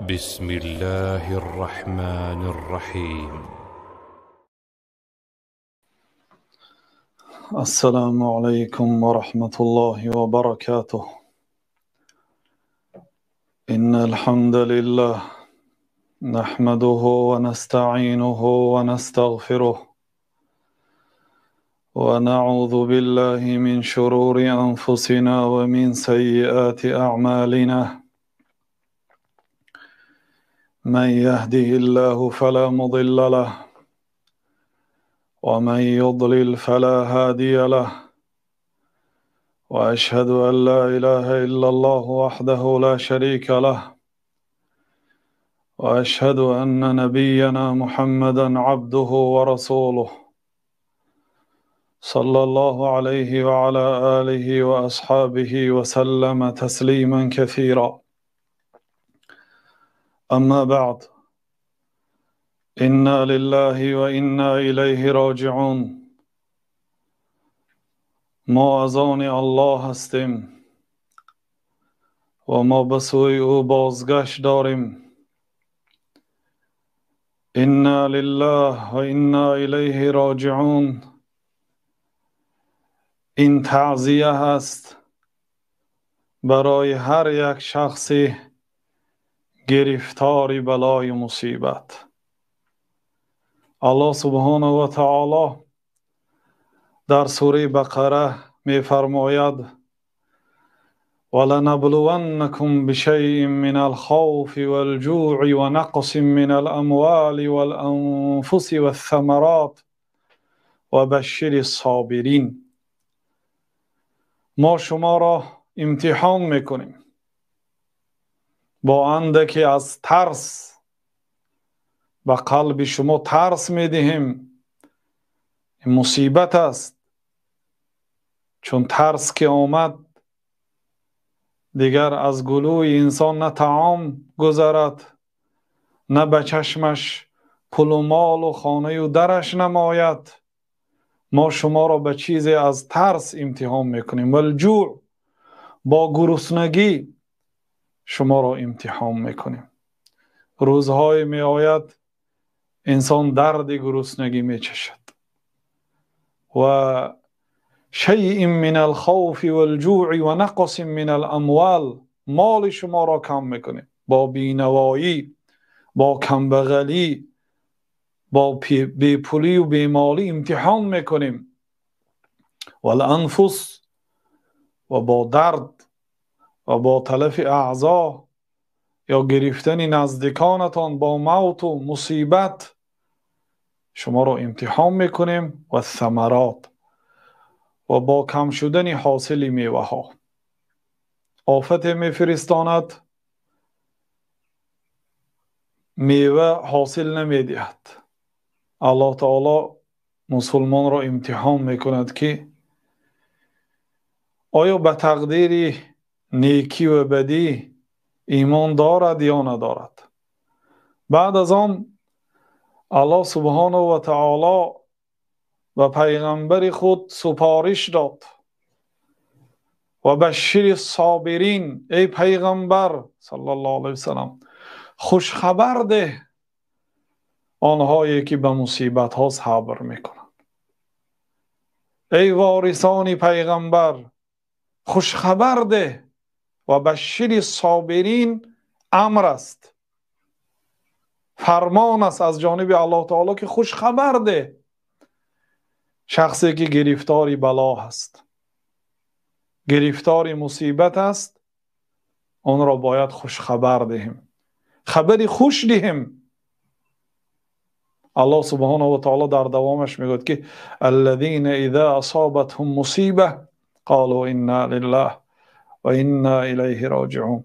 بسم الله الرحمن الرحيم. السلام عليكم ورحمة الله وبركاته. إن الحمد لله نحمده ونستعينه ونستغفره ونعوذ بالله من شرور أنفسنا ومن سيئات أعمالنا. من يهده الله فلا مضل له ومن يضلل فلا هادي له، وأشهد أن لا إله إلا الله وحده لا شريك له، وأشهد أن نبينا محمدا عبده ورسوله صلى الله عليه وعلى آله وأصحابه وسلم تسليما كثيرا. أما بعد، إنا لله وإنا إليه راجعون. ما از آن الله هستیم و ما به سوی او بازگشت داریم. إنا لله و إنا إليه راجعون. این تعزیه هست برای هر یک شخصی گرفتار بلای مصیبت. الله سبحانه و تعالی در سوره بقره می فرماید: ولنبلونکم بشیء من الخوف والجوع ونقص من الاموال والانفس والثمرات وبشر الصابرین. ما شما را امتحان میکنیم با اندکی از ترس، به قلب شما ترس میدهیم. مصیبت است، چون ترس که آمد دیگر از گلوی انسان نه طعام گذرد، نه به چشمش پول و مال و خانه و درش نماید. ما شما را به چیزی از ترس امتحان میکنیم، والجوع، با گرسنگی شما را امتحان میکنیم. روزهای میآید انسان درد گرسنگی میچشد. و شیء من الخوف والجوع و نقص من الاموال، مال شما را کم میکنیم با بینوایی، با کمبغلی، با بیپولی و بیمالی امتحان میکنیم. والانفس، و با درد و با تلف اعضا یا گرفتن نزدیکانتان با موت و مصیبت شما را امتحان میکنیم. و ثمرات، و با کم شدن حاصل میوه ها. آفت میفرستاند، میوه حاصل نمیدهد. الله تعالی مسلمان را امتحان میکند که آیا به تقدیر نیکی و بدی ایمان دارد یا ندارد. بعد از آن الله سبحانه و تعالی به پیغمبر خود سپارش داد: و بشر الصابرین، ای پیغمبر صلی الله علیه وسلم، خوش خبر ده آنهایی که به مصیبت ها صبر میکنند. ای وارثان پیغمبر، خوش خبر ده. و بشر الصابرین امر است، فرمان است از جانب الله تعالی که خوش خبر ده شخصی که گرفتار بلا هست، گرفتار مصیبت است، آن را باید خوش خبر دهیم، خبری خوش دهیم. الله سبحانه و تعالی در دوامش میگوید که الذین اذا اصابتهم مصیبه قالوا انا لله و انا الیه راجعون.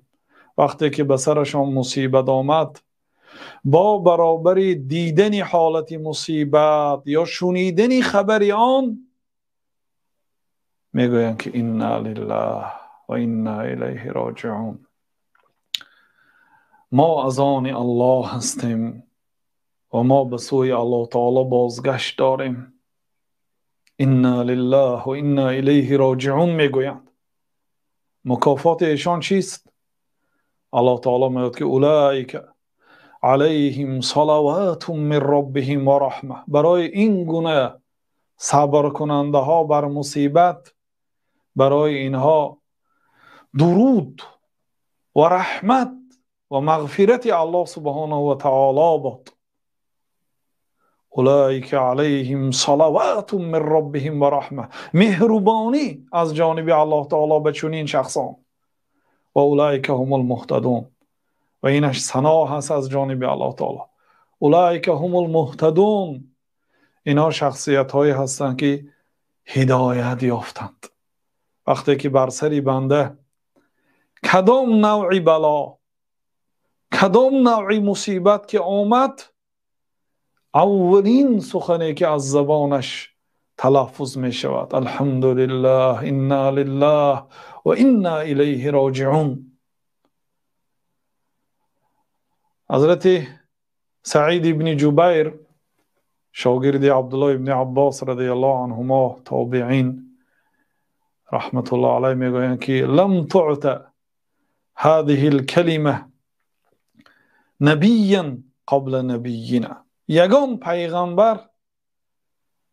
وقتی که به سرشان مصیبت آمد، با برابر دیدن حالت مصیبت یا شنیدن خبر آن میگویند که انا لله و انا الیه راجعون. ما از آن الله هستیم و ما به سوی الله تعالی بازگشت داریم. انا لله و انا الیه راجعون میگویند. مکافات ایشان چیست؟ Аллоҳ таоло мегӯяд, ки улайка алайҳим салаватун мин роббиҳим ва раҳма. Барои ин гуна сабркунандаҳо бар мусибат, барои инҳо дуруд ва раҳмат ва мағфирати Аллоҳ субҳонаҳу ва таоло бод. Улайка алайҳим салаватун мин роббиҳим ва раҳма. Меҳрубонӣ аз ҷониби Аллоҳ таоло ба чунин шахсон. Ва улайка ҳумул муҳтадун. Ва инаш сано ҳаст аз ҷониби Аллоҳ таоло. Улайка ҳумул муҳтадун. Инҳо шахсиятҳое ҳастанд, ки ҳидоят ёфтанд. Вақте ки бар сари банда кадом навъи бало, кадом навъи мусибат ки омад, аввалин сухане ки аз забонаш талаффуз мешавад: алҳамдулиллаҳ, инна лиллаҳ ва инна илайҳи роҷиун. Ҳазрати Саид ибни Ҷубайр, шогирди Абдуллоҳ ибни Аббос радиаллоҳу анҳумо, тобеин раҳматуллоҳ алайҳ, мегӯянд, ки лам туъта ҳадиҳи лкалима набиян қабла набийина. Ягон пайғамбар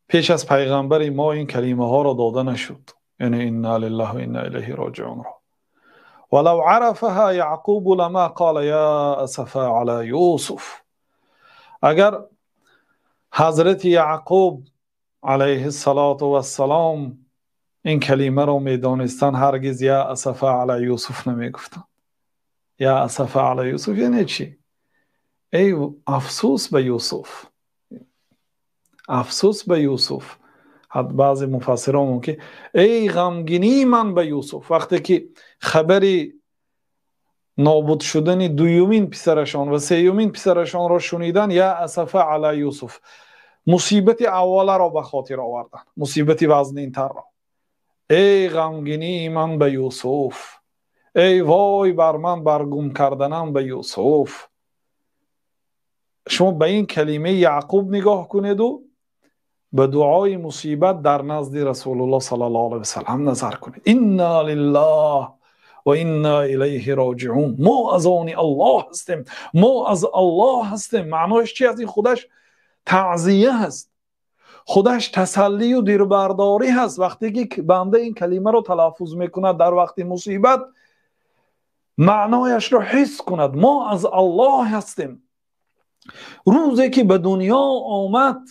пеш аз пайғамбари мо ин калимаҳоро дода нашуд, яъне инна лиллаҳи ва инна илайҳи роҷиунро. Валав арафаҳа Яъқубу лама қола я асафа ала Юсуф. Агар ҳазрати Яъқуб алайҳиссалоту вассалом ин калимаро медонистанд, ҳаргиз я асафа ала Юсуф намегуфтанд. Я асафа ала Юсуф яъне чӣ? Эй афсӯс ба Юсуф, афсӯс ба Юсуф. Баъзе муфассирон мумкин эй ғамгинии ман ба Юсуф. Вақте ки хабари нобуд шудани дуюмин писарашон ва сеюмин писарашонро шунидан, я асафа ала Юсуф, мусибати авваларо ба хотир оварданд, мусибати вазнинтарро. Эй ғамгинии ман ба Юсуф, эй вой бар ман бар гум карданам ба Юсуф. Шумо ба ин калимаи Яъқуб нигоҳ кунеду ба дуои мусибат дар назди Расулуллоҳ саллаллоҳу алайҳи васаллам назар кунед. Инна лиллаҳ ва инна илайҳи роҷиун. Мо аз они Аллоҳ ҳастем, мо аз Аллоҳ ҳастем. Маънояш чи аст? Ин худаш таъзия ҳаст, худаш тасаллию дилбардорӣ ҳаст. Вақте ки банда ин калимаро талаффуз мекунад дар вақти мусибат, маънояшро ҳис кунад: мо аз Аллоҳ ҳастем. Рӯзе ки ба дунё омад,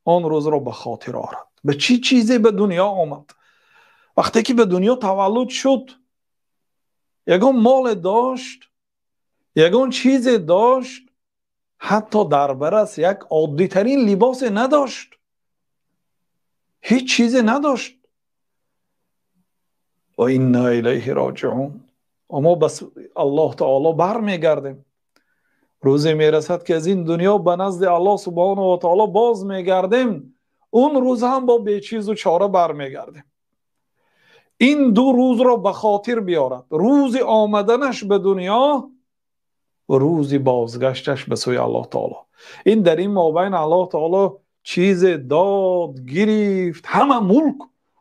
он рӯзро ба хотир орад. Ба чӣ чизе ба дунё омад? Вақте ки ба дунё таваллуд шуд, ягон моле дошт, ягон чизе дошт, ҳатто дар барас як оддитарин либосе надошт, ҳеҷ чизе надошт. Ва инна илайҳи роҷиун. Мо ба Аллоҳ таоло бармегардем. Рӯзе мерасад, ки аз ин дунё ба назди Аллоҳ субҳонаҳу ва таоло боз мегардем. Он рӯз ҳам бо бечизу чора бармегардем. Ин ду рӯзро ба хотир биёрад: рӯзи омаданаш ба дунё ва рӯзи бозгашташ ба сӯи Аллоҳ таоло. Ин дар ин мобайн Аллоҳ таоло чизе дод, гирифт, ҳама мулк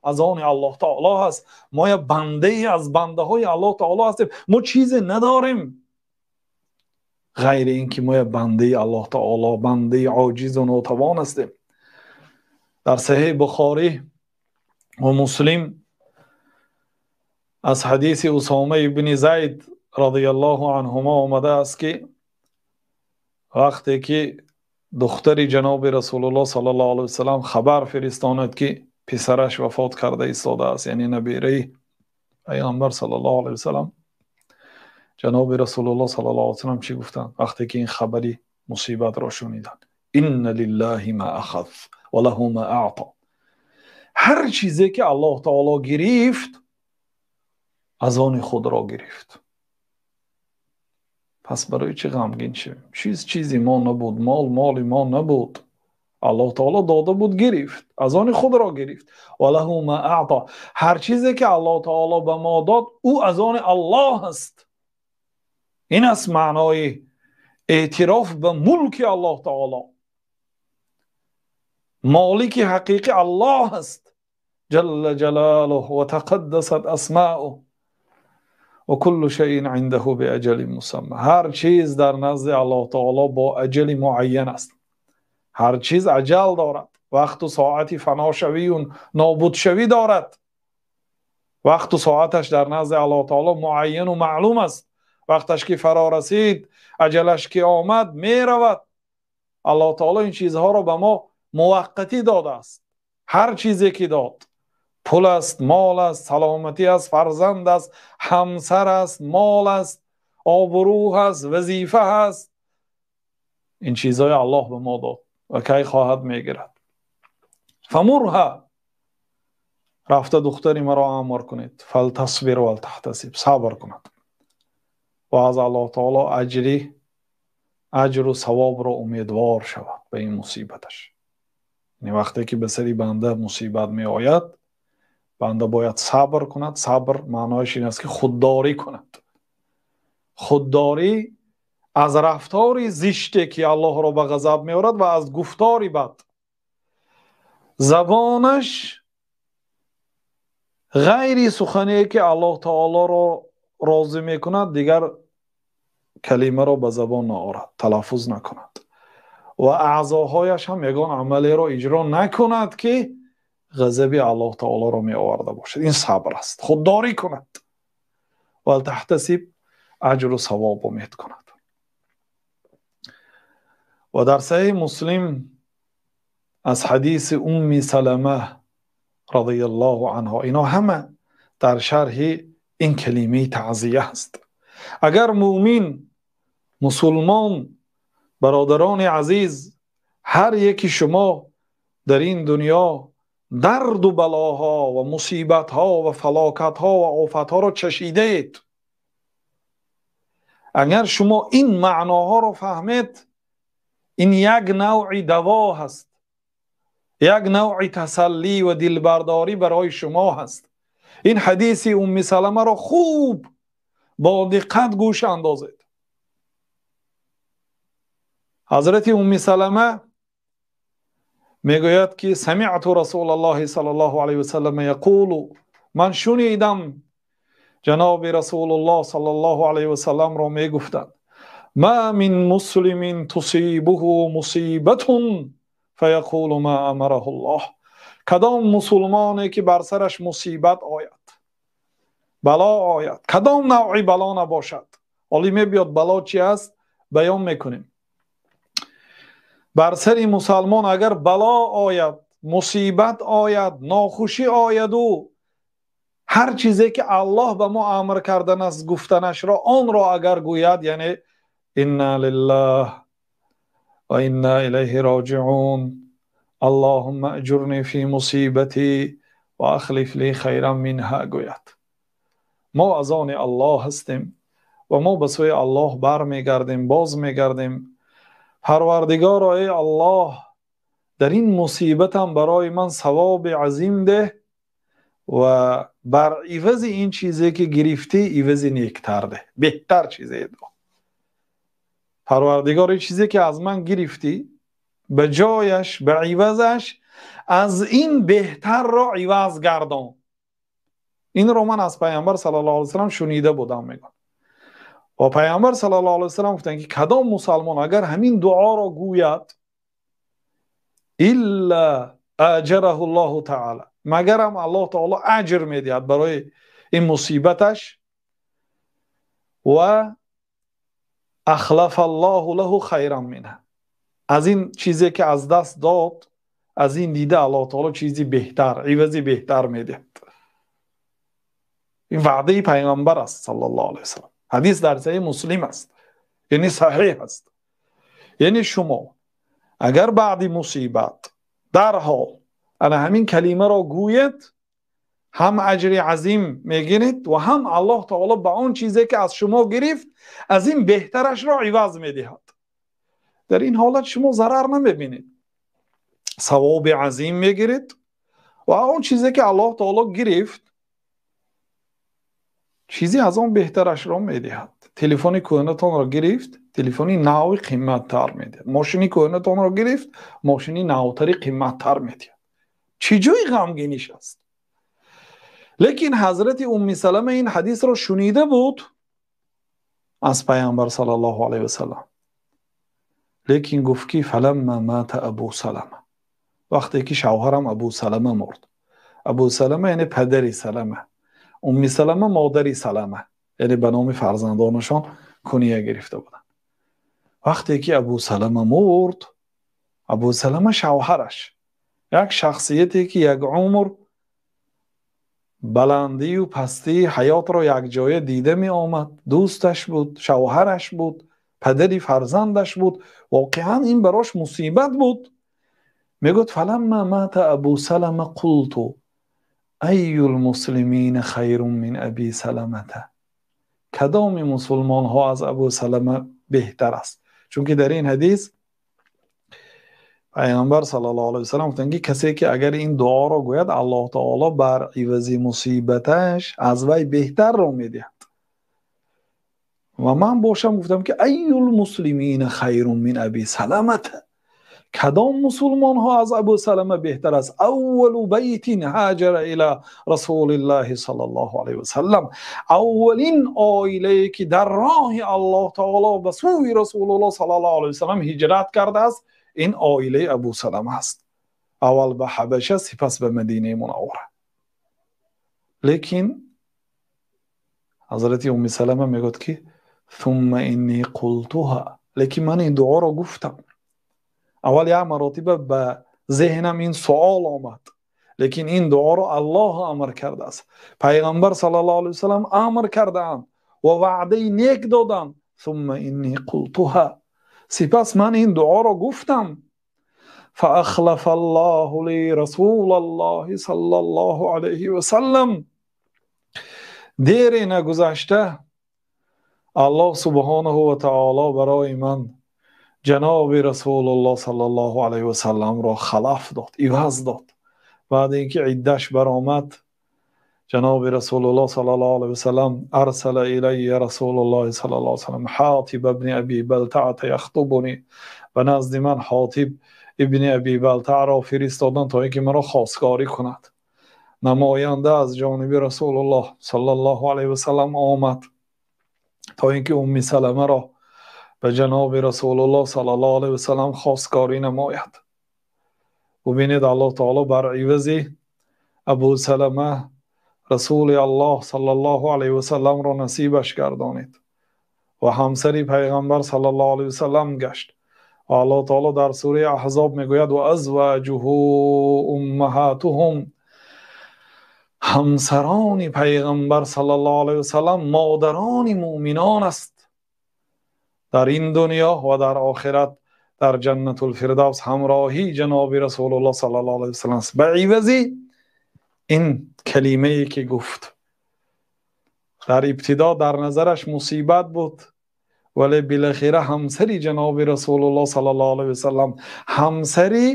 аз они Аллоҳ таоло ҳаст. Мо як бандае аз бандаҳои Аллоҳ таоло ҳастем. Мо чизе надорем ғайри ин ки мо як бандаи Аллоҳ таоло, бандаи оҷизу нотавон ҳастем. Дар Саҳеҳи Бухорӣ ва Муслим аз ҳадиси Усома ибни Зайд радиаллоҳу анҳумо омадааст, ки вақте ки духтари ҷаноби Расулуллоҳ саллаллоҳу алайҳи васаллам хабар фиристонад, ки писараш вафот карда истодааст, яъне набираи пайғамбар саллаллоҳу алайҳи васаллам, ҷаноби Расулуллоҳ саллаллоҳу алайҳи васаллам чӣ гуфтанд вақте ки ин хабари мусибатро шуниданд? Инна лиллаҳи ма ахаз ва лаҳу ма аъто. Ҳар чизе ки Аллоҳ таоло гирифт, аз они худро гирифт. Пас барои чӣ ғамгин шавем? Чиз чизи мо набуд, мол моли мо набуд. Аллоҳ таоло дода буд, гирифт, аз они худро гирифт. Ва лаҳу ма аъто. Ҳар чизе ки Аллоҳ таоло ба мо дод, ӯ аз они Аллоҳ аст. Ин аст маънои эътироф ба мулки Аллоҳ таоло. Молики ҳақиқӣ Аллоҳ аст. Ҷалла ҷалолуҳу ва тақаддасат асмаъуҳ. Ва куллу шайъин индаҳу биаҷалин мусамма. Ҳар чиз дар назди Аллоҳ таоло бо аҷали муайян аст. Ҳар чиз аҷал дорад, вақту соати фаношавию нобудшавӣ дорад. Вақту соаташ дар назди Аллоҳ таоло муайяну маълум аст. Вақташ ки фаро расид, аҷалаш ки омад, меравад. Аллоҳ таоло ин чизҳоро ба мо муваққатӣ додааст. Ҳар чизе ки дод, пул аст, мол аст, саломатӣ аст, фарзанд аст, ҳамсар аст, мол аст, обрӯ аст, вазифа аст. Ин чизҳои Аллоҳ ба мо дод ва кай хоҳад мегирад. Фамурҳа, рафта духтари маро амр кунед. Фалтасбир валтаҳтасиб, сабр кунад ва аз Аллоҳ таоло аҷру савобро умедвор шавад ба ин мусибаташ. Яъне вақте ки ба сари банда мусибат меояд, банда бояд сабр кунад. Сабр маънояш ин аст ки худдорӣ кунад. Худдорӣ аз рафтори зиште ки Аллоҳро ба ғазаб меорад ва аз гуфтори бад. Забонаш ғайри сухане ки Аллоҳ таолоро розӣ мекунад, дигар калимаро ба забон наорад, талаффуз накунад ва аъзоҳояш ҳам ягон амалеро иҷро накунад ки ғазаби Аллоҳ таолоро меоварда бошад. Ин сабр аст, худдорӣ кунад ва таҳтасиб, аҷру савоб умед кунад. Ва дар Саҳеҳи Муслим аз ҳадиси Умми Салама радияллоҳу анҳо, ино ҳама дар шарҳи ин калимаи таъзия аст. Агар мӯмин, мусулмон, бародарони азиз, ҳар яки шумо дар ин дунё дарду балоҳо ва мусибатҳо ва фалокатҳо ва офатҳоро чашидаед, агар шумо ин маъноҳоро фаҳмед, ин як навъи даво ҳаст, як навъи тасаллӣ ва дилбардорӣ барои шумо ҳаст. Ин ҳадиси Умми Саламаро хуб бо диққат гӯш андозед. Ҳазрати Умми Салама мегӯяд ки самиъту Расулаллоҳи саллаллоҳу алайҳи васаллам яқулу, ман шунидам ҷаноби Расулуллоҳ саллаллоҳу алайҳи васалламро мегуфтанд: ма мин муслимин тусибуҳу мусибатун фаяқулу ма амараҳуллоҳ. Кадом мусулмоне ки бар сараш мусибат ояд, бало ояд, кадом навъи бало набошад, ҳоло мебиёд бало чи аст баён мекунем. Бар сари мусалмон агар бало ояд, мусибат ояд, нохушӣ ояду ҳар чизе ки Аллоҳ ба мо амр кардан аст гуфтанашро, онро агар гӯяд, яъне инна лиллаҳ ва инна илайҳи роҷиун, аллоҳумма аҷурни фи мусибати ва ахлиф ли хайран минҳа гӯяд. Мо аз они Аллоҳ ҳастем ва мо ба сӯи Аллоҳ бармегардем, боз мегардем. Парвардигоро, эй Аллоҳ, дар ин мусибатам барои ман савоби азим деҳ ва бар ивази ин чизе ки гирифтӣ ивази нектар деҳ, беҳтар чизе деҳ. Парвардигор, ин чизе ки аз ман гирифтӣ ба ҷояш, ба ивазаш аз ин беҳтарро иваз гардон. Инро ман аз Пайғамбар саллаллоҳу алайҳи васаллам шунида будам, мегӯям. Ва Пайғамбар саллаллоҳу алайҳи васаллам гуфтанд ки кадом мусалмон агар ҳамин дуоро гӯяд, илла аҷараҳу ллоҳу таъала, магарам Аллоҳ таоло аҷр медиҳад барои ин мусибаташ, ва ахлафа ллоҳу лаҳу хайран минҳа, аз ин чизе ки аз даст дод, аз ин дида Аллоҳ таоло чизи беҳтар, ивази беҳтар медиҳад. Ин ваъдаи Пайғамбар аст саллаллоҳу алайҳи васаллам. Ҳадис дар Саҳеҳи Муслим аст, яъне саҳеҳ аст. Яъне шумо агар баъди мусибат дарҳол ана ҳамин калимаро гӯед, ҳам аҷри азим мегиред ва ҳам Аллоҳ таоло ба он чизе ки аз шумо гирифт аз ин беҳтарашро иваз медиҳад. Дар ин ҳолат шумо зарар намебинед, савоби азим мегиред ва он чизе ки Аллоҳ таоло гирифт чизе аз он беҳтарашро медиҳад. Телефони кӯҳнатонро гирифт, телефони нави қиматтар медиҳад. Мошини кӯҳнатонро гирифт, мошини навтари қиматтар медиҳад. Чӣ ҷои ғамгиниш аст? Лекин ҳазрати Умми Салама ин ҳадисро шунида буд аз Пайғамбар саллаллоҳу алайҳи васаллам. Лекин гуфт ки фаламма мата Абу Салама, вақте ки шавҳарам Абу Салама мурд. Абу Салама яъне падари Салама, Умми Салама модари Салама, яъне ба номи фарзандонашон куния гирифта буданд. Вақте ки Абу Салама мурд, Абу Салама шавҳараш, як шахсияте ки як умр баландию пастии ҳаётро якҷоя дида меомад, дӯсташ буд, шавҳараш буд, падари фарзандаш буд. Воқеан ин барош мусибат буд. Мегӯяд фаламма мата Абу Салама қулту айюл муслимина хайрун мин Аби Саламата, кадоми мусулмонҳо аз Абу Салама беҳтар аст? Чунки дар ин ҳадис Пайғамбар саллаллоҳу алайҳи васаллам гуфтанд ки касе ки агар ин дуоро гӯяд, Аллоҳ таоло бар ивази мусибаташ аз вай беҳтарро медиҳад. Ва ман бошам гуфтам ки айюл муслимина хайрун мин Аби Саламата, кадом мусулмонҳо аз Абу Салама беҳтар аст? Аввалу байтин ҳаҷара ила расулиллаҳи саллаллоҳу алайҳи васаллам, аввалин оилае ки дар роҳи Аллоҳ таоло ба сӯи Расулуллоҳ саллаллоҳу алайҳи васаллам ҳиҷрат кардааст, ин оилаи Абу Салама аст. Аввал ба Ҳабаша, сипас ба Мадинаи Мунаввара. Лекин ҳазрати Умми Салама мегӯяд ки сумма инни қултуҳа, лекин ман ин дуоро гуфтам. Аввал як маротиба ба зеҳнам ин суол омад, лекин ин дуоро Аллоҳ амр кардааст, Пайғамбар саллаллоҳу алайҳи васаллам амр кардаанд ва ваъдаи нек доданд. Сумма инни қултуҳа, сипас ман ин дуоро гуфтам. Фаахлафа Аллоҳу ли расулаллоҳи саллаллоҳу алайҳи васаллам, дере нагузашта Аллоҳ субҳонаҳу ва таоло барои ман ҷаноби Расулуллоҳ саллаллоҳу алайҳи васалламро халаф дод, иваз дод. Баъд ин ки иддаш баромад, ҷаноби Расулуллоҳ саллаллоҳу алайҳи васаллам арсала илайя Расулуллоҳи саллаллоҳу алайҳи васаллам Ҳотиб ибни Аби Балтаата яхтубуни, ба назди ман Ҳотиб ибни Аби Балтаъро фиристоданд то ин ки маро хостгорӣ кунад. Намоянда аз ҷониби Расулуллоҳ саллаллоҳу алайҳи васаллам омад то ин ки Умми Саламаро ба ҷаноби Расулуллоҳ саллаллоҳу алайҳи васаллам хостгорӣ намояд. Бубинед, Аллоҳ таоло бар ивази Абу Салама Расули Аллоҳ саллаллоҳу алайҳи васалламро насибаш гардонид ва ҳамсари Пайғамбар саллаллоҳу алайҳи васаллам гашт. Ва Аллоҳ таоло дар сураи Аҳзоб мегӯяд ва азваҷуҳу уммаҳатуҳум, ҳамсарони Пайғамбар саллаллоҳу алайҳи васаллам модарони муъминон аст. Дар ин дунё ва дар охират дар ҷаннатул фирдавс ҳамроҳии ҷаноби Расулуллоҳ саллаллоҳу алайҳи васаллам аст. Ба ивази ин калимае ки гуфт, дар ибтидо дар назараш мусибат буд, вале билохира ҳамсари ҷаноби Расулуллоҳ саллаллоҳу алайҳи васаллам, ҳамсари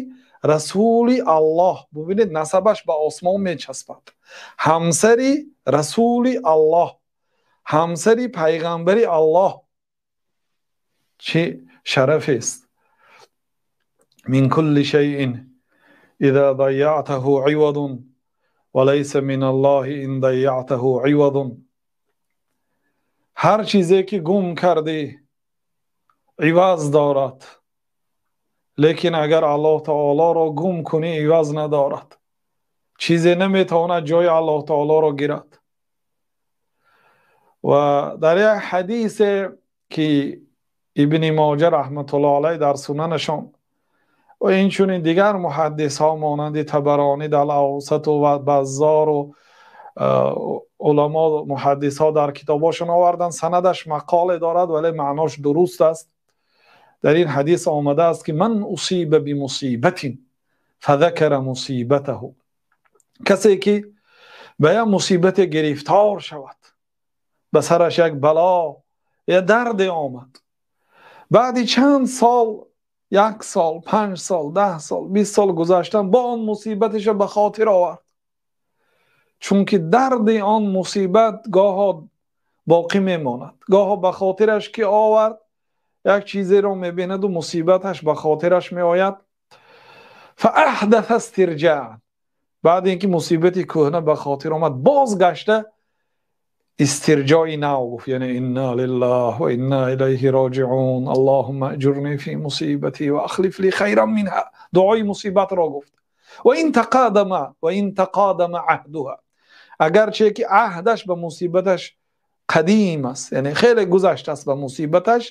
Расули Аллоҳ, бубинед насабаш ба осмон мечаспад, ҳамсари Расули Аллоҳ, ҳамсари Пайғамбари Аллоҳ, чӣ шарафест! Мин кулли шайин иза дайятаҳу ивадун ва лайса мин Аллоҳи ин дайятаҳу ивадун. Ҳар чизе ки гум кардӣ иваз дорад, лекин агар Аллоҳ таолоро гум кунӣ иваз надорад. Чизе наметавонад ҷои Аллоҳ таолоро гирад. Ва дар як ҳадисе ки Ибни Моҷа раҳматуллоҳ алайҳ дар сунанашон ва инчунин дигар муҳаддисҳо монанди Табаронӣ дар Авсату ва Баззору уламо муҳаддисҳо дар китобҳошон оварданд, санадаш мақоле дорад, вале маънош дуруст аст. Дар ин ҳадис омадааст ки ман усиба бимусибатин фазакара мусибатаҳу, касе ки ба як мусибате гирифтор шавад, ба сараш як бало я дарде омад, баъди чанд сол, як сол, 5 сол, 10 сол, 20 сол гузаштан, бо он мусибаташа ба хотир овард, чунки дарди он мусибат гоҳо боқӣ мемонад, гоҳо ба хотираш ки овард як чизеро мебинаду мусибаташ ба хотираш меояд. Фааҳдафа истирҷаъ, Баъд инки мусибати кӯҳна ба хотир омад, бозгашта истирҷои нав гуфт, яъне инна лиллаҳи ва инна илайҳи роҷиун, аллоҳумма аҷурни фи мусибати ва ахлиф ли хайран минҳа. Дуои мусибатро гуфт. Ва ин тақадама ва ин тақадама аҳдуҳа, агарчи ки аҳдаш ба мусибаташ қадим аст, яъне хеле гузашта аст ба мусибаташ,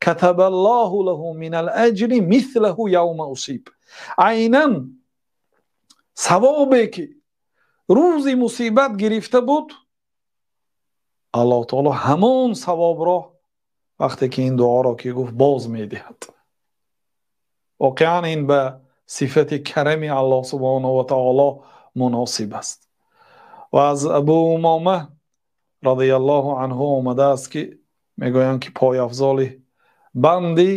катабаллоҳу лаҳу минал аҷри мислаҳу явма усиб, айнан савобе ки рӯзи мусибат гирифта буд, Аллоҳ таоло ҳамон савобро вақте ки ин дуоро ки гуфт боз медиҳад. Воқеан ин ба сифати карами Аллоҳ субҳонаҳу ва таоло муносиб аст. Ва аз Абу Умома радияллоҳу анҳу омадааст ки мегӯянд ки пойафзоли банди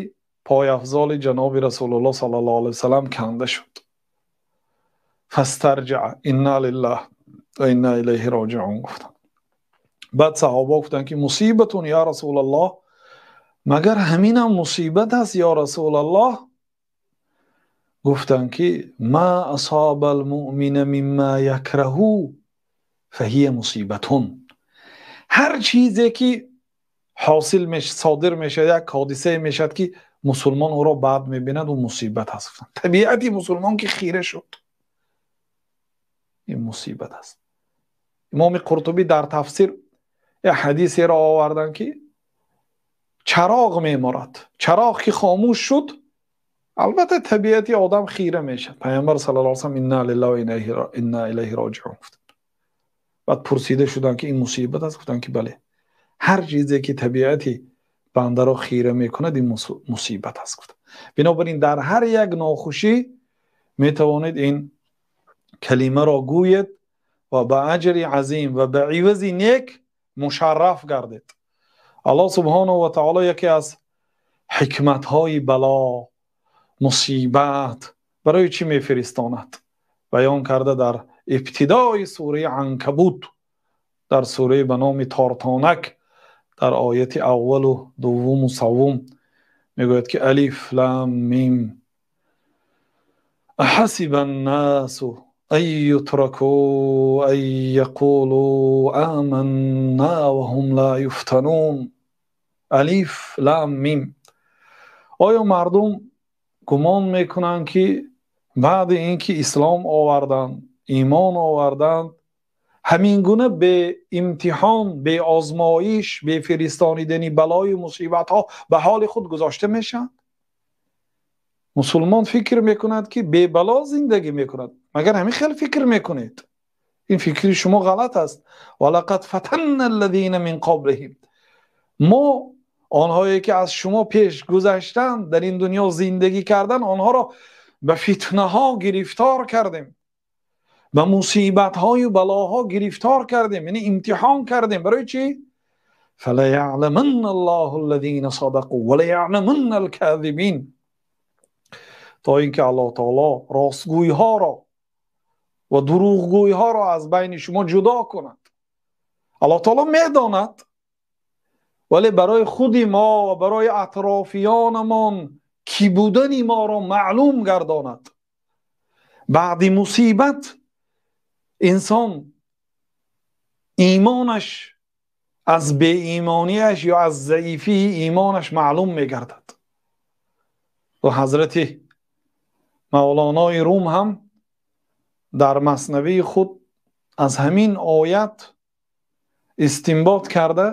пойафзоли ҷаноби Расулуллоҳ саллаллоҳу алайҳи васаллам канда шуд. Фастарҷаа инна лиллаҳ ва инна илайҳи роҷиун гуфтанд. Баъд саҳоба гуфтанд ки мусибатун ё Расулуллоҳ, магар ҳаминам мусибат аст ё Расулуллоҳ? Гуфтанд ки ма асабал муъмина мимма якраҳу фаҳия мусибатун. Ҳар чизе ки ҳосил мешавад, содир мешавад, як ҳодисае мешавад ки мусулмон ӯро бад мебинад, ӯ мусибат аст. Табиати мусулмон ки хира шуд, ин мусибат аст. Имоми Қуртубӣ дар тафсир як ҳадисеро оварданд ки чароғ меморад, чароғ ки хомӯш шуд, албатта табиати одам хира мешавад. Пайғамбар саллаллоҳу алайҳи васаллам инна лиллаҳи ва инна илайҳи роҷиун гуфтанд. Баъд пурсида шуданд ки ин мусибат аст? Гуфтанд ки бале, ҳар чизе ки табиати бандаро хира мекунад, ин мусибат аст гуфтанд. Бинобар ин дар ҳар як нохушӣ метавонед ин калимаро гӯед ва ба аҷри азим ва ба ивази нек мушарраф гардед. Аллоҳ субҳонаҳу ва таоло яке аз ҳикматҳои бало, мусибат барои чӣ мефиристонад баён карда дар ибтидои сураи Анкабут, дар сураи ба номи Тортонак, дар ояти аввалу дуввуму саввум мегӯяд ки алиф лам мим аҳасиба аннасу ан ютраку ан яқулу аманна ва ҳум ла юфтанун. Алиф лам мим. Оё мардум гумон мекунанд ки баъди ин ки ислом оварданд, имон оварданд, ҳамин гуна беимтиҳон, беозмоиш, бефиристонидани балою мусибатҳо ба ҳоли худ гузошта мешаванд? Мусулмон фикр мекунад ки бебало зиндагӣ мекунад. Магар ҳамин хел фикр мекунед? Ин фикри шумо ғалат аст. Валақад фатанна аллазина мин қаблиҳим, мо онҳое ки аз шумо пеш гузаштанд, дар ин дунё зиндагӣ карданд, онҳоро ба фитнаҳо гирифтор кардем, ба мусибатҳою балоҳо гирифтор кардем, яъне имтиҳон кардем. Барои чӣ? Фалаяъламанна аллоҳу аллазина садақу валаяъламанна алказибин, то ин ки Аллоҳ таоло ростгӯйҳоро ва дурӯғгӯйҳоро аз байни шумо ҷудо кунад. Аллоҳ таоло медонад, вале барои худи мо ва барои атрофиёнамон ки будани моро маълум гардонад. Баъди мусибат инсон имонаш аз беимонияш ё аз заифии имонаш маълум мегардад. Ва ҳазрати Мавлонои Рум ҳам дар маснавии худ аз ҳамин оят истинбот карда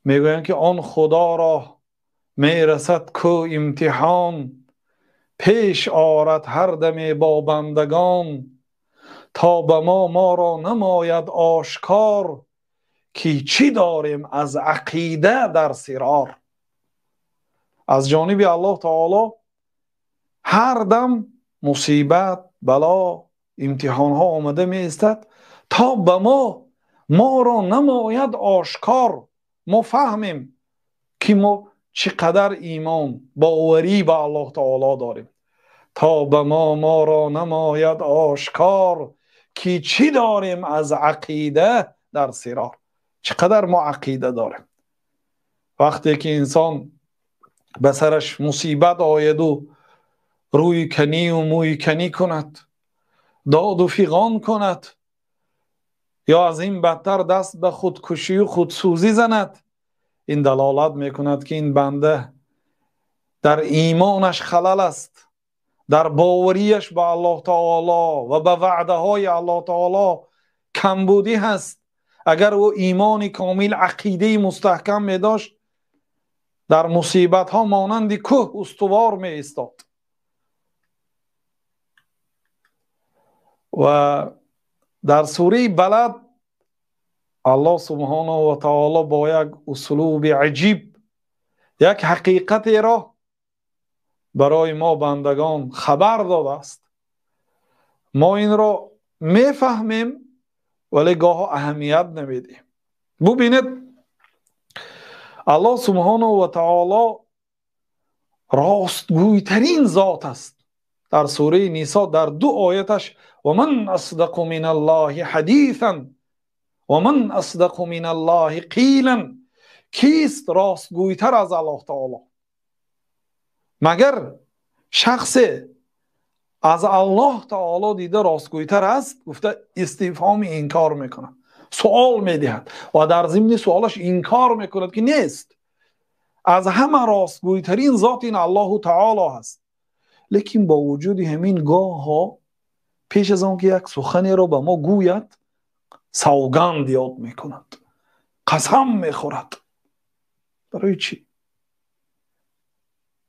мегӯянд ки он Худоро мерасад ку имтиҳон пеш орад ҳар даме бо бандагон, то ба мо моро намояд ошкор, ки чӣ дорем аз ақида дар сирор. Аз ҷониби Аллоҳ таоло ҳар дам мусибат, бало, имтиҳонҳо омада меистад, то ба мо моро намояд ошкор, мо фаҳмем ки мо чӣ қадар имон, боварӣ ба Аллоҳ таоло дорем. То ба мо моро намояд ошкор, ки чӣ дорем аз ақида дар сирор. Чӣ қадар мо ақида дорем. Вақте ки инсон ба сараш мусибат ояду рӯи канию мӯи канӣ кунад, доду фиғон кунад, ё аз ин бадтар даст ба худкушию худсӯзӣ занад, ин далолат мекунад, ки ин банда дар имонаш халал аст, дар боварияш ба Аллоҳ таоло ва ба ваъдаҳои Аллоҳ таоло камбудӣ ҳаст. Агар ӯ имони комил, ақидаи мустаҳкам медошт, дар мусибатҳо монанди кӯҳ устувор меистод. Ва дар сураи Балад Аллоҳ субҳонаҳу ва таоло бо як услуби аҷиб як ҳақиқатеро барои мо бандагон хабар додааст. Мо инро мефаҳмем, вале гоҳо аҳамият намедиҳем. Бубинед, Аллоҳ субҳонаҳу ва таоло ростгӯйтарин зот аст. Дар сураи Нисо дар ду ояташ ва ман асдақу миналлоҳи ҳадисан ва ман асдақу миналлоҳи қилан, кист ростгӯйтар аз Аллоҳ таоло? Магар шахсе аз Аллоҳ таоло дида ростгӯйтар аст? Гуфта истифҳоми инкор мекунад, суол медиҳад ва дар зимни суолаш инкор мекунад, ки нест. Аз ҳама ростгӯйтарин зот ин Аллоҳу таоло ҳаст. Лекин бо вуҷуди ҳамин гоҳҳо пеш аз он ки як суханеро ба мо гӯяд, савганд ёд мекунад, қасам мехӯрад. Барои чӣ?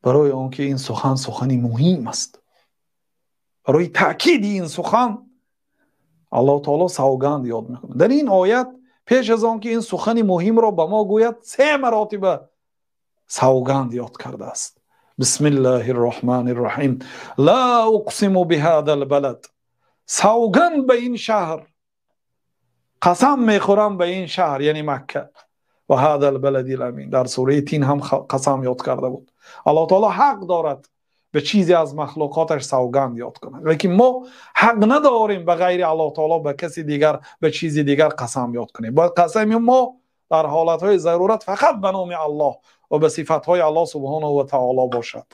Барои он ки ин сухан сухани муҳим аст. Барои таъкиди ин сухан Аллоҳ таоло савганд ёд мекунад. Дар ин оят пеш аз он ки ин сухани муҳимро ба мо гӯяд, се маротиба савганд ёд кардааст. Бисмиллаҳир роҳманир роҳим. Ла уқсиму биҳазал балад. Савганд ба ин шаҳр, қасам мехӯрам ба ин шаҳр, яъне Макка. Ва ҳазал баладил амин. Дар сураи Тин ҳам қасам ёд карда буд. Аллоҳ таоло ҳақ дорад ба чизе аз махлуқоташ савганд ёд кунад, лекин мо ҳақ надорем ба ғайри Аллоҳ таоло ба каси дигар, ба чизи дигар қасам ёд кунем. Бояд қасами мо дар ҳолатҳои зарурат фақат ба номи Аллоҳ ва ба сифатҳои Аллоҳ субҳонаҳу ва таоло бошад.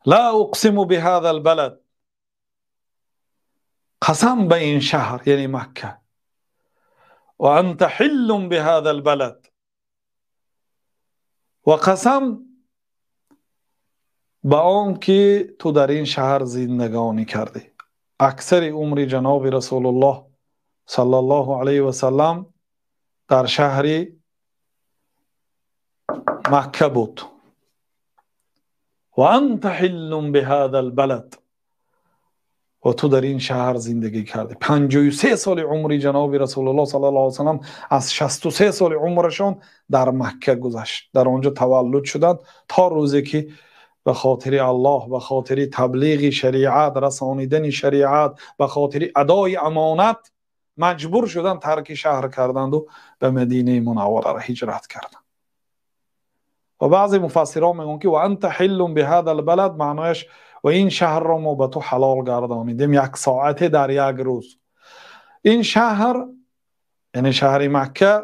Ла уқсиму биҳазал балад, қасам ба ин шаҳр, яъне Макка. Ва анта ҳиллун биҳазал балад, ва қасам ба он ки ту дар ин шаҳр зиндагонӣ кардӣ. Аксари умри ҷаноби Расулуллоҳ саллаллоҳу алайҳи васаллам дар шаҳри Макка буд. Ва анта ҳиллун биҳазал балад, ва ту дар ин шаҳр зиндагӣ кардӣ. 53 соли умри ҷаноби Расулуллоҳ саллаллоҳу алайҳи васаллам аз 63 соли умрашон дар Макка гузашт. Дар он ҷо таваллуд шуданд то рӯзе ки ба хотири Аллоҳ, ба хотири таблиғи шариат, расонидани шариат, ба хотири адои амонат маҷбур шуданд тарки шаҳр карданду ба Мадинаи Мунаввара ҳиҷрат карданд. Ва баъзе муфассирон мегӯянд, ки ва анта ҳиллун биҳазал балад маънояш ва ин шаҳрро мо ба ту ҳалол гардонидем як соате дар як рӯз. Ин шаҳр, яъне шаҳри Макка,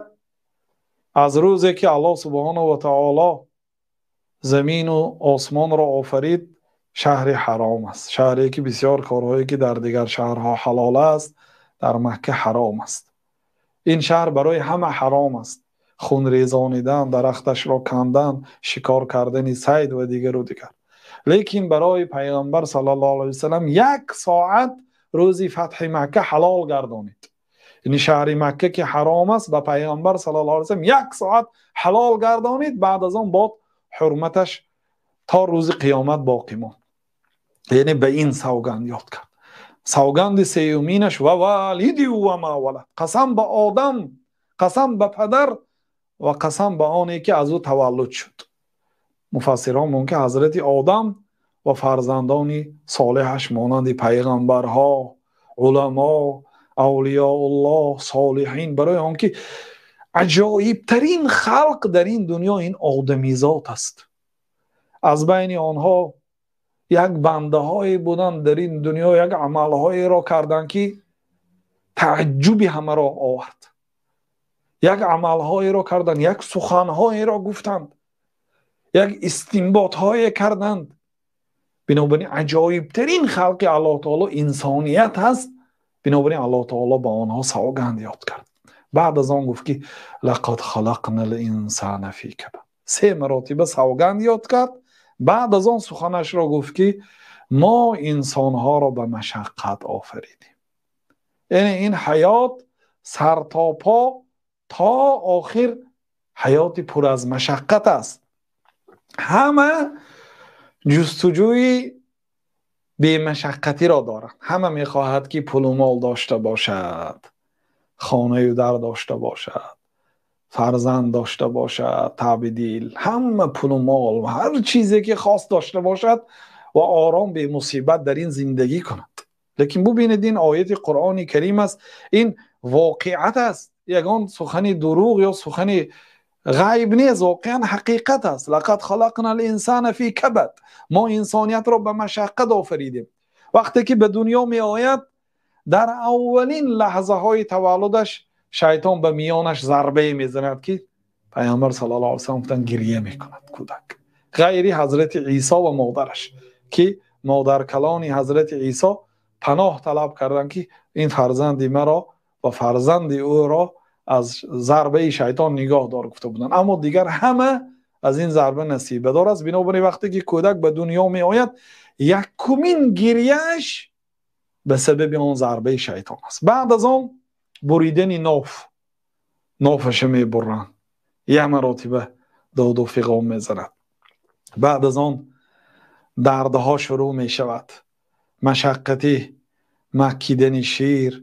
аз рӯзе ки Аллоҳ субҳонаҳу ва таоло замину осмонро офарид, шаҳри ҳаром аст. Шаҳре ки бисёр корҳое ки дар дигар шаҳрҳо ҳалол аст, дар Макка ҳаром аст. Ин шаҳр барои ҳама ҳаром аст. Хунрезонидан, дарахташро кандан, шикор кардани сайд ва дигару дигар. Лекин барои пайғамбар саллаллоҳу алайҳи васаллам як соат рӯзи фатҳи Макка ҳалол гардонид. Яъне шаҳри Макка ки ҳаром аст, ба пайғамбар саллаллоҳу алайҳи васаллам як соат ҳалол гардонид. Баъд аз он бод ҳурматаш то рӯзи қиёмат боқӣ монд. Яъне ба ин савганд ёд кард. Савганди сеюминаш ва валиди ва ма валад, қасам ба одам, қасам ба падар ва қасам ба оне ки аз ӯ таваллуд шуд. Муфассирон мегӯянд, ки ҳазрати Одам ва фарзандони солеҳаш монанди пайғамбарҳо, уламо, авлиёуллоҳ, солиҳин, барои он ки аҷоибтарин халқ дар ин дунё ин одамизот аст. Аз байни онҳо як бандаҳое буданд дар ин дунё, як амалҳоеро карданд ки тааҷҷуби ҳамаро овард. Як амалҳоеро карданд, як суханҳоеро гуфтанд, як истинботҳое карданд. Бинобар ин аҷоибтарин халқи Аллоҳ таоло инсоният ҳаст. Бинобар ин Аллоҳ таоло ба онҳо савганд ёд кард. Баъд аз он гуфт ки лақад халақнал инсана фи кабад. Се маротиба савганд ёд кард. Баъд аз он суханашро гуфт ки мо инсонҳоро ба машаққат офаридем. Яъне ин ҳаёт сар то по то охир ҳаёти пур аз машаққат аст. Ҳама ҷустуҷӯи бемашаққатиро доранд. Ҳама мехоҳад ки пулу мол дошта бошад, хонаю дар дошта бошад, фарзанд дошта бошад, таби дил, ҳама пулу мол ва ҳар чизе ки хост дошта бошад ва ором бемусибат дар ин зиндагӣ кунад. Лекин бубинед, ин ояти Қуръони Карим аст, ин воқеат аст, ягон сухани дурӯғ ё сухани ғайб нест, воқеан ҳақиқат аст. Лақад халақнал инсана фи кабад. Мо инсониятро ба машаққат офаридем. Вақте ки ба дунё меояд, дар аввалин лаҳзаҳои таваллудаш шайтон ба миёнаш зарбае мезанад ки Пайғамбар саллаллоҳу алайҳи васаллам гуфтанд гирия мекунад кӯдак. Ғайри ҳазрати Исо ва модараш ки модаркалони ҳазрати Исо паноҳ талаб карданд ки ин фарзанди маро ва фарзанди ӯро аз зарбаи шайтон нигоҳ дор гуфта буданд. Аммо дигар ҳама аз ин зарба насибадор аст. Бинобар ин вақте ки кӯдак ба дунё меояд, якумин гирияш ба сабаби он зарбаи шайтон аст. Баъд аз он буридани ноф, нофаша мебуранд, як маротиба доду фиғон мезанад. Баъд аз он дардҳо шурӯъ мешавад, машаққати макидани шир,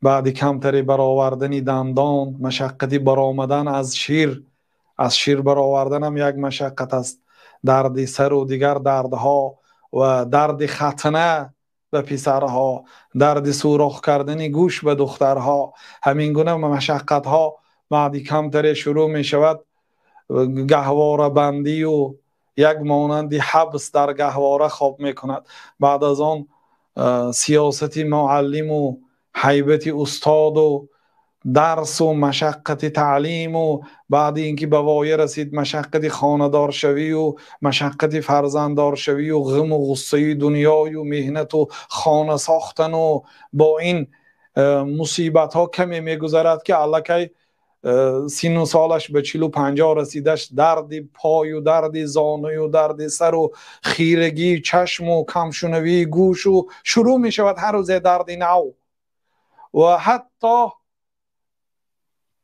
баъди камтаре баровардани дандон, машаққати баромадан аз шир, аз шир бароварданам як машаққат аст, дарди сару дигар дардҳо ва дарди хатна ба писарҳо, дарди сурох кардани гӯш ба духтарҳо, ҳамин гуна машаққатҳо баъди камтаре шурӯъ мешавад. Гаҳворабандию як монанди ҳабс дар гаҳвора хоб мекунад. Баъд аз он сиёсати муаллиму ҳайбати устоду дарсу машаққати таълиму баъди ин ки ба воя расид машаққати хонадоршавию машаққати фарзанддоршавию ғиму ғуссаи дунёю меҳнату хона сохтану бо ин мусибатҳо каме мегузарад ки аллакай сину солаш ба 40-50 расидаш дарди пою дарди зоную дарди сару хирагии чашму камшунавии гӯшу шурӯъ мешавад ҳар рӯзе дарди нав. Ва ҳатто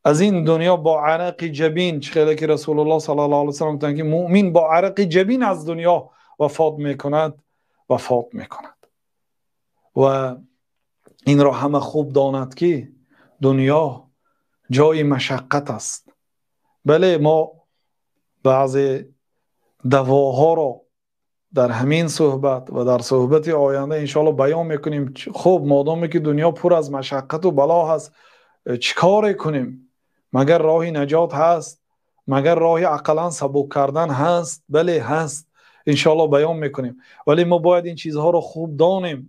аз ин дунё бо арақи ҷабин, чӣ хеле ки Расулуллоҳ саллаллоҳу алайҳи васаллам гуфтанд ки муъмин бо арақи ҷабин аз дунё вафот мекунад, вафот мекунад. Ва инро ҳама хуб донад ки дунё ҷои машаққат аст. Бале, мо баъзе давоҳоро дар ҳамин суҳбат ва дар суҳбати оянда иншоаллоҳ баён мекунем. Хуб, модоме ки дунё пур аз машаққату бало ҳаст, чӣ коре кунем? Магар роҳи наҷот ҳаст? Магар роҳи ақаллан сабук кардан ҳаст? Бале, ҳаст. Иншоаллоҳ баён мекунем. Вале мо бояд ин чизҳоро хуб донем.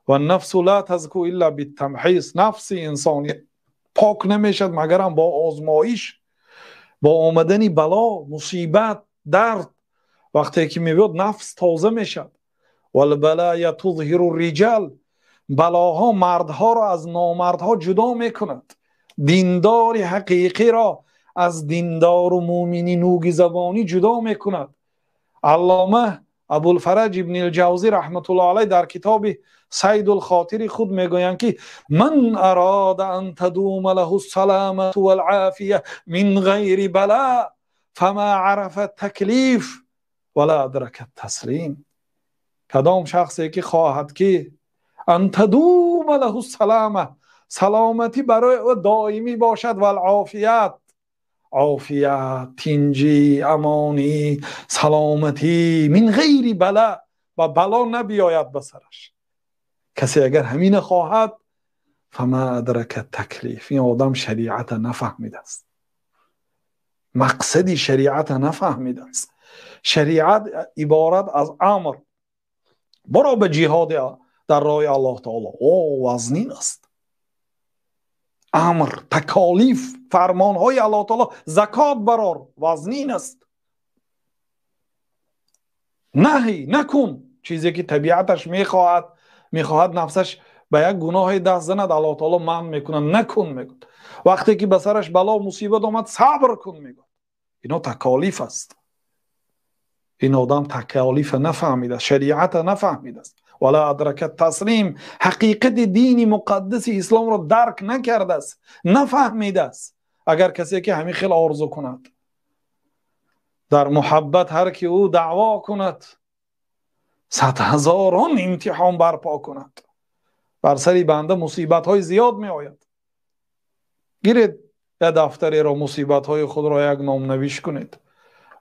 Ва нафсу ла тазку илла биттамҳис. Нафси инсон пок намешавад магарам бо озмоиш, бо омадани бало, мусибат, дард. Вақте ки мебиёд нафс тоза мешавад. Валбалая тузҳиру риҷал. Балоҳо мардҳоро аз номардҳо ҷудо мекунад. Диндори ҳақиқиро аз диндору муъмини нуги забонӣ ҷудо мекунад. Аллома Абулфараҷ ибни Ҷавзӣ раҳматуллоҳ алайҳ дар китоби Сайдул Хотири худ мегӯянд ки ман арода ан тадума лаҳу саламату вал-офия мин ғайри бала фама арафа таклиф вала адрака таслим. Кадом шахсе ки хоҳад ки ан тадума лаҳу салама, саломатӣ барои ӯ доимӣ бошад, вал-офият, офият, тинҷӣ, амонӣ, саломатӣ, мин ғайри бала, ва бало набиёяд ба сараш. Касе агар ҳамина хоҳад, фама адрака таклиф, ин одам шариата нафаҳмидааст, мақсади шариата нафаҳмидааст. Шариат иборат аз амр, баро ба ҷиҳод дар роҳи Аллоҳ таоло, о вазнин аст. Амр, таколиф, фармонҳои Аллоҳ таоло, закот барор, вазнин аст. Наҳй накун, чизе ки табиаташ мехоҳад, мехоҳад нафсаш ба як гуноҳе даст занад, Аллоҳ таоло манъ мекунад, накун мегӯяд. Вақте ки ба сараш бало мусибат омад, сабр кун мегӯяд. Ино таколиф аст. Ин одам таколифа нафаҳмидааст, шариата нафаҳмидааст. Вала адрака таслим, ҳақиқати дини муқаддаси исломро дарк накардааст, нафаҳмидааст. Агар касе ки ҳамин хел орзу кунад, дар муҳаббат ҳар ки ӯ даъво кунад, сад ҳазорон имтиҳон барпо кунад. Бар сари банда мусибатҳои зиёд меояд. Гиред як дафтареро, мусибатҳои худро як номнавиш кунед.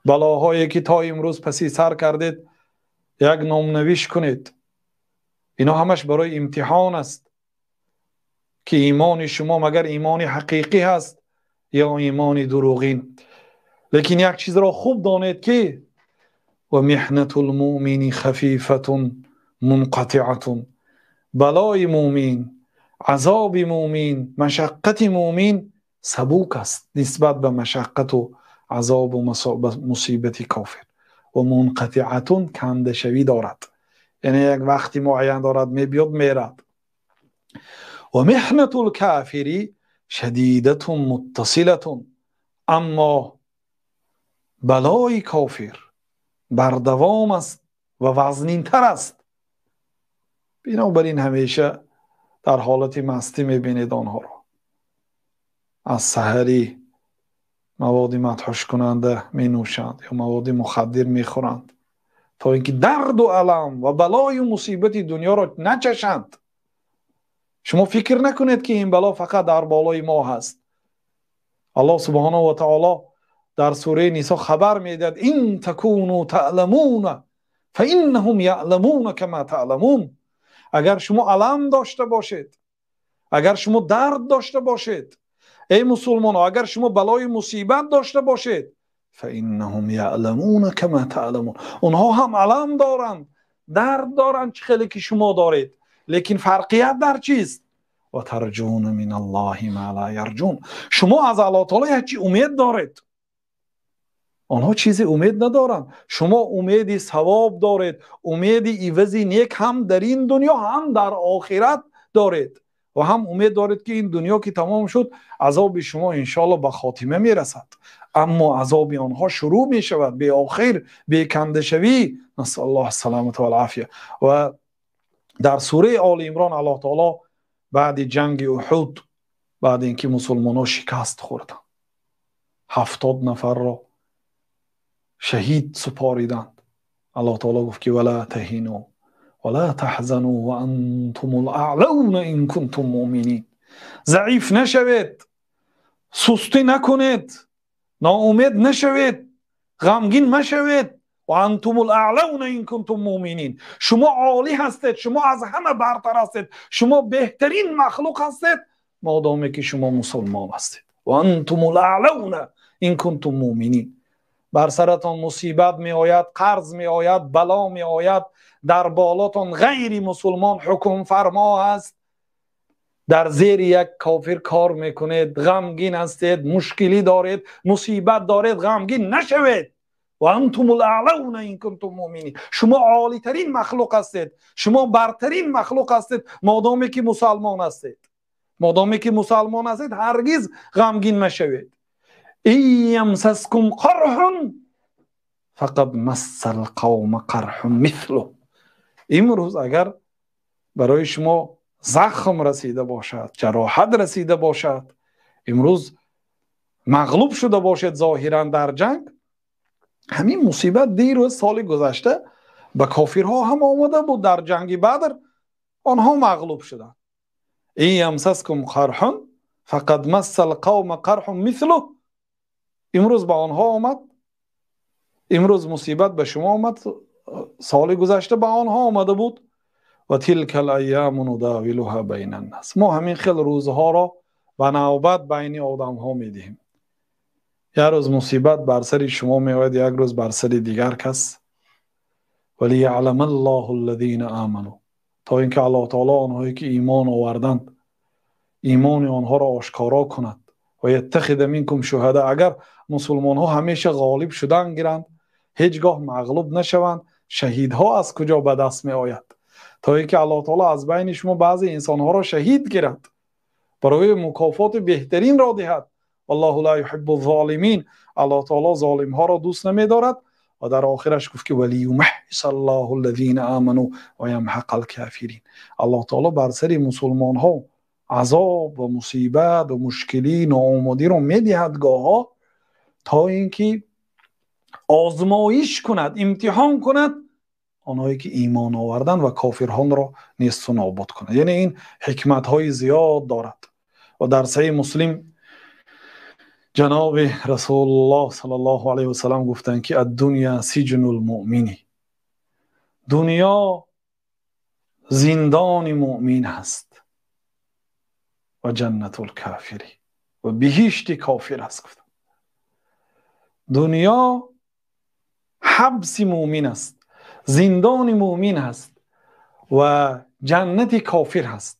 Балоҳое ки то имрӯз паси сар кардед, як номнавиш кунед. Ино ҳамаш барои имтиҳон аст, ки имони шумо магар имони ҳақиқӣ ҳаст ё имони дурӯғин. Лекин як чизро хуб донед, ки ва меҳнатул муъмини хафифатун мунқатиатун, балои муъмин, азоби муъмин, машаққати муъмин сабук аст нисбат ба машаққату азобу мусибати кофир. Ва мунқатиатун кандашавӣ дорад, яъне як вақти муайян дорад, мебиёд мерад. Ва меҳнатул кафири шадидатун муттасилатун, аммо балои кофир бардавом аст ва вазнинтар аст. Бинобар ин ҳамеша дар ҳолати мастӣ мебинед онҳоро. Аз саҳарӣ маводи мадҳушкунанда менӯшанд ё маводи мухаддир мехӯранд, то ин ки дарду алам ва балою мусибати дунёро начашанд. Шумо фикр накунед, ки ин бало фақат дар болои мо ҳаст. Аллоҳ субҳонаҳу ва таоло дар сураи Нисо хабар медиҳад: ин такуну таъламуна фаиннаҳум яъламуна кама таъламун. Агар шумо алам дошта бошед, агар шумо дард дошта бошед, эй мусулмоно, агар шумо балои мусибат дошта бошед, фаиннаҳум яъламуна кама таъламун, онҳо ҳам алам доранд, дард доранд, чӣ хеле ки шумо доред. Лекин фарқият дар чист? Ва тарҷуна мин аллоҳи ма ла ярҷун, шумо аз Аллоҳ таоло як чи умед доред, онҳо чизе умед надоранд. Шумо умеди савоб доред, умеди ивази нек ҳам дар ин дунё, ҳам дар охират доред, ва ҳам умед доред, ки ин дунё ки тамом шуд, азоби шумо иншоалло ба хотима мерасад, аммо азоби онҳо шурӯъ мешавад беохир, бекандашавӣ. Насаллоҳ саламата валафия. Ва дар сураи Оли Имрон Аллоҳ таоло баъди ҷанги Уҳуд, баъди ин ки мусулмонҳо шикаст хӯрданд, 70 нафарро шаҳид супориданд, Аллоҳ таоло гуфт, ки вала таҳину вала таҳзану ва антумул аълауна ин кунтум муъминин. Заиф нашавед, сустӣ накунед, ноумед нашавед, ғамгин машавед. Ва антумул аълауна ин кунтум муъминин, шумо олӣ ҳастед, шумо аз ҳама бартар ҳастед, шумо беҳтарин махлуқ ҳастед, модоме ки шумо мусулмон ҳастед. Ва антумул аълауна ин кунтум муъминин. Бар саратон мусибат меояд, қарз меояд, бало меояд, дар болотон ғайри мусулмон ҳукмфармо аст, дар зери як кофир кор мекунед, ғамгин ҳастед, мушкилӣ доред, мусибат доред, ғамгин нашавед. Ва антумул аълауна ин кунтум муъминин, шумо олитарин махлуқ ҳастед, шумо бартарин махлуқ ҳастед, модоме ки мусалмон ҳастед. Модоме ки мусалмон ҳастед, ҳаргиз ғамгин машавед. Ин ямсаскум қарҳун фақад массал қавма қарҳун мислу. Имрӯз агар барои шумо захм расида бошад, ҷароҳат расида бошад, имрӯз мағлуб шуда бошед зоҳиран дар ҷанг, ҳамин мусибат дирӯз соли гузашта ба кофирҳо ҳам омада буд. Дар ҷанги Бадр онҳо мағлуб шуданд. Ин ямсаскум қарҳун фақад массал қавма қарҳун мислу. Имрӯз ба онҳо омад, имрӯз мусибат ба шумо омад, соли гузашта ба онҳо омада буд. Ва тилкал айяму нудавилуҳа байна ннас, мо ҳамин хел рӯзҳоро ба навбат байни одамҳо медиҳем. Як рӯз мусибат бар сари шумо меояд, як рӯз бар сари дигар кас. Валияълама аллоҳу аллазина аману, то ин ки Аллоҳ таоло онҳое ки имон оварданд, имони онҳоро ошкоро кунад. Ва яттахида минкум шуҳада, агар мусулмонҳо ҳамеша ғолиб шудан гиранд, ҳеҷ гоҳ мағлуб нашаванд, Шаҳидҳо аз куҷо ба даст меояд? То инки Аллоҳ таоло аз байни шумо баъзе инсонҳоро шаҳид гирад, барои мукофоти беҳтаринро диҳад. Валлоҳу ла юҳиббуз золимин. Аллоҳ таоло золимҳоро дӯст намедорад. Ва дар охираш гуфт ки валиюмаҳҳисаллоҳу аллазина аману ва ямҳақал кофирин. Аллоҳ таоло бар сари мусулмонҳо азоб ва мусибат ва мушкилӣ, ноомодиро медиҳад гоҳо, то инки озмоиш кунад, имтиҳон кунад онҳое ки имон оварданд ва кофирҳоро несту нобуд кунад. Яъне ин ҳикматҳои зиёд дорад. Ва дар Саҳеҳи Муслим ҷаноби Расулуллоҳ саллаллоҳу алайҳи васаллам гуфтанд ки ад-дунё сиҷнул муъмин, дунё зиндони муъмин аст ва ҷаннатул кофир, ва биҳишти кофир аст. Гуфтанд дунё ҳабси муъмин аст, зиндони муъмин аст ва ҷаннати кофир аст.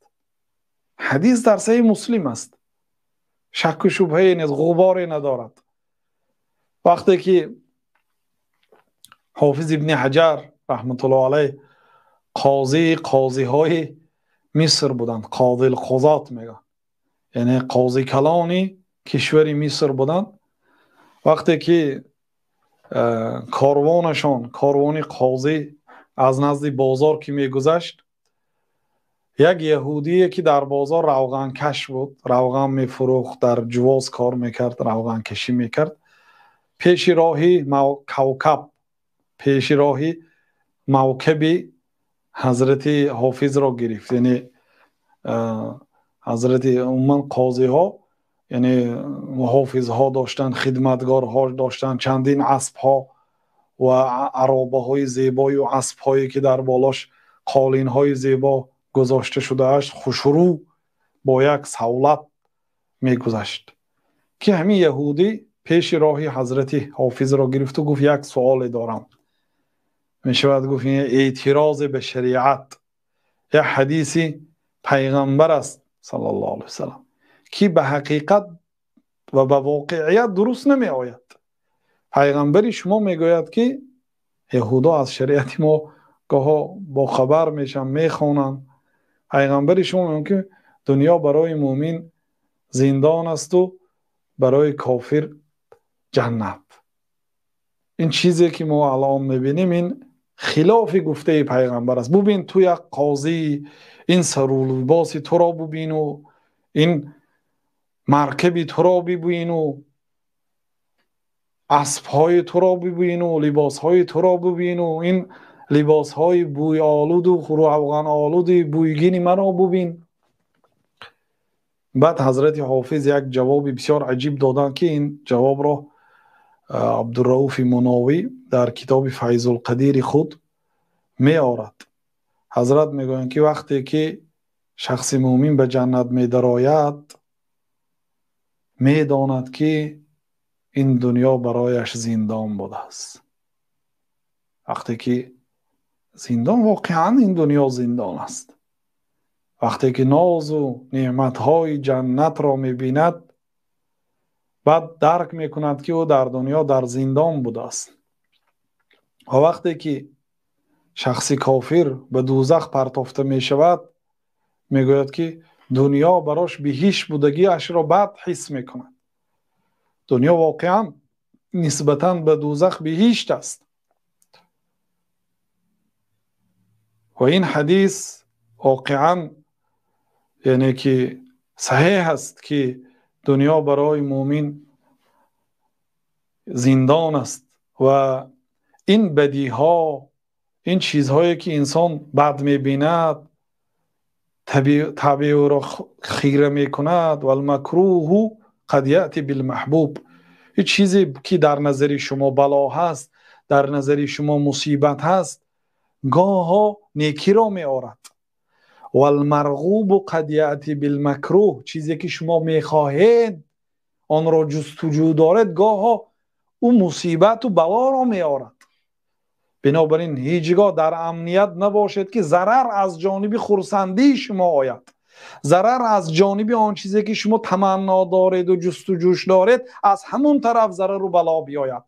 Ҳадис дар Саҳеҳи Муслим аст, шакку шубҳае нест, ғуборе надорад. Вақте ки Ҳофиз ибни Ҳаҷар раҳматуллоҳ алайҳ қозии қозиҳои Миср буданд, қозил қозот мегӯянд, яъне қози калони кишвари Миср буданд. Вақте ки корвонашон, корвони қозӣ аз назди бозор ки мегузашт, як яҳудие ки дар бозор равғанкаш буд, равған мефурӯхт, дар ҷувоз кор мекард, равғанкашӣ мекард, пеши роҳи кавкаб, пеши роҳи мавкаби ҳазрати Ҳофизро гирифт. Яъне ҳазрати умуман қозиҳо, яъне муҳофизҳо доштанд, хидматгорҳо доштанд, чандин аспҳо ва аробаҳои зебою аспҳое ки дар болош қолинҳои зебо гузошта шудааст, хушрӯ бо як савлат мегузашт, ки ҳамин яҳудӣ пеши роҳи ҳазрати Ҳофизро гирифту гуфт як суоле дорам. Мешавад гуфт эътирозе ба шариат, як ҳадиси пайғамбар аст саллаллоҳу алайҳи васаллам ки ба ҳақиқат ва ба воқеият дуруст намеояд. Пайғамбари шумо мегӯяд ки яҳудо аз шариати мо гоҳо бохабар мешаванд, мехонанд. Пайғамбари шумо мегӯяд ки дунё барои муъмин зиндон асту барои кофир ҷаннат. Ин чизе ки мо алон мебинем, ин хилофи гуфтаи пайғамбар аст. Бубин ту як қозӣ, ин сару либоси туро бубину ин маркаби туро бибину аспҳои туро бибину либосҳои туро бибину ин либосҳои бӯйолуду равғанолуди бӯйгини маро бубин. Баъд ҳазрати Ҳофиз як ҷавоби бисёр аҷиб доданд, ки ин ҷавобро Абдурауфи Муновӣ дар китоби Файзулқадири худ меорад. Ҳазрат мегӯянд ки вақте ки шахси муъмин ба ҷаннат медарояд, медонад ки ин дунё барояш зиндон будааст. Вақте ки зиндон, воқеан ин дунё зиндон аст. Вақте ки нозу неъматҳои ҷаннатро мебинад, баъд дарк мекунад ки ӯ дар дунё дар зиндон будааст. Ва вақте ки шахси кофир ба дӯзах партофта мешавад, мегӯяд ки дунё барош биҳишт будагиашро баъд ҳис мекунад. Дунё воқеан нисбатан ба дӯзах биҳишт аст. Ва ин ҳадис воқеан, яъне ки саҳеҳ аст ки дунё барои муъмин зиндон аст ва ин бадиҳо, ин чизҳое ки инсон бад мебинад, табиъ ӯро хира мекунад. Валмакруҳу қад яъти билмаҳбуб. Ин чизе ки дар назари шумо бало ҳаст, дар назари шумо мусибат ҳаст, гоҳо некиро меорад. Валмарғубу қад яъти билмакруҳ. Чизе ки шумо мехоҳед, онро ҷустуҷӯ доред, гоҳо ӯ мусибату балоро меорад. Бинобар ин ҳеҷ гоҳ дар амният набошед ки зарар аз ҷониби хурсандии шумо ояд. Зарар аз ҷониби он чизе ки шумо таманно доред ва ҷустуҷӯш доред, аз ҳамон тараф зарару бало биёяд.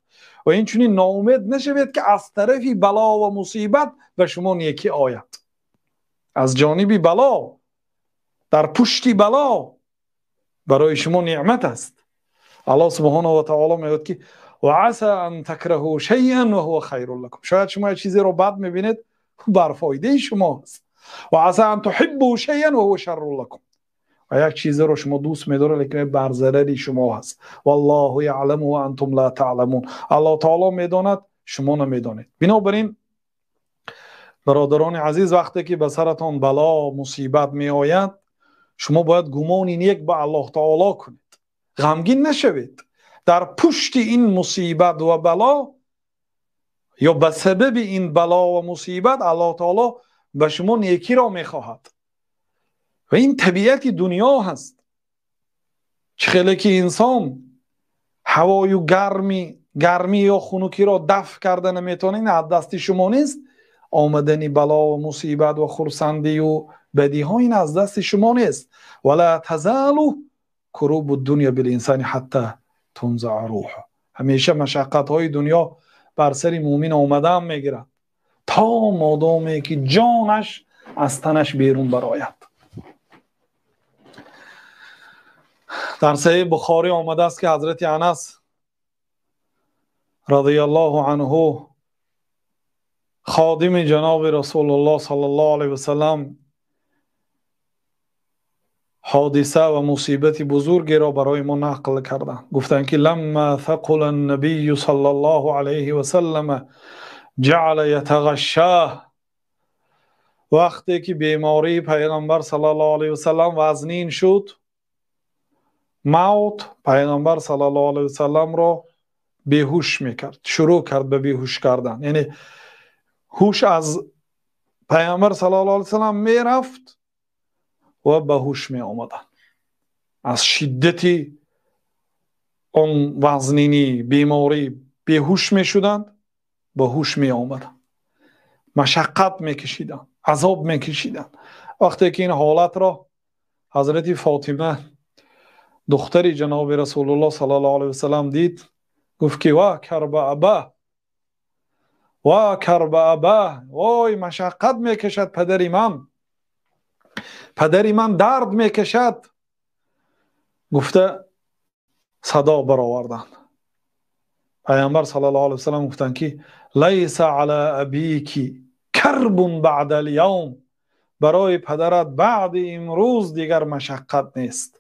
Ва инчунин ноумед нашавед ки аз тарафи бало ва мусибат ба шумо некӣ ояд. Аз ҷониби бало, дар пушти бало барои шумо неъмат аст. Аллоҳ субҳонаҳу ва таъоло мегӯяд ки ва аса ан такраҳу шайъан ва ҳува хайрун лакум. Шояд шумо як чизеро бад мебинед, бар фоидаи шумо аст. Ва аса ан туҳиббу шайъан ва ҳува шаррун лакум. Ва як чизеро шумо дӯст медоред, лекин бар зарари шумо аст. Валлоҳу яъламу ва антум ла таъламун. Аллоҳ таъоло медонад, шумо намедонед. Бинобар ин бародарони азиз, вақте ки ба саратон бало, мусибат меояд, шумо бояд гумони нек ба Аллоҳ таъоло кунед, ғамгин нашавед. Дар пушти ин мусибат ва бало ё ба сабаби ин бало ва мусибат Аллоҳ таъоло ба шумо некиро мехоҳад. Ва ин табиати дунё ҳаст. Чӣ хеле ки инсон ҳавою гармӣ ё хунукиро дафъ карда наметавонад, аз дасти шумо нест. Омадани бало ва мусибат ва хурсандию бадиҳо ин аз дасти шумо нест. Вала тазалу курубу дунё билинсани ҳатта тунзаа рӯҳу. Ҳамеша машаққатҳои дунё бар сари мӯмин омадан мегирад то модоме ки ҷонаш аз танаш берун барояд. Дар Саҳеҳи Бухорӣ омадааст ки ҳазрати Анас радияллоҳу анҳу ходими ҷаноби Расулуллоҳ саллаллоҳу алайҳи васаллам ҳодиса ва мусибати бузургеро барои мо нақл карданд. Гуфтанд ки ламма сақула ан-набийю саллаллоҳу алайҳи васаллам ҷаъала ятағашшоҳ. Вақте ки бемории пайғамбар саллаллоҳу алайҳи васаллам вазнин шуд, мавт пайғамбар саллаллоҳу алайҳи васалламро беҳуш мекард, шурӯъ кард ба беҳуш кардан. Яъне ҳуш аз пайғамбар саллаллоҳу алайҳи васаллам мерафт ва ба ҳуш меомаданд. Аз шиддати он вазнини беморӣ беҳуш мешуданд, ба ҳуш меомаданд, машаққат мекашиданд, азоб мекашиданд. Вақте ки ин ҳолатро ҳазрати Фотима духтари ҷаноби Расулуллоҳ саллаллоҳу алайҳи васаллам дид, гуфт ки ва карба аба, ва карба аба, вой машаққат мекашад падари ман, падари ман дард мекашад, гуфта садо бароварданд. Пайғамбар саллаллоҳу алайҳи васаллам гуфтанд ки лайса ала абики карбун баъда ал-явм, барои падарат баъди имрӯз дигар машаққат нест.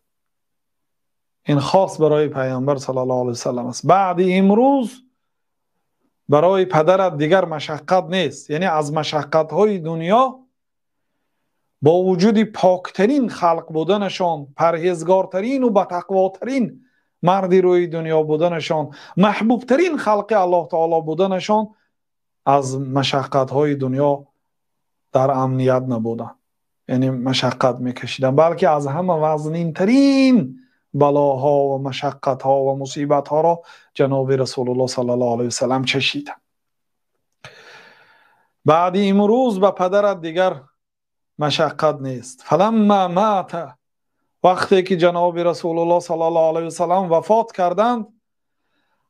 Ин хос барои пайғамбар саллаллоҳу алайҳи васаллам аст. Баъди имрӯз барои падарат дигар машаққат нест. Яъне аз машаққатҳои дунё бо вуҷуди поктарин халқ буданашон, парҳезгортарину батақвотарин марди рӯи дунё буданашон, маҳбубтарин халқи Аллоҳ таоло буданашон, аз машаққатҳои дунё дар амният набуданд, яъне машаққат мекашиданд, балки аз ҳама вазнинтарин балоҳо ва машаққатҳо ва мусибатҳоро ҷаноби Расулуллоҳ саллаллоҳу алайҳи васаллам чашиданд. Баъди имрӯз ба падарат дигар машаққат нест. Фаламма мата, вақте ки ҷаноби Расулуллоҳ саллаллоҳу алайҳи васаллам вафот карданд,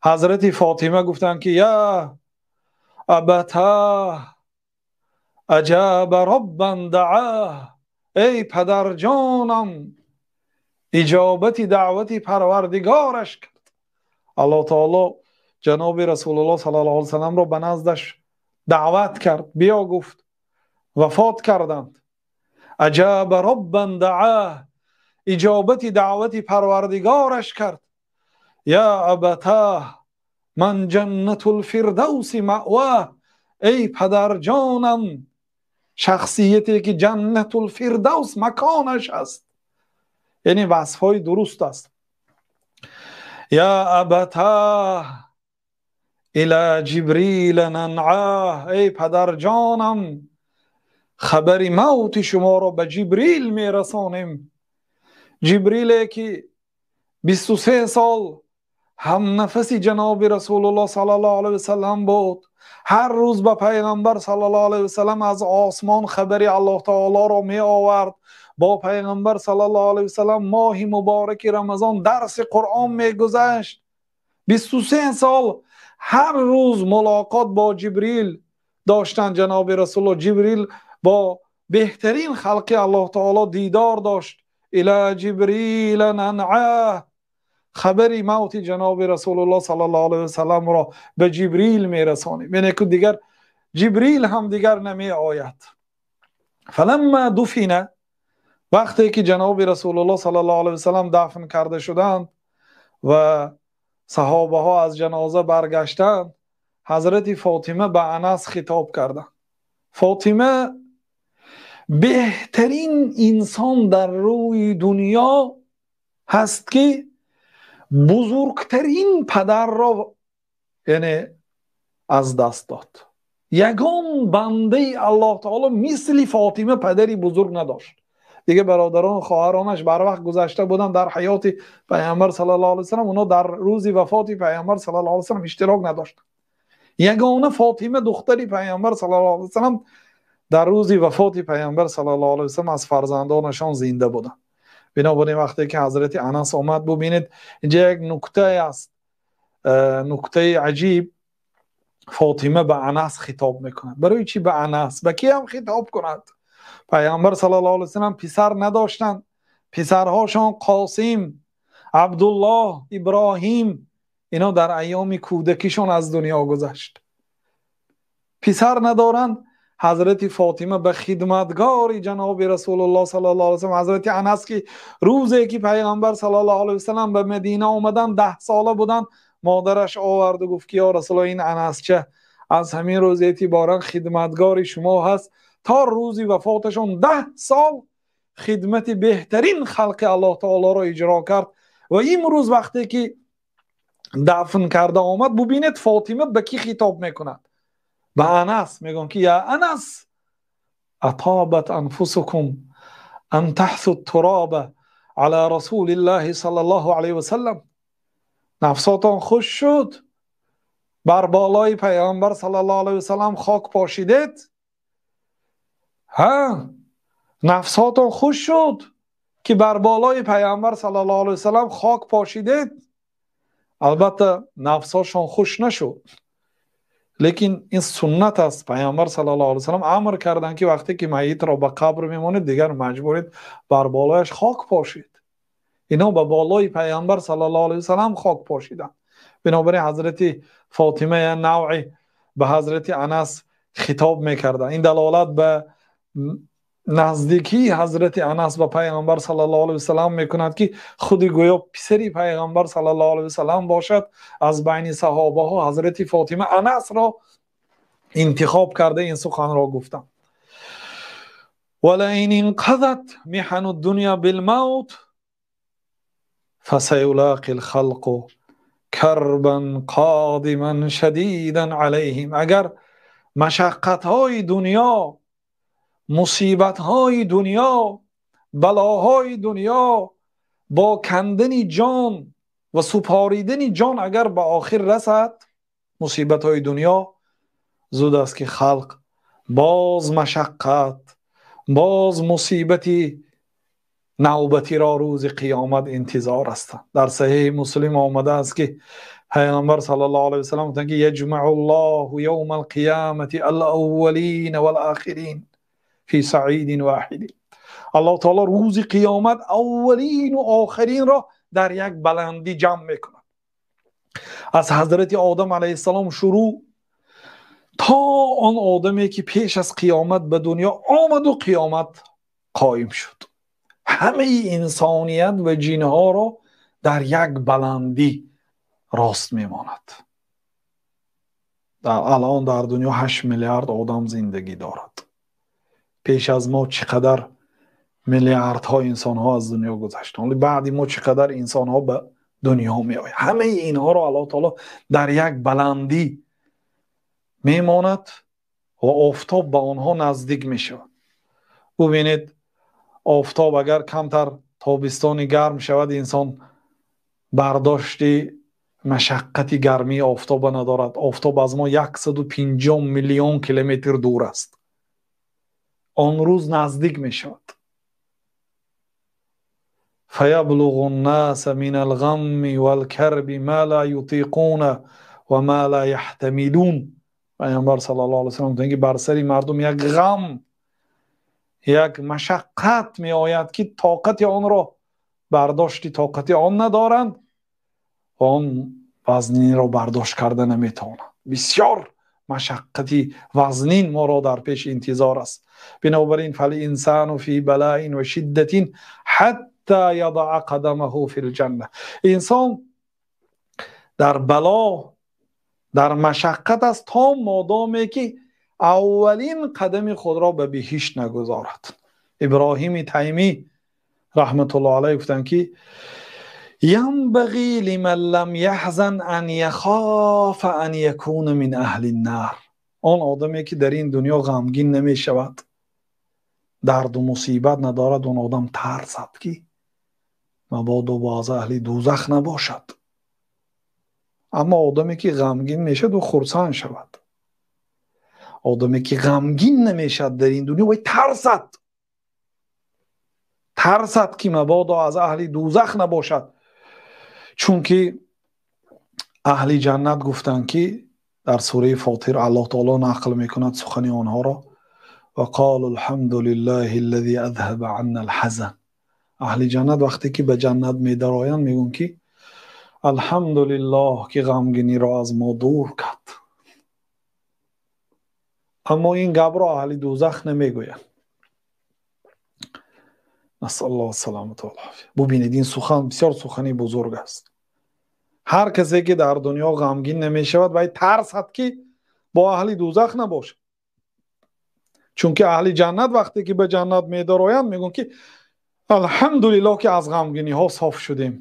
ҳазрати Фотима гуфтанд ки я абата аҷаба роббан даъаҳ, эй падарҷонам, иҷобати даъвати парвардигораш кард. Аллоҳ таоло ҷаноби Расулуллоҳ саллаллоҳу алайҳи васалламро ба наздаш даъват кард, биё гуфт, вафот карданд. Аҷаба роббан даъаҳ, иҷобати даъвати парвардигораш кард. Я абатаҳ ман ҷаннатул фирдавси маъваҳ, эй падарҷонам, шахсияте ки ҷаннатул фирдавс маконаш аст, яъне васфҳои дуруст аст. Я абатаҳ ила ҷибрила нанъаҳ, эй падарҷонам, хабари мавти шуморо ба Ҷибрил мерасонем. Ҷибриле ки 23 сол ҳамнафаси ҷаноби Расулуллоҳ саллаллоҳу алайҳи васаллам буд, ҳар рӯз ба пайғамбар саллаллоҳу алайҳи васаллам аз осмон хабари Аллоҳ таолоро меовард, Бо Пайғамбар саллаллоҳу алайҳи васаллам моҳи мубораки Рамазон дарси Қуръон мегузашт. 23 сол ҳар рӯз мулоқот бо Ҷибрил доштанд ҷаноби Расулуллоҳ. Ҷибрил бо беҳтарин халқи Аллоҳ таоло дидор дошт. Ила Ҷибрил нанъа, хабари мавти ҷаноби Расулуллоҳ саллаллоҳу алайҳи васалламро ба Ҷибрил мерасонид. Яъне ки дигар Ҷибрил ҳам дигар намеояд. Фаламма дуфина, вақте ки ҷаноби Расулуллоҳ саллаллоҳу алайҳи васаллам дафн карда шуданд ва саҳобаҳо аз ҷаноза баргаштанд, ҳазрати Фотима ба Анас хитоб карданд. Фотима беҳтарин инсон дар рӯи дунё ҳаст ки бузургтарин падарро яъне аз даст дод. Ягон бандаи Аллоҳ таоло мисли Фотима падари бузург надошт. Дига бародарон хоҳаронаш барвақт гузашта буданд дар ҳаёти Пайғамбар саллаллоҳу алайҳи васаллам, онҳо дар рӯзи вафоти Пайғамбар саллаллоҳу алайҳи васаллам иштирок надоштанд. Ягона Фотима духтари Пайғамбар саллаллоҳу алайҳи васаллам дар рӯзи вафоти Пайғамбар саллаллоҳу алайҳи васаллам аз фарзандонашон зинда буданд. Бинобар ин вақте ки ҳазрати Анас омад, бубинед инҷа як нуктае аст, нуктаи аҷиб. Фотима ба Анас хитоб мекунад. Барои чӣ ба Анас? Ба ки ҳам хитоб кунад? Пайғамбар саллаллоҳу алайҳи васаллам писар надоштанд. Писарҳошон Қосим, Абдуллоҳ, Иброҳим, ино дар айёми кӯдакишон аз дунё гузашт. Писар надоранд. Ҳазрати Фотима ба хидматгори ҷаноби Расулуллоҳ саллаллоҳу алайҳи васаллам ҳазрати Анас, ки рӯзе ки Пайғамбар саллаллоҳу алайҳи васаллам ба Мадина омаданд 10 сола буданд, модараш оварду гуфт ки ё Расулуллоҳ, ин Анасча аз ҳамин рӯз эътиборан хидматгори шумо ҳаст. То рӯзи вафоташон 10 сол хидмати беҳтарин халқи Аллоҳ таолоро иҷро кард. Ва имрӯз вақте ки дафн карда омад, бубинед Фотима ба кӣ хитоб мекунад? Ба Анас. Мегӯянд ки я Анас, атабат анфусукум ан таҳсу тураба ала расулиллаҳи саллаллоҳу алайҳи васаллам. Нафсотон хуш шуд бар болои Пайғамбар саллаллоҳу алайҳи васаллам хок пошидед? Ҳа, нафсотон хуш шуд ки бар болои Пайғамбар саллаллоҳу алайҳи васаллам хок пошидед? Албатта нафсошон хуш нашуд, лекин ин суннат аст. Пайғамбар саллаллоҳу алайҳи васаллам амр карданд ки вақте ки майитро ба қабр мемонед, дигар маҷбуред бар болояш хок пошид. Ино ба болои Пайғамбар саллаллоҳу алайҳи васаллам хок пошиданд. Бинобар ин ҳазрати Фотима я навъи ба ҳазрати Анас хитоб мекарданд. Ин далолат ба наздикии ҳазрати Анас ба Пайғамбар саллаллоҳу алайҳи васаллам мекунад ки худи гӯё писари Пайғамбар саллаллоҳу алайҳи васаллам бошад. Аз байни саҳобаҳо ҳазрати Фотима Анасро интихоб карда ин суханро гуфтанд. Валаин инқазат миҳану дунё билмавт фасаюлақи лхалқу карбан қодиман шадидан алайҳим. Агар машаққатҳои дунё, мусибатҳои дунё, балоҳои дунё бо кандани ҷон ва супоридани ҷон агар ба охир расад, мусибатҳои дунё, зуд аст ки халқ боз машаққат, боз мусибати навбатиро рӯзи қиёмат интизор ҳастанд. Дар саҳеҳи Муслим омадааст ки Пайғамбар саллаллоҳу алайҳи васаллам гуфтанд ки яҷмаъу ллоҳу явма алқиёмати алаввалина валохирин фи саидин воҳид. Аллоҳ таоло рӯзи қиёмат аввалину охиринро дар як баландӣ ҷамъ мекунад. Аз ҳазрати Одам алайҳиссалом шурӯъ то он одаме ки пеш аз қиёмат ба дунё омаду қиёмат қоим шуд. Ҳамаи инсоният ва ҷинҳоро дар як баландӣ рост мемонад. Алон дар дунё 8 миллиард одам зиндагӣ дорад. Пеш аз мо чӣ қадар миллиардҳо инсонҳо аз дунё гузаштанд, баъди мо чӣ қадар инсонҳо ба дунё меоянд. Ҳамаи инҳоро Аллоҳ таоло дар як баландӣ мемонад ва офтоб ба онҳо наздик мешавад. Бубинед, офтоб агар камтар тобистони гарм шавад, инсон бардошти машаққати гармии офтоба надорад. Офтоб аз мо 150 миллион километр дур аст. Он рӯз наздик мешавад. فيبلغ الناس من الغم والكرب ما لا يطيقون و ما لا يحتملون. Паёмбар саллаллоҳу алайҳи васаллам гуфтанд, ки бар сари мардум як ғам, як машаққат меояд, ки тоқати онро бардошти тоқати он надоранд ва он вазнинро бардошт карда наметавонанд. Бисёр машаққати вазнин моро дар пеш интизор аст. Бинобар ин فالإنسان في بلاء وشدة حتى يضع قدمه في الجنة. Инсон дар бало, дар машаққат аст то модоме ки аввалин қадами худро ба биҳишт нагузорад. Иброҳими Таймӣ раҳматуллоҳ алайҳ гуфтанд, ки ينبغي لمن لم يحزن أن يخاف أن يكون من أهل النار. Он одаме ки дар ин дунё ғамгин намешавад, дарду мусибат надорад, он одам тарсад, ки мабодо боз аҳли дӯзах набошад. Аммо одаме ки ғамгин мешавад, ӯ хурсанд шавад. Одаме ки ғамгин намешавад дар ин дунё, вай тарсад, тарсад, ки мабодо аз аҳли дӯзах набошад. Чунки аҳли ҷаннат гуфтанд, ки дар сураи Фотир Аллоҳ таоло нақл мекунад сухани онҳоро: وقالوا الحمد لله الذي أذهب عنا الحزن. Аҳли ҷаннат вақте ки ба ҷаннат медароянд, мегӯянд, ки алҳамдулиллоҳ, ки ғамгиниро аз мо дур кард. Аммо ин гапро аҳли дӯзах намегӯянд. نسأل الله السلامة والعافية. Бубинед, ин сухан бисёр сухани бузург аст. Ҳар касе ки дар дунё ғамгин намешавад, вай тарсад, ки бо аҳли дӯзах набошад. Чунки аҳли ҷаннат вақте ки ба ҷаннат медароянд, мегӯянд, ки алҳамдулиллоҳ, ки аз ғамгиниҳо соф шудем.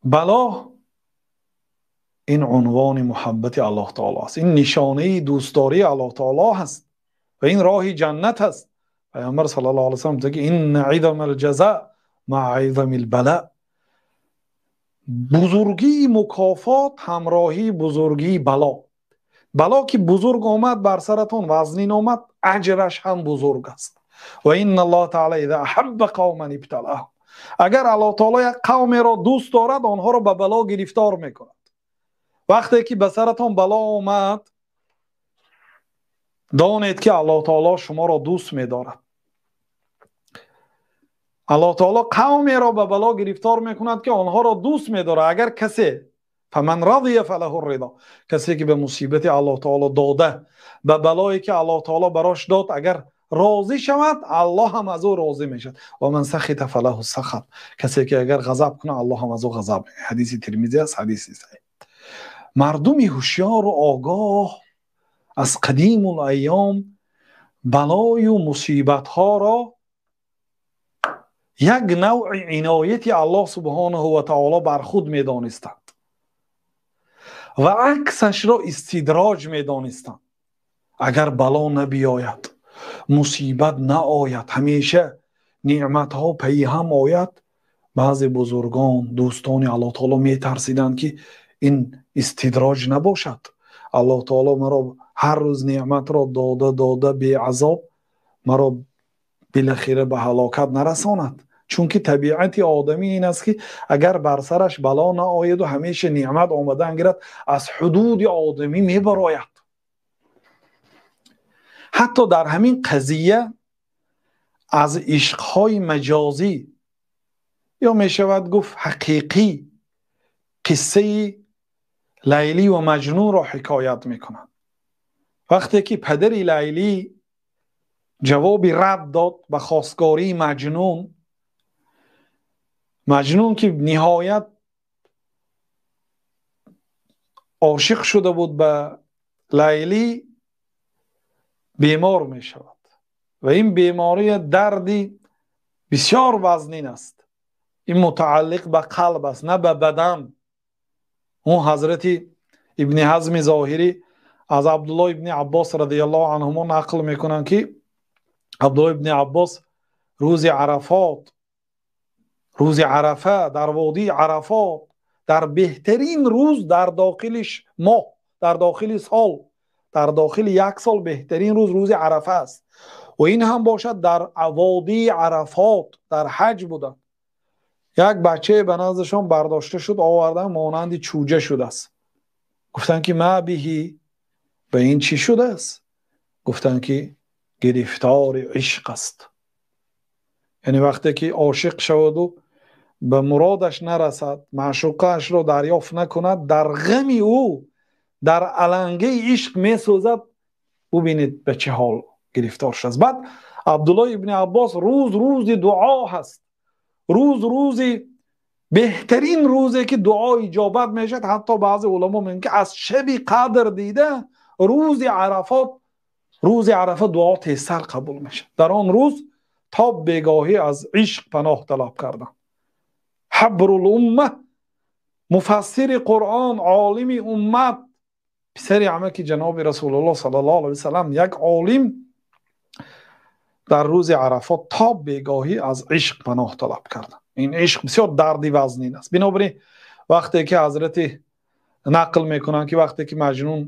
Бало ин унвони муҳаббати Аллоҳ таоло аст, ин нишонаи дӯстдории Аллоҳ таоло аст ва ин роҳи ҷаннат аст. Паёмбар саллаллоҳу алайҳи васаллам гуфта, ки إن عظم الجزاء مع عظم البلاء. Бузургии мукофот ҳамроҳии бузургии бало. Бало ки бузург омад бар саратон, вазнин омад, аҷраш ҳам бузург аст. وإن الله تعالى إذا أحب قوما ابتلاهم. Агар Аллоҳ таоло як қавмеро дӯст дорад, онҳоро ба бало гирифтор мекунад. Вақте ки ба саратон бало омад, донед, ки Аллоҳ таоло шуморо дӯст медорад. Аллоҳ таоло қавмеро ба бало гирифтор мекунад, ки онҳоро дӯст медорад. Агар касе فمن رضي فله الرضا, касе ки ба мусибати Аллоҳ таоло дода, ба балое ки Аллоҳ таоло барош дод, агар розӣ шавад, Аллоҳ ҳам аз ӯ розӣ мешавад. ومن سخط فله السخط. Касе ки агар ғазаб кунад, Аллоҳ ҳам аз ӯ ғазаб. Ҳадиси Тирмизӣ аст, ҳадиси саҳеҳ. Мардуми ҳушёру огоҳ аз қадимул айём балою мусибатҳоро як навъи инояти Аллоҳ субҳонаҳу ва таоло бар худ медонистанд ва аксашро истидроҷ медонистанд. Агар бало набиёяд, мусибат наояд, ҳамеша неъматҳо пайи ҳам ояд, баъзе бузургон, дӯстони Аллоҳ таоло метарсиданд, ки ин истидроҷ набошад, Аллоҳ таоло маро ҳар рӯз неъматро дода дода, беазоб маро билахира ба ҳалокат нарасонад. Чунки табиати одамӣ ин аст, ки агар бар сараш бало наояду ҳамеша неъмат омадан гирад, аз ҳудуди одамӣ мебарояд. Ҳатто дар ҳамин қазия аз ишқҳои маҷозӣ ё мешавад гуфт ҳақиқӣ қиссаи Лайлӣ ва Маҷнунро ҳикоят мекунад. Вақте ки падари Лайлӣ ҷавоби рад дод ба хостгории Маҷнун, Маҷнун ки ниҳоят ошиқ шуда буд ба Лайлӣ, бемор мешавад ва ин беморӣ дарди бисёр вазнин аст. Ин мутааллиқ ба қалб аст, на ба бадан. Он ҳазрати Ибни Ҳазми Зоҳирӣ аз Абдуллоҳ ибни Аббос радиаллоҳу анҳумо нақл мекунанд, ки Абдуллоҳ ибни Аббос рӯзи Арафот, рӯзи Арафа, дар водии Арафот, дар беҳтарин рӯз дар дохили моҳ, дар дохили сол, дар дохили як сол беҳтарин рӯз рӯзи Арафа аст. Ва ин ҳам бошад дар водии Арафот дар ҳаҷ буданд. Як бачае ба наздашон бардошта шуд, овардан, монанди чӯҷа шудааст. Гуфтанд ки ма биҳи, ба ин чӣ шудааст? Гуфтанд ки гирифтори ишқ аст. Яъне вақте ки ошиқ шаваду ба муродаш нарасад, маъшуқаашро дарёфт накунад, дар ғами ӯ, дар алангаи ишқ месӯзад. Бубинед ба чӣ ҳол гирифтор шудааст. Баъд Абдуллоҳ ибни Аббос рӯз рӯзи дуо ҳаст, рӯз рӯзи беҳтарин рӯзе ки дуо иҷобат мешавад. Ҳатто баъзе уламо мегӯянд ки аз шаби қадр дида рӯзи Арафот, рӯзи Арафа дуо тезтар қабул мешавад. Дар он рӯз то бегоҳӣ аз ишқ паноҳ талаб карданд. Ҳабрул умма, муфассири Қуръон, олими уммат, писари амаки ҷаноби Расулуллоҳ саллаллоҳу алайҳи васаллам, як олим дар рӯзи Арафот то бегоҳӣ аз ишқ паноҳ талаб карданд. Ин ишқ бисёр дарди вазнин аст. Бинобар ин вақте ки ҳазрати нақл мекунанд ки вақте ки Маҷнун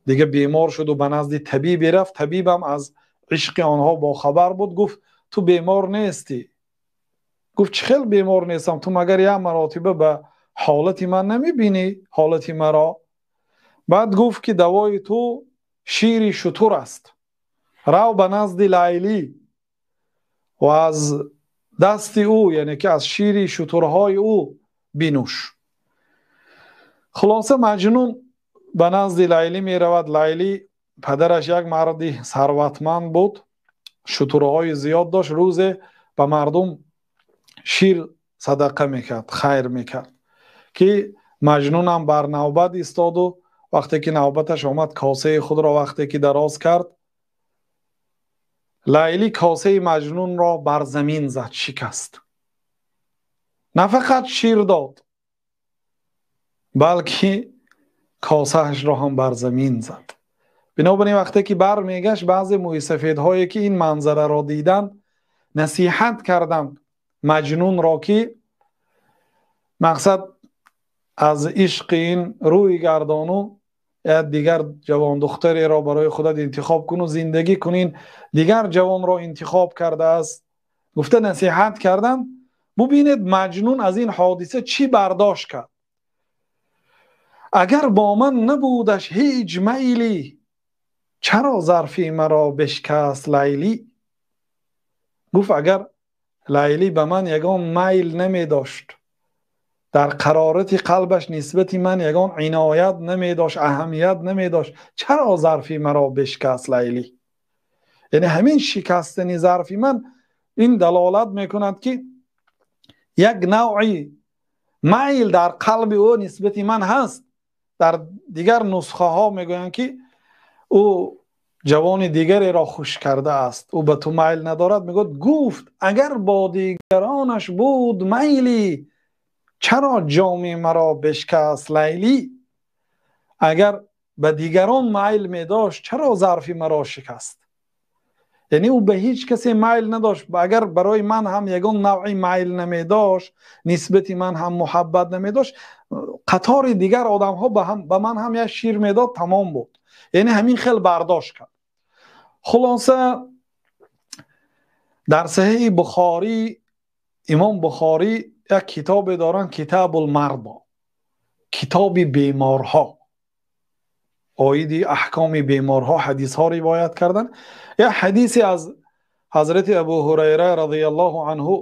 дига бемор шуд ва ба назди табибе рафт, табибам аз ишқи онҳо бохабар буд, гуфт ту бемор нестӣ. Гуфт чӣ хел бемор нестам? Ту магар як маротиба ба ҳолати ман намебинӣ, ҳолати маро? Баъд гуфт ки давои ту шири шутур аст. Рав ба назди Лайлӣ ва аз дасти ӯ, яъне ки аз шири шутурҳои ӯ бинӯш. Хулоса Маҷнун ба назди Лайлӣ меравад. Лайлӣ падараш як марди сарватманд буд, шутурҳои зиёд дошт. Рӯзе ба мардум шир садақа мекард, хайр мекард, ки Маҷнунам бар навбат истоду вақте ки навбаташ омад, косаи худро вақте ки дароз кард, Лайлӣ косаи Маҷнунро бар замин зад, шикаст. На фақат шир дод, балки косаашро ҳам бар замин зад. Бинобар ин вақте ки бармегашт, баъзе мӯйсафедҳое ки ин манзараро диданд, насиҳат карданд Маҷнунро ки мақсад аз ишқи ин рӯй гардону як дигар ҷавондухтареро барои худат интихоб куну зиндагӣ кунин, дигар ҷавонро интихоб кардааст, гуфта насиҳат карданд. Бубинед Маҷнун аз ин ҳодиса чӣ бардошт кард. Агар бо ман набудаш ҳеҷ майлӣ, чаро зарфи маро бишкаст Лайлӣ? Гуфт агар Лайлӣ ба ман ягон майл намедошт, дар қарорати қалбаш нисбати ман ягон иноят намедошт, аҳамият намедошт, чаро зарфи маро бишкаст Лайлӣ? Яъне ҳамин шикастани зарфи ман ин далолат мекунад ки як навъи майл дар қалби ӯ нисбати ман ҳаст. Дар дигар нусхаҳо мегӯянд ки ӯ ҷавони дигареро хуш кардааст, ӯ ба ту майл надорад. Мегӯяд гуфт агар бо дигаронаш буд майлӣ, чаро ҷоми маро бишкаст Лайлӣ? Агар ба дигарон майл медошт, чаро зарфи маро шикаст? Яъне ӯ ба ҳеҷ касе майл надошт. Агар барои ман ҳам ягон навъи майл намедошт, нисбати ман ҳам муҳаббат намедошт, қатори дигар одамҳо ба ман ҳам як шир медод, тамом буд. Яъне ҳамин хел бардошт кард. Хулоса дар Саҳеҳи Бухорӣ имом Бухорӣ як китобе доранд, Китобул Мардо, китоби беморҳо, оиди аҳкоми беморҳо ҳадисҳо ривоят карданд. Як ҳадисе аз ҳазрати Абу Ҳурайра радияллоҳу анҳу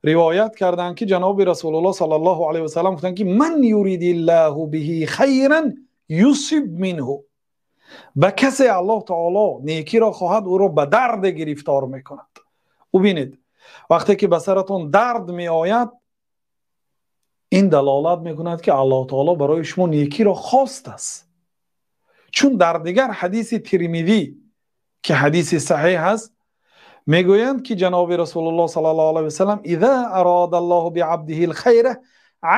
ривоят карданд ки ҷаноби Расулуллоҳ саллаллоҳу алайҳи васаллам гуфтанд ки ман юридиллаҳу биҳи хайран юсиб минҳу. Ба касе Аллоҳ таоло некиро хоҳад, ӯро ба дарде гирифтор мекунад. Бубинед, вақте ки ба саратон дард меояд, ин далолат мекунад ки Аллоҳ таоло барои шумо некиро хостааст. Чун дар дигар ҳадиси Тирмизӣ ки ҳадиси саҳеҳ аст, мегӯянд ки ҷаноби Расулуллоҳ саллаллоҳу алайҳи васаллам иза арада Аллоҳу биабдиҳи алхайра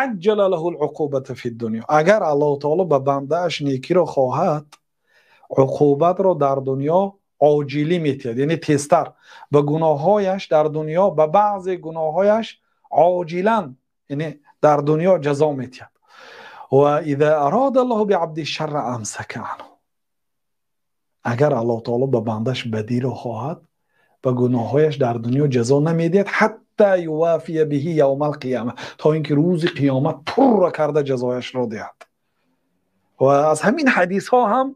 аҷҷала лаҳу алуқубата фид-дунё. Агар Аллоҳ таоло ба бандааш некиро хоҳад, уқубатро дар дунё оҷилӣ метиҳад, яъне тезтар ба гуноҳҳояш дар дунё, ба баъзе гуноҳҳояш оҷилан, яъне дар дунё ҷазо метиҳад. Ва иза арада Аллоҳу биабдиҳи шарра амсака анҳу. Агар Аллоҳ таоло ба бандаш бадиро хоҳад, ба гуноҳҳояш дар дунё ҷазо намедиҳад, ҳатто ювафия биҳи явмал қиёма, то инки рӯзи қиёмат пурра карда ҷазояшро диҳад. Ва аз ҳамин ҳадисҳо ҳам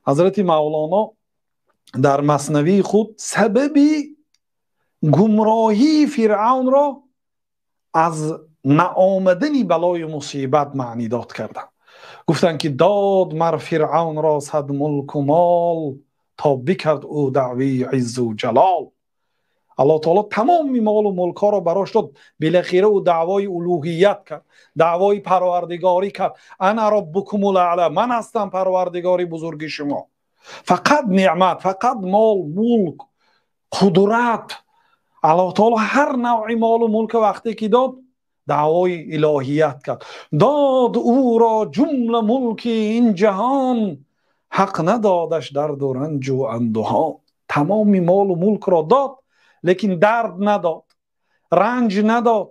ҳазрати Мавлоно дар маснавии худ сабаби гумроҳии Фиръавнро аз наомадани балою мусибат маънидод карданд. Гуфтанд ки дод мар Фиръавнро сад мулку мол, то бикард ӯ даъвии иззу ҷалол. Аллоҳ таоло тамоми молу мулкҳоро барош дод, билахира ӯ даъвои улуҳият кард, даъвои парвардигорӣ кард. Ана роббукумул аъла, ман ҳастам парвардигори бузурги шумо. Фақат неъмат, фақат мол, мулк, қудрат. Аллоҳ таоло ҳар навъи молу мулка вақте ки дод, даъвои илоҳият кард. Дод ӯро ҷумла мулки ин ҷаҳон, ҳақ надодаш дарду ранҷу андӯҳон. Тамоми молу мулкро дод, лекин дард надод, ранҷ надод,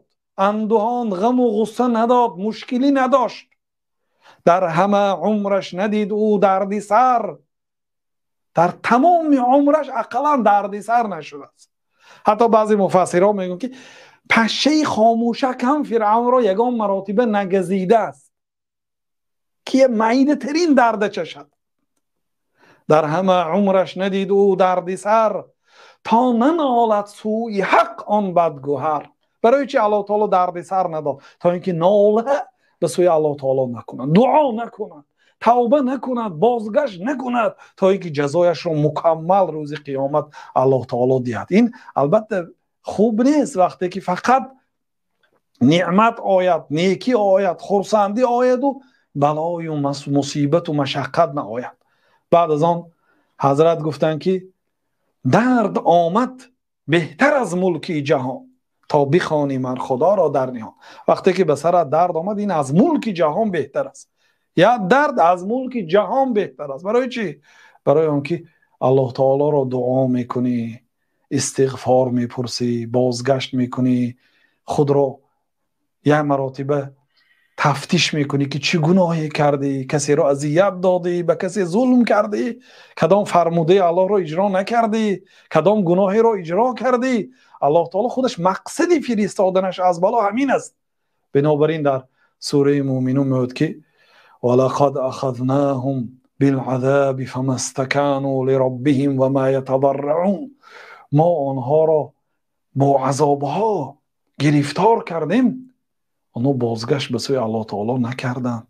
андӯҳон, ғаму ғусса надод, мушкилӣ надошт. Дар ҳама умраш надид ӯ дарди сар, дар тамоми умраш ақаллан дарди сар нашудааст. Ҳатто баъзе муфассирон мегӯянд ки пашшаи хомӯшак ҳам Фиръавнро ягон маротиба нагазидааст, ки майдатарин дарда чашад. Дар ҳама умраш надид ӯ дарди сар, то нанолад сӯи ҳақ он бадгӯҳар. Барои чи Аллоҳ таоло дарди сар надод? То инки нола ба сӯи Аллоҳ таоло накунад, дуо накунад, тавба накунад, бозгашт накунад, то инки ҷазояшро мукаммал рӯзи қиёмат Аллоҳ таоло диҳад. Ин албатта хуб нест вақте ки фақат неъмат ояд, некӣ ояд, хурсандӣ ояду балою мусибату машаққат наояд. Баъд аз он ҳазрат гуфтанд ки дард омад беҳтар аз мулки ҷаҳон, то бихонӣ ман Худоро дар ниҳон. Вақте ки ба сарат дард омад, ин аз мулки ҷаҳон беҳтар аст. Я дард аз мулки ҷаҳон беҳтар аст. Барои чӣ? Барои он ки Аллоҳ таолоро дуо мекунӣ, истиғфор мепурсӣ, бозгашт мекунӣ, худро як маротиба тафтиш мекунӣ ки чӣ гуноҳе кардӣ, касеро азият додӣ, ба касе зулм кардӣ, кадом фармудаи Аллоҳро иҷро накардӣ, кадом гуноҳеро иҷро кардӣ. Аллоҳ таоло худаш мақсади фиристоданаш аз бало ҳамин аст. Бинобар ин дар сураи Муъминун меояд ки валақад ахазнаҳум билазаби фамастакану лироббиҳим вама ятадарраун. Мо онҳоро бо азобҳо гирифтор кардем, онҳо бозгашт ба сӯи Аллоҳ таоло накарданд,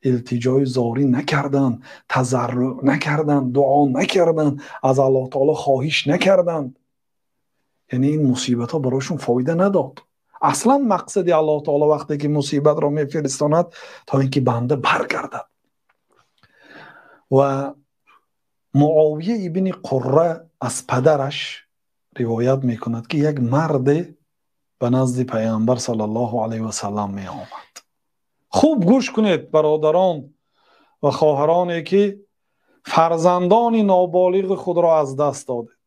илтиҷои зорӣ накарданд, тазарруъ накарданд, дуо накарданд, аз Аллоҳ таоло хоҳиш накарданд. Яъне ин мусибатҳо барояшон фоида надод. Аслан мақсади Аллоҳ таоло вақте ки мусибатро мефиристонад, то ин ки банда баргардад. Ва Муовия ибни Қурра аз падараш ривоят мекунад ки як марде ба назди Пайғамбар саллаллоҳу алайҳи васаллам меомад. Хуб гӯш кунед бародарон ва хоҳароне ки фарзандони ноболиғи худро аз даст додед.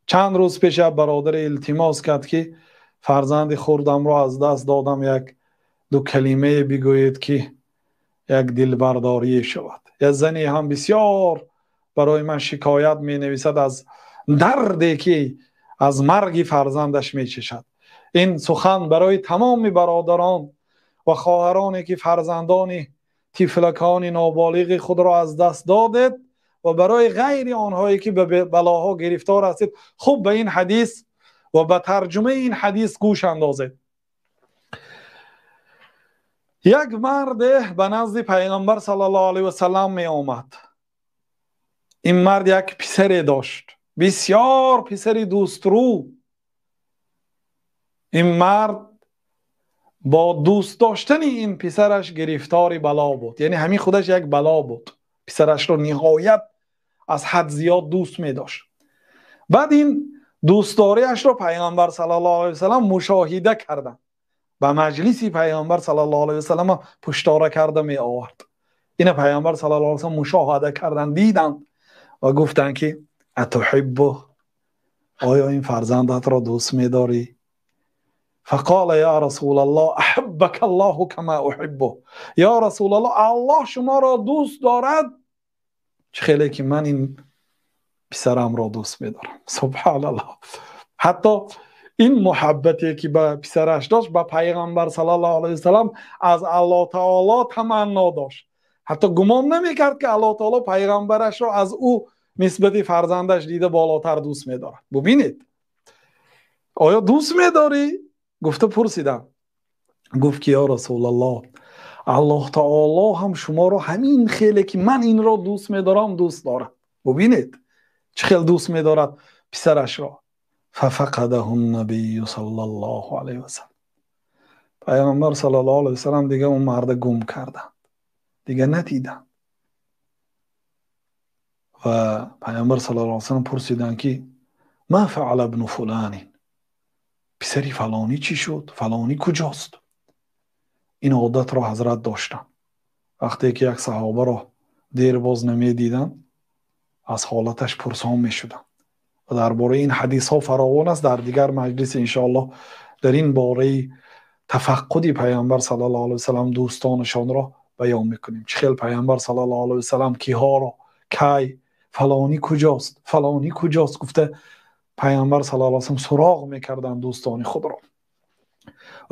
Чанд рӯз пеш як бародаре илтимос кард ки фарзанди хурдамро аз даст додам, як ду калимае бигӯед ки як дилбардорие шавад. Як зане ҳам бисёр барои ман шикоят менависад аз дарде ки аз марги фарзандаш мечашад. Ин сухан барои тамоми бародарон ва хоҳароне ки фарзандони тифлакони ноболиғи худро аз даст додед ва барои ғайри онҳое ки ба балоҳо гирифтор ҳастед, хуб ба ин ҳадис ва ба тарҷумаи ин ҳадис гӯш андозед. Як марде ба назди Пайғамбар саллаллоҳу алайҳи васаллам меомад. Ин мард як писаре дошт, бисёр писари дӯстрӯ. Ин мард бо дӯст доштани ин писараш гирифтори бало буд. Яъне ҳамин худаш як бало буд. Писарашро ниҳоят аз ҳад зиёд дӯст медошт. Баъд ин дӯстдориашро Пайғамбар саллаллоҳу алайҳи васаллам мушоҳида карданд. Ба маҷлиси Пайғамбар саллаллоҳу алайҳи васаллам пуштора карда меовард. Ина Пайғамбар саллаллоҳу алайҳи васаллам мушоҳада карданд, диданд ва гуфтанд ки атуҳиббу, оё ин фарзандатро дӯст медорӣ? فقال يا رسول الله احبك الله كما احبه. یا رسول الله، الله شما را دوست دارد چه خیلی که من این Писарамро дӯст медорам. Субҳаналлоҳ. Ҳатто ин муҳаббате ки ба писараш дошт, ба Пайғамбар саллаллоҳу алайҳи васаллам аз Аллоҳ таоло таманно дошт. Ҳатто гумон намекард, ки Аллоҳ таоло пайғамбарашро аз ӯ нисбати фарзандаш дида болотар дӯст медорад. Бубинед, оё дӯст медорӣ? Гуфта пурсидам. Гуфт ки ё Расулаллоҳ, Аллоҳ таоло ҳам шуморо ҳамин хеле ки ман инро дӯст медорам дӯст дорад. Бубинед, чӣ хел дӯст медорад писарашро. Фафақадаҳу набию саллаллоҳу алайҳи васаллам. Пайғамбар саллаллоҳу алайҳи васаллам дига он марда гум карданд, дига надиданд. Ва Пайғамбар саллаллоҳу алайҳи васаллам пурсиданд ки ма фаъала ибну фуланин, писари фалонӣ чӣ шуд, фалонӣ куҷост? Ин одатро ҳазрат доштанд. Вақте ки як саҳобаро дербоз намедиданд, аз ҳолаташ пурсон мешуданд. Ва дар бораи ин ҳадисҳо фаровон аст, дар дигар маҷлис иншоаллоҳ дар ин бораи тафаққуди Пайғамбар саллаллоҳу алайҳи васаллам дӯстонашонро баён мекунем. Чӣ хел Пайғамбар саллаллоҳу алайҳи васаллам киҳоро, кай, фалонӣ куҷост, фалонӣ куҷост гуфта Пайғамбар саллаллоҳу алайҳи васаллам суроғ мекарданд дӯстони худро.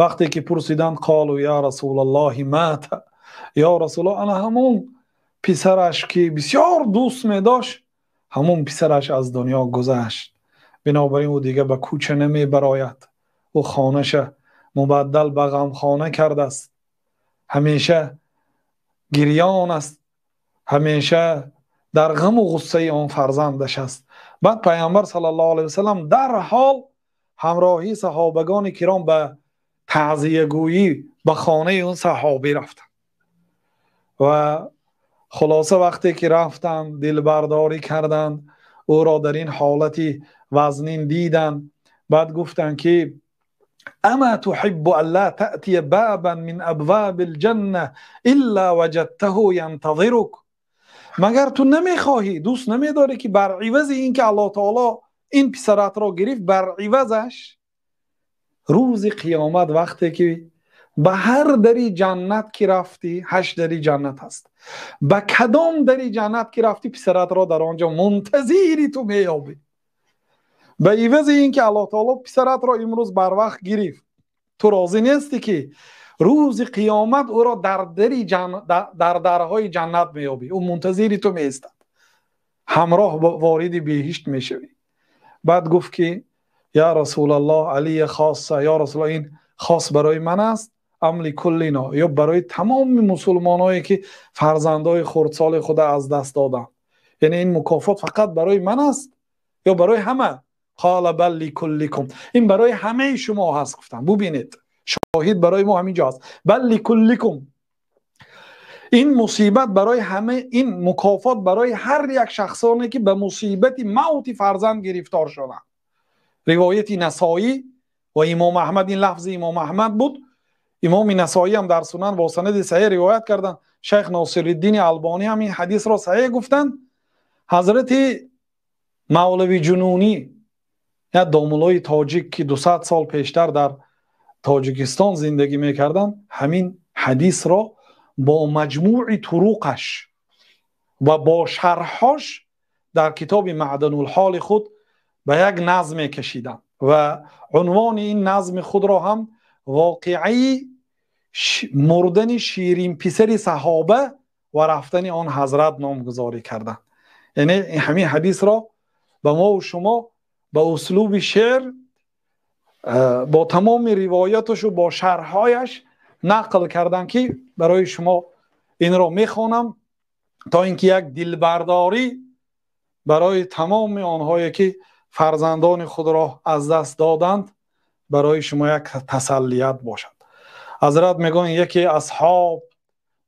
Вақте ки пурсиданд, қолу я Расулаллоҳи мата, ё Расулаллоҳ, ана ҳамон писараш ки бисёр дӯст медошт, ҳамон писараш аз дунё гузашт. Бинобар ин ӯ дига ба кӯча намебарояд. Ӯ хонаша мубаддал ба ғамхона кардааст, ҳамеша гирён аст, ҳамеша дар ғаму ғуссаи он фарзандаш аст. Баъд Пайғамбар саллаллоҳу алайҳи васаллам дарҳол ҳамроҳии саҳобагони киром ба таъзиягӯӣ ба хонаи он саҳобӣ рафтанд. Ва хулоса вақте ки рафтанд, дилбардорӣ карданд, ӯро дар ин ҳолати вазнин диданд. Баъд гуфтанд ки ама туҳиббу ан ла таътия бабан мин абвабил ҷанна илла ваҷадтаҳу янтазирук, магар ту намехоҳӣ, дӯст намедорӣ ки бар ивази ин ки Аллоҳ таоло ин писаратро гирифт, бар ивазаш рӯзи қиёмат вақте ки ба ҳар дари ҷаннат ки рафтӣ, 8 дари ҷаннат ҳаст, ба кадом дари ҷаннат ки рафтӣ писаратро дар он ҷо мунтазири ту меёбӣ. Ба ивази ин ки Аллоҳ таоло писаратро имрӯз барвақт гирифт, ту розӣ нестӣ ки рӯзи қиёмат ӯро дар дарҳои ҷаннат меёбӣ, ӯ мунтазири ту меистад, ҳамроҳ вориди беҳишт мешавӣ. Баъд гуфт ки я Расулаллоҳ, алия хосса, ё Расулаллоҳ, ин хос барои ман аст, ам ликуллино, ё барои тамоми мусулмоное ки фарзандои хурдсоли худа аз даст доданд. Яъне ин мукофот фақат барои ман аст ё барои ҳама? Қола бал ликулликум, ин барои ҳамаи шумо ҳаст гуфтанд. Бубинед, шоҳид барои мо ҳамин ҷо аст. Бал ликулликум, ин мусибат барои ҳама, ин мукофот барои ҳар як шахсоне ки ба мусибати мавти фарзанд гирифтор шуданд. Ривояти Насоӣ ва Имом Аҳмад, ин лафзи Имом Аҳмад буд. Имоми Насоӣ ҳам дар Сунан бо санади саҳеҳ ривоят карданд. Шайх Носириддини Албонӣ ҳам ин ҳадисро саҳеҳ гуфтанд. Ҳазрати Мавлави Ҷунунӣ, як домулои тоҷик ки 200 сол пештар дар Тоҷикистон зиндагӣ мекарданд, ҳамин ҳадисро бо маҷмӯи туруқаш ва бо шарҳҳош дар китоби Маъданулҳоли худ ба як назм мекашиданд ва унвони ин назми худро ҳам воқеаи мурдани ширинписари саҳоба ва рафтани он ҳазрат номгузорӣ карданд. Яъне ҳамин ҳадисро ба мо шумо ба услуби шеър бо тамоми ривояташу бо шарҳҳояш нақл карданд ки барои шумо инро мехонам то инки як дилбардорӣ барои тамоми онҳое ки фарзандони худро аз даст доданд барои шумо як тасаллият бошад. Ҳазрат мегӯянд яке асҳоб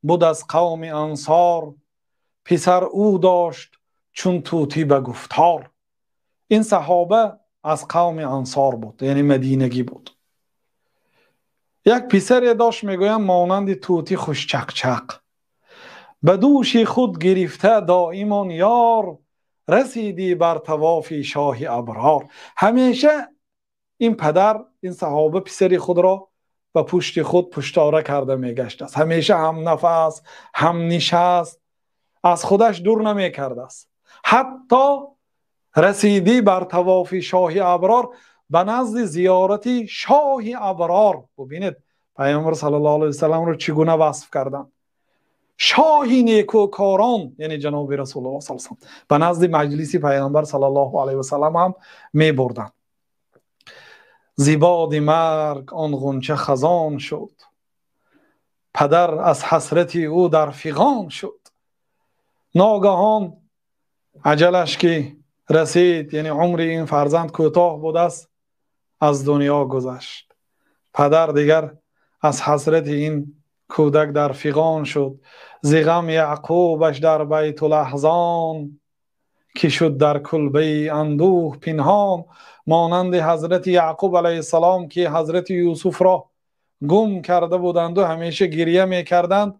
буд аз қавми ансор, писар ӯ дошт чун тӯтӣ ба гуфтор. Ин саҳоба аз қавми ансор буд, яъне мадинагӣ буд. Як писаре дошт, мегӯянд, монанди тӯтӣ хушчақчақ, ба дӯши худ гирифта доимон ёр, расидӣ бар тавофи шоҳи аброр. Ҳамеша ин падар, ин саҳоба писари худро ба пушти худ пуштора карда мегаштааст, ҳамеша ҳамнафас, ҳамнишаст, аз худаш дур намекардааст. Ҳатто Расидӣ бар тавофи шоҳи аброр, ба назди зиёрати шоҳи аброр. Бубинед Паёмбар саллаллоҳу алайҳи васалламро чӣ гуна васф карданд. Шоҳи некӯкорон, яъне ҷаноби Расулуллоҳ саллаллоҳу алайҳи васаллам, ба назди маҷлиси Паёмбар саллаллоҳу алайҳи васаллам ҳам мебурданд. Зибоди марг он ғунча хазон шуд, падар аз ҳасрати ӯ дар фиғон шуд. Ногаҳон аҷалаш ки расид, яъне умри ин фарзанд кӯтоҳ будааст, аз дунё гузашт. Падар дигар аз ҳасрати ин кӯдак дар фиғон шуд. Зи ғам Яъқубаш дар Байтулаҳзон, ки шуд дар кулбаи андӯҳ пинҳон. Монанди ҳазрати Яъқуб алайҳиссалом ки ҳазрати Юсуфро гум карда буданд ва ҳамеша гиря мекарданд,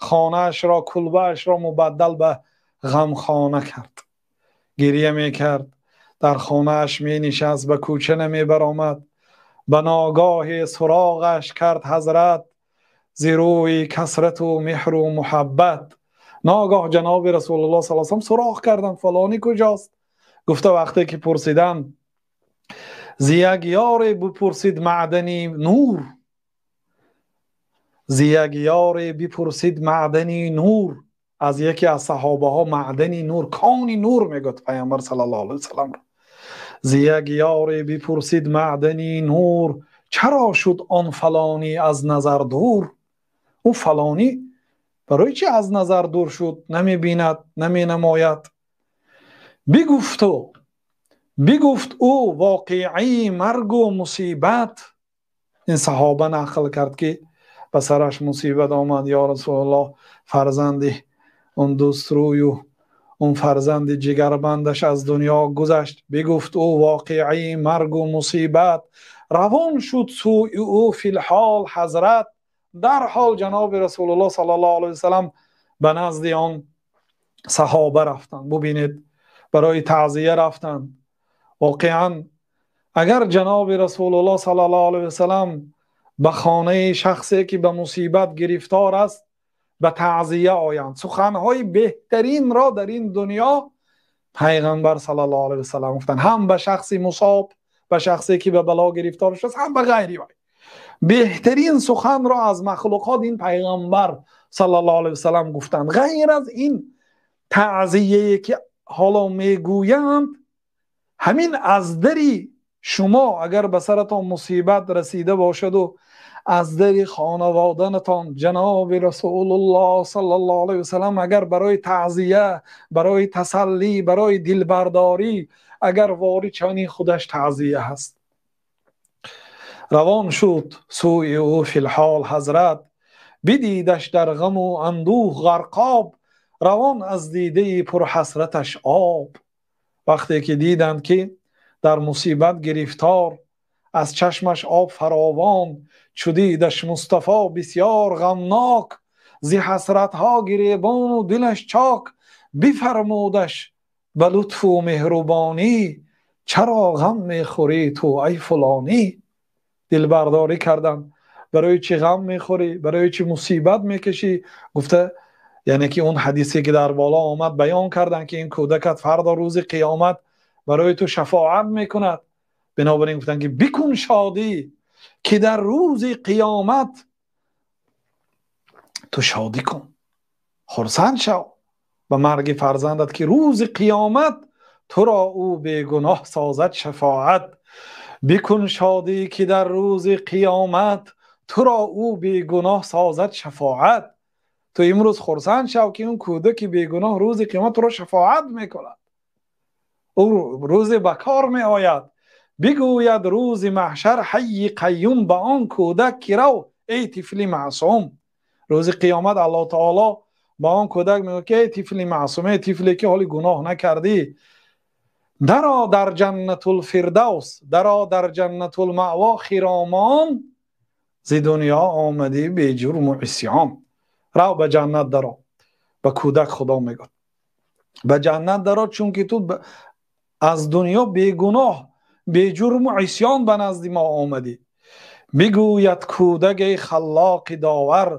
хонаашро, кулбаашро мубаддал ба ғамхона кард. Гиря мекард, дар хонааш менишаст, ба кӯча намебаромад. Ба ногоҳи суроғаш кард ҳазрат, зи рӯи касрату меҳру муҳаббат. Ногоҳ ҷаноби Расулуллоҳ саллаллоҳу алайҳи васаллам суроғ карданд, фалонӣ куҷост? Гуфта вақте ки пурсиданд, зи як ёре бипурсид маъдани нур, зи як ёре бипурсид маъдани нур. Аз яке аз саҳобаҳо маъдани нур, кони нур мегӯяд Паёмбар саллаллоҳу алайҳи васаллам. Зи як ёре бипурсид маъдани нур, чаро шуд он фалонӣ аз назар дур? Ӯ фалонӣ барои чӣ аз назар дур шуд? Намебинад, наменамояд. Бигуфт ӯ воқеаи маргу мусибат. Ин саҳоба нақл кард ки ба сараш мусибат омад. Ё Расулуллоҳ, фарзанди он дӯстрӯю он фарзанди ҷигарбандаш аз дунё гузашт. Бигуфт ӯ воқеаи маргу мусибат, равон шуд сӯи ӯ филҳол ҳазрат. Дар ҳол ҷаноби Расулуллоҳ саллаллоҳу алайҳи васаллам ба назди он саҳоба рафтанд. Бубинед, барои таъзия рафтанд. Воқеан агар ҷаноби Расулуллоҳ саллаллоҳу алайҳи васаллам ба хонаи шахсе ки ба мусибат гирифтор аст ба таъзия оянд, суханҳои беҳтаринро дар ин дунё Пайғамбар саллаллоҳу алайҳи васаллам гуфтанд, ҳам ба шахси мусоб, ба шахсе ки ба бало гирифтор шудааст, ҳам ба ғайри вай. Беҳтарин суханро аз махлуқот ин Пайғамбар саллаллоҳу алайҳи васаллам гуфтанд. Ғайр аз ин таъзияе ки ҳоло мегӯянд, ҳамин аз дари шумо агар ба саратон мусибат расида бошаду аз дари хонаводанатон ҷаноби Расулуллоҳ саллаллоҳу алайҳи васаллам агар барои таъзия, барои тасаллӣ, барои дилбардорӣ агар ворид шаванд, ин худаш таъзия ҳаст. Равон шуд сӯи ӯ филҳол ҳазрат, бидидаш дар ғаму андӯҳ ғарқоб, равон аз дидаи пурҳасраташ об. Вақте ки диданд ки дар мусибат гирифтор, аз чашмаш об фаровон, чу дидаш Мустафо бисёр ғамнок, зи ҳасратҳо гиребону дилаш чок, бифармудаш ба лутфу меҳрубонӣ, чаро ғам мехӯрӣ ту ай фулонӣ? Дилбардорӣ карданд. Барои чӣ ғам мехӯрӣ? Барои чӣ мусибат мекашӣ? Гуфта, яъне ки он ҳадисе ки дар боло омад баён карданд ки ин кӯдакат фардо рӯзи қиёмат барои ту шафоат мекунад. Бинобар ин гуфтанд ки бикун шодӣ ки дар рӯзи қиёмат ту шодӣ кун, хурсанд шав ба марги фарзандат ки рӯзи қиёмат туро ӯ бегуноҳ созад шафоат. Бикун шодӣ ки дар рӯзи қиёмат туро ӯ бегуноҳ созад шафоат. Ту имрӯз хурсанд шав ки он кӯдаки бегуноҳ рӯзи қиёмат туро шафоат мекунад, ӯ рӯзе ба кор меояд. Бигӯяд рӯзи маҳшар ҳайи қайюм ба он кӯдак ки рав эй тифли маъсум. Рӯзи қиёмат Аллоҳ таоло ба он кӯдак мегӯяд ки эй тифли маъсум, эй тифле ки ҳоли гуноҳ накардӣ, даро дар ҷаннатулфирдавс, даро дар ҷаннатулмаъво хиромон, зи дунё омадӣ беҷурму исён. Рав ба ҷаннат даро. Ба кӯдак Худо мегӯяд ба ҷаннат даро, чунки ту аз дунё бегуноҳ, беҷурму исён ба назди мо омадӣ. Бигӯяд кӯдак эй халлоқи довар,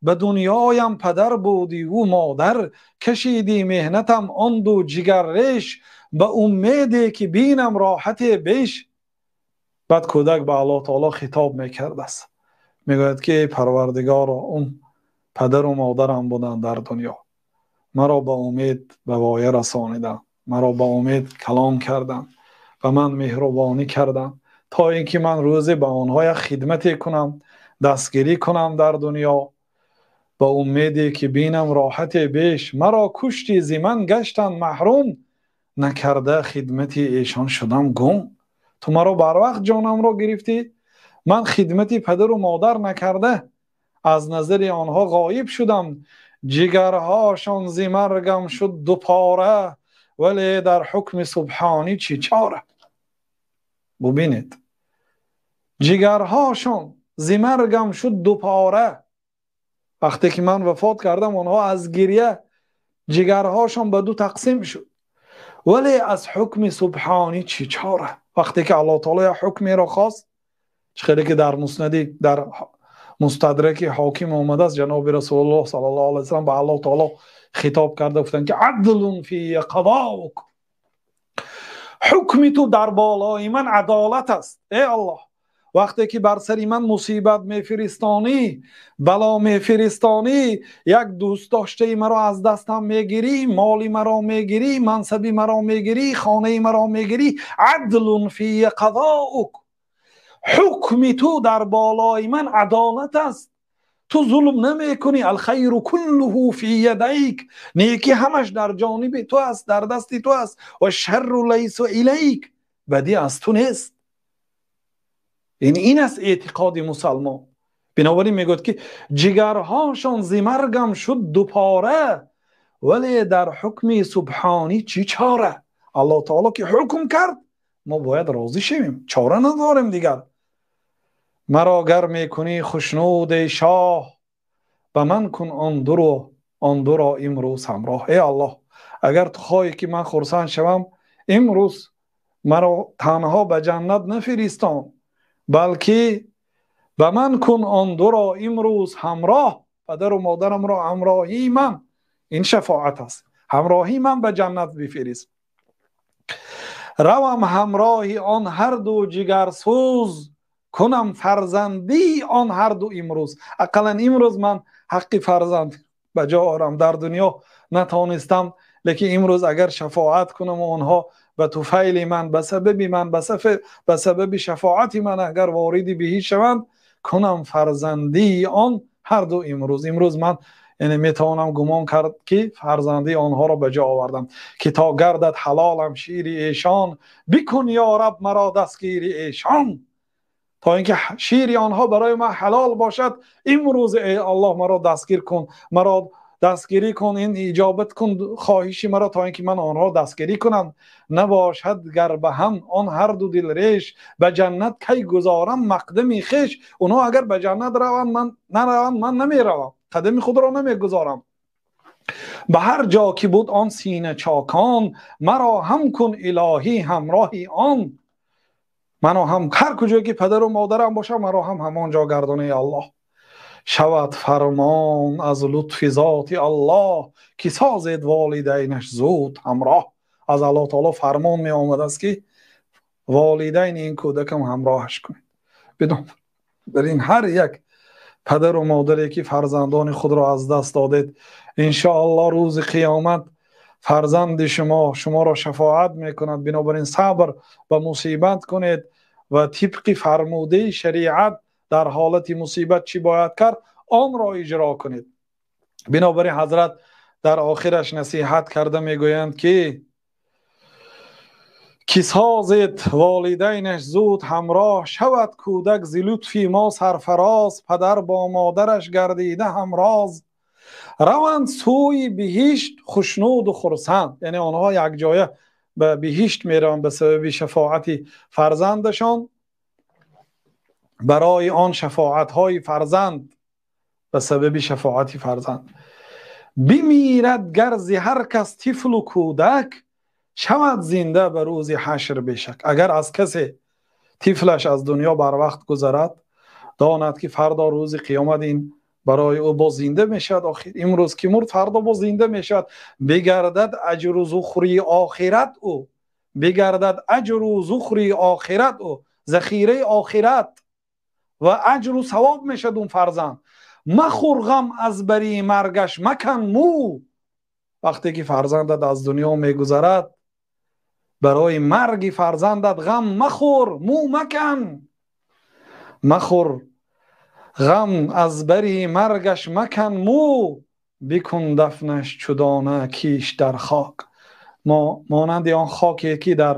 Ба дунёям падар будӣ ӯ модар, кашидӣ меҳнатам он ду ҷигарреш, ба умеде ки бинам роҳате беш. Баъд кӯдак ба Аллоҳ таоло хитоб мекардааст, мегӯяд ки эй Парвардигоро, он падару модарам буданд дар дунё, маро ба умед ба воя расониданд, маро ба умед калон карданд, ба ман меҳрубонӣ карданд, то ин ки ман рӯзе ба онҳо як хидмате кунам, дастгирӣ кунам дар дунё, ба умеде ки бинам роҳате беш. Маро кушти, зи ман гаштанд маҳрум, накарда хидмати эшон шудам гум. Ту маро барвақт ҷонамро гирифтӣ, ман хидмати падару модар накарда аз назари онҳо ғоиб шудам. Ҷигарҳошон зи маргам шуд дупора, вале дар ҳукми субҳонӣ чӣ чора. Бубинед, ҷигарҳошон зи маргам шуд дупора. Вақте ки ман вафот кардам, онҳо аз гиря ҷигарҳошон ба ду тақсим шуд, вале аз ҳукми субҳонӣ чӣ чора. Вақте ки Аллоҳ таоло як ҳукмеро хост, чӣ хеле ки дар муснади дар мустадраки ҳоким омадааст, ҷаноби Расулуллоҳ саллаллоҳу алайҳи васаллам ба Аллоҳ таоло хитоб карда гуфтанд ки адлун фия қазоук, ҳукми ту дар болои ман адолат аст. Эй Аллоҳ, вақте ки бар сари ман мусибат мефиристонӣ, бало мефиристонӣ, як дӯст доштаи маро аз дастам мегирӣ, моли маро мегирӣ, мансаби маро мегирӣ, хонаи маро мегирӣ, адлун фия қазоук, ҳукми ту дар болои ман адолат аст. Ту зулм намекунӣ. Алхайру куллуҳу фи ядайк, некӣ ҳамаш дар ҷониби ту аст, дар дасти ту аст. Ва шарру лайса илайк, бадӣ аз ту нест. Ин аст эътиқоди мусалмон. Бинобар ин мегӯяд ки ҷигарҳошон зи маргам шуд дупора, вале дар ҳукми субҳонӣ чӣ чора. Аллоҳ таоло ки ҳукм кард, мо бояд розӣ шавем, чора надорем дигар. Маро гар мекунӣ хушнуд эй шоҳ, ба ман кун он дуро имрӯз ҳамроҳ. Эй Аллоҳ, агар ту хоҳӣ ки ман хурсанд шавам, имрӯз маро танҳо ба ҷаннат нафиристон, балки ба ман кун он дуро имрӯз ҳамроҳ, падару модарамро ҳамроҳии ман, ин шафоат аст, ҳамроҳии ман ба ҷаннат бифирист. Равам ҳамроҳи он ҳар ду ҷигарсӯз, кунам фарзандии он ҳар ду имрӯз. Ақаллан имрӯз ман ҳаққи фарзанд ба ҷо орам, дар дунё натонистам, лекин имрӯз агар шафоат кунам ва онҳо ба туфайли ман, ба сабаби ман, ба сабаби шафоати ман агар вориди биҳишт шаванд, кунам фарзандии он ҳар ду имрӯз. Имрӯз ман яъне метавонам гумон кард ки фарзандии онҳоро ба ҷо овардам, ки то гардад ҳалолам шири эшон, бикун ё раб маро дастгири эшон. То ин ки шири онҳо барои ман ҳалол бошад, имрӯз эй Аллоҳ маро дастгир кун, маро дастгирӣ кун, ин иҷобат кун хоҳиши маро, то ин ки ман онҳоро дастгирӣ кунам. Набошад гар ба ҳам он ҳар ду дилреш, ба ҷаннат кай гузорам мақдами хеш. Онҳо агар ба ҷаннат раванд, ман наравам, ман намеравам, қадами худро намегузорам. Ба ҳар ҷо ки буд он сина чокон, маро ҳам кун илоҳӣ ҳамроҳи он. Маро ҳам ҳар куҷое ки падару модарам бошад, маро ҳам ҳамон ҷо гардон эй Аллоҳ. Шавад фармон аз лутфи зоти Аллоҳ, ки созед волидайнаш зуд ҳамроҳ. Аз Аллоҳ таоло фармон меомадааст ки волидайни ин кӯдакам ҳамроҳаш кунед. Бинобар ин ҳар як падару модаре ки фарзандони худро аз даст додед, иншоаллоҳ рӯзи қиёмат фарзанди шумо шуморо шафоат мекунад. Бинобар ин сабр ба мусибат кунед ва тибқи фармудаи шариат дар ҳолати мусибат чӣ бояд кард, онро иҷро кунед. Бинобар ин ҳазрат дар охираш насиҳат карда мегӯянд ки созед волидайнаш зуд ҳамроҳ, шавад кӯдак зи лутфи мо сарфароз, падар бо модараш гардида ҳамроз, раванд сӯи биҳишт хушнуду хурсанд. Яъне онҳо якҷоя ба биҳишт мераванд ба сабаби шафоати фарзандашон. Барои он шафоатҳои фарзанд, ба сабаби шафоати фарзанд. Бимирад гар зи ҳар кас тифлу кӯдак, шавад зинда ба рӯзи ҳашр бешак. Агар аз касе тифлаш аз дунё барвақт гузарад, донад ки фардо рӯзи қиёмат ин Барои ӯ боз зинда мешавад. Охир имрӯз ки мурд, фардо боз зинда мешавад. Бигардад аҷру зухри охират ӯ, бигардад аҷру зухри охират ӯ, захираи охират ва аҷру савоб мешавад он фарзанд. Махӯр ғам аз бари маргаш макан мӯ. Вақте ки фарзандат аз дунё мегузарад, барои марги фарзандат ғам махӯр, мӯ макан. Махӯр ғам аз бари маргаш макан мӯ, бикун дафнаш чудона киш дар хок. Мо монанди он хоке ки дар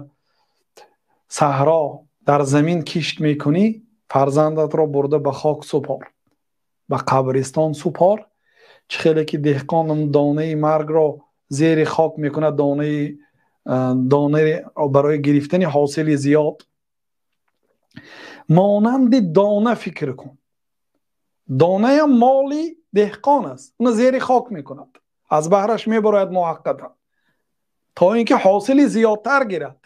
саҳро дар замин кишт мекунӣ, фарзандатро бурда ба хок супор, ба қабристон супор. Чӣ хеле ки деҳқон донаи маргро зери хок мекунад, донаи барои гирифтани ҳосили зиёд. Монанди дона фикр кун. Донаям моли деҳқон аст, уно зери хок мекунад, аз баҳраш мебарояд муваққатан, то инки ҳосили зиёдтар гирад.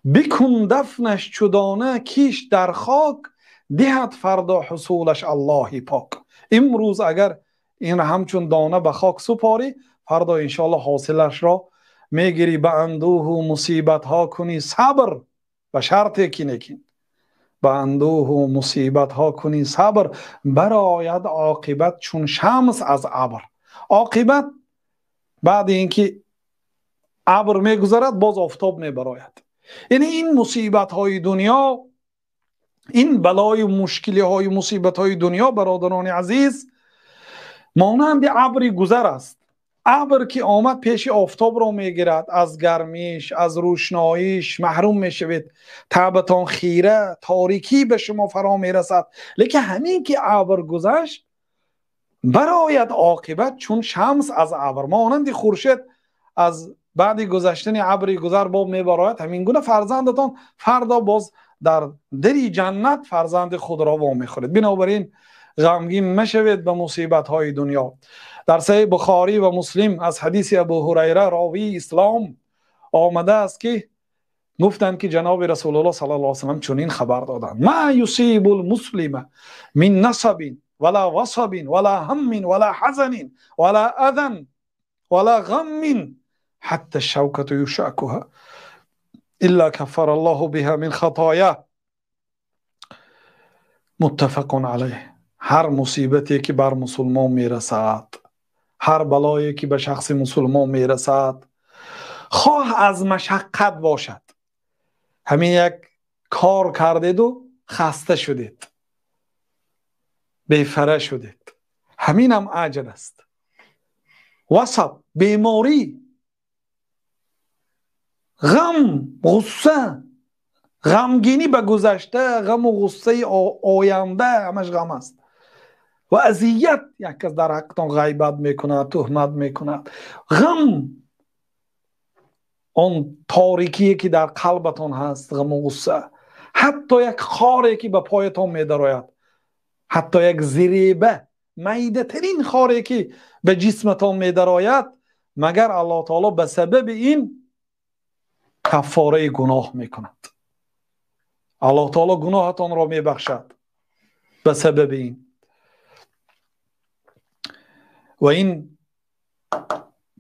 Бикун дафнаш чудона киш дар хок, диҳад фардо ҳусулаш Аллоҳи пок. Имрӯз агар ин ҳамчун дона ба хок супорӣ, фардо иншоаллоҳ ҳосилашро мегирӣ. Ба андӯҳу мусибатҳо кунӣ сабр, ба шарте ки некин. Ба андӯҳу мусибатҳо кунӣ сабр, барояд оқибат чун шамс аз абр. Оқибат баъди инки абр мегузарад, боз офтоб мебарояд. Яъне ин мусибатҳои дунё, ин балою мушкилиҳои мусибатҳои дунё, бародарони азиз, монанди абри гузар аст. Абр ки омад пеши офтобро мегирад, аз гармиш, аз рӯшноиш маҳрум мешавед, табатон хира, торикӣ ба шумо фаро мерасад. Лекин ҳамин ки абр гузашт, барояд оқибат чун шамс аз абр. Монанди хуршед аз баъди гузаштани абри гузар боб мебарояд, ҳамин гуна фарзандатон фардо боз дар дари ҷаннат фарзанди худро вомехӯред. Бинобар ин ғамгин машавед ба мусибатҳои дунё. Дар саҳеҳи Бухорӣ ва Муслим аз ҳадиси Абу Ҳурайра ровии ислом омада аст ки гуфтанд ки ҷаноби Расулуллоҳ саллаллоҳу алайҳи васаллам чунин хабар доданд: ма юсибул муслима мин насабин вала васабин вала ҳаммин вала ҳазанин вала адан вала ғаммин ҳатта шавкату юшакуҳа илла каффараллоҳу биҳа мин хатоя. Муттафақун алайҳ. Ҳар мусибате ки бар мусулмон мерасад, ҳар балое ки ба шахси мусулмон мерасад, хоҳ аз машаққат бошад, ҳамин як кор кардеду хаста шудед, бефара шудед, ҳаминам аҷр аст. Васаб, беморӣ, ғам, ғусса, ғамгинӣ ба гузашта, ғаму ғуссаи оянда, ҳамаш ғам аст. Ва азият, як кас дар ҳақтон ғайбат мекунад, туҳмат мекунад. Ғам, он торикие ки дар қалбатон ҳаст, ғаму ғусса, ҳатто як хоре ки ба поятон медарояд, ҳатто як зиреба, майдатарин хоре ки ба ҷисматон медарояд, магар Аллоҳ таоло ба сабаби ин каффораи гуноҳ мекунад. Аллоҳ таоло гуноҳатонро мебахшад ба сабаби ин. Ва ин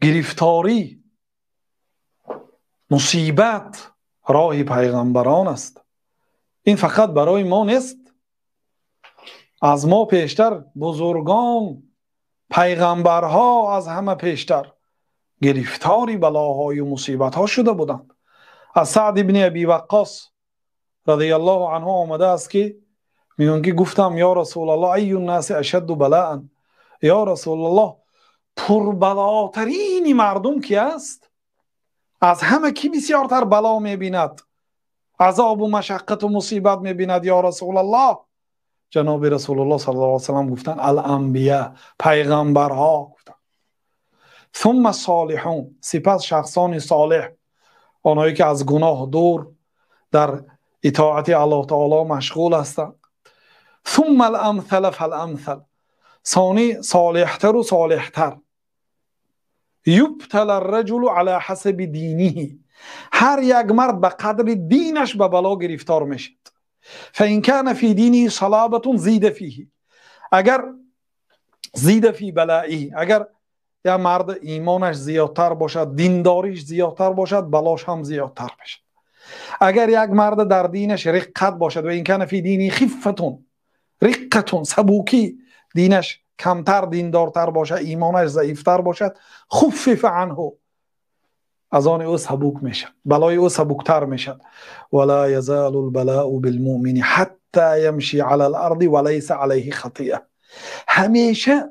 гирифторӣ, мусибат роҳи пайғамбарон аст. Ин фақат барои мо нест. Аз мо пештар бузургон, пайғамбарҳо аз ҳама пештар гирифтори балоҳою мусибатҳо шуда буданд. Аз Саъд ибни Аби Ваққос радиаллоҳу анҳу омада аст ки мегӯянд ки гуфтам: ё Расулаллоҳ, айю наси ашадду балаан? Ё Расулаллоҳ, пурбалотарини мардум ки аст? Аз ҳама ки бисёртар бало мебинад, азобу машаққату мусибат мебинад, ё Расулаллоҳ? Ҷаноби Расулуллоҳ саллаллоҳу алайҳи васаллам гуфтанд: ал-анбия, пайғамбарҳо гуфтанд. Сумма солиҳун, сипас шахсони солеҳ, онҳое ки аз гуноҳ дур, дар итоати Аллоҳ таоло машғул ҳастанд. Сумма ал-амсала фал-амсал, сони солеҳтару солеҳтар. Юбтала ар-раҷулу ала ҳасаби диниҳи, ҳар як мард ба қадри динаш ба бало гирифтор мешавад. Фаин кана фи диниҳи салабатун зида фиҳи, агар Зида фи балаи, агар як мард имонаш зиёдтар бошад, диндориш зиёдтар бошад, балош ҳам зиёдтар мешавад. Агар як мард дар динаш риққат бошад, ва ин кана фи дини хиффатун, риққатун, сабукӣ, динаш камтар диндортар бошад, имонаш заифтар бошад, хуффифа анҳу, аз он ӯ сабук мешавад, балои ӯ сабуктар мешавад. Ва ла язалу албалаъу билмуъмини ҳатта ямши ала аларди ва лайса алайҳи хатиа. Ҳамеша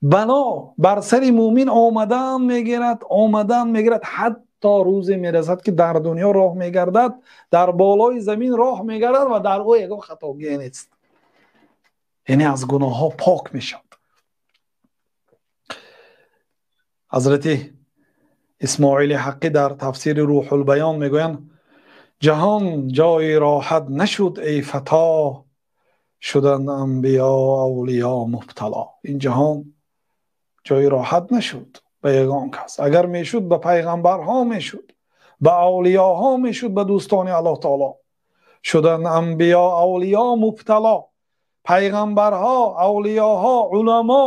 бало бар сари муъмин омадан мегирад, омадан мегирад, ҳатто рӯзе мерасад ки дар дунё роҳ мегардад, дар болои замин роҳ мегардад ва дар ӯ ягон хатогӣ нест, яъне аз гуноҳҳо пок мешавад. Ҳазрати Исмоили Ҳаққӣ дар тафсири Рӯҳулбаён мегӯянд: ҷаҳон ҷои роҳат нашуд эй фато, шуданд анбиё авлиё мубтало. Ин ҷаҳон ҷои роҳат нашуд ба ягон кас. Агар мешуд ба пайғамбарҳо мешуд, ба авлиёҳо мешуд, ба дӯстони Аллоҳ таоло. Шуданд анбиё авлиё мубтало, пайғамбарҳо, авлиёҳо, уламо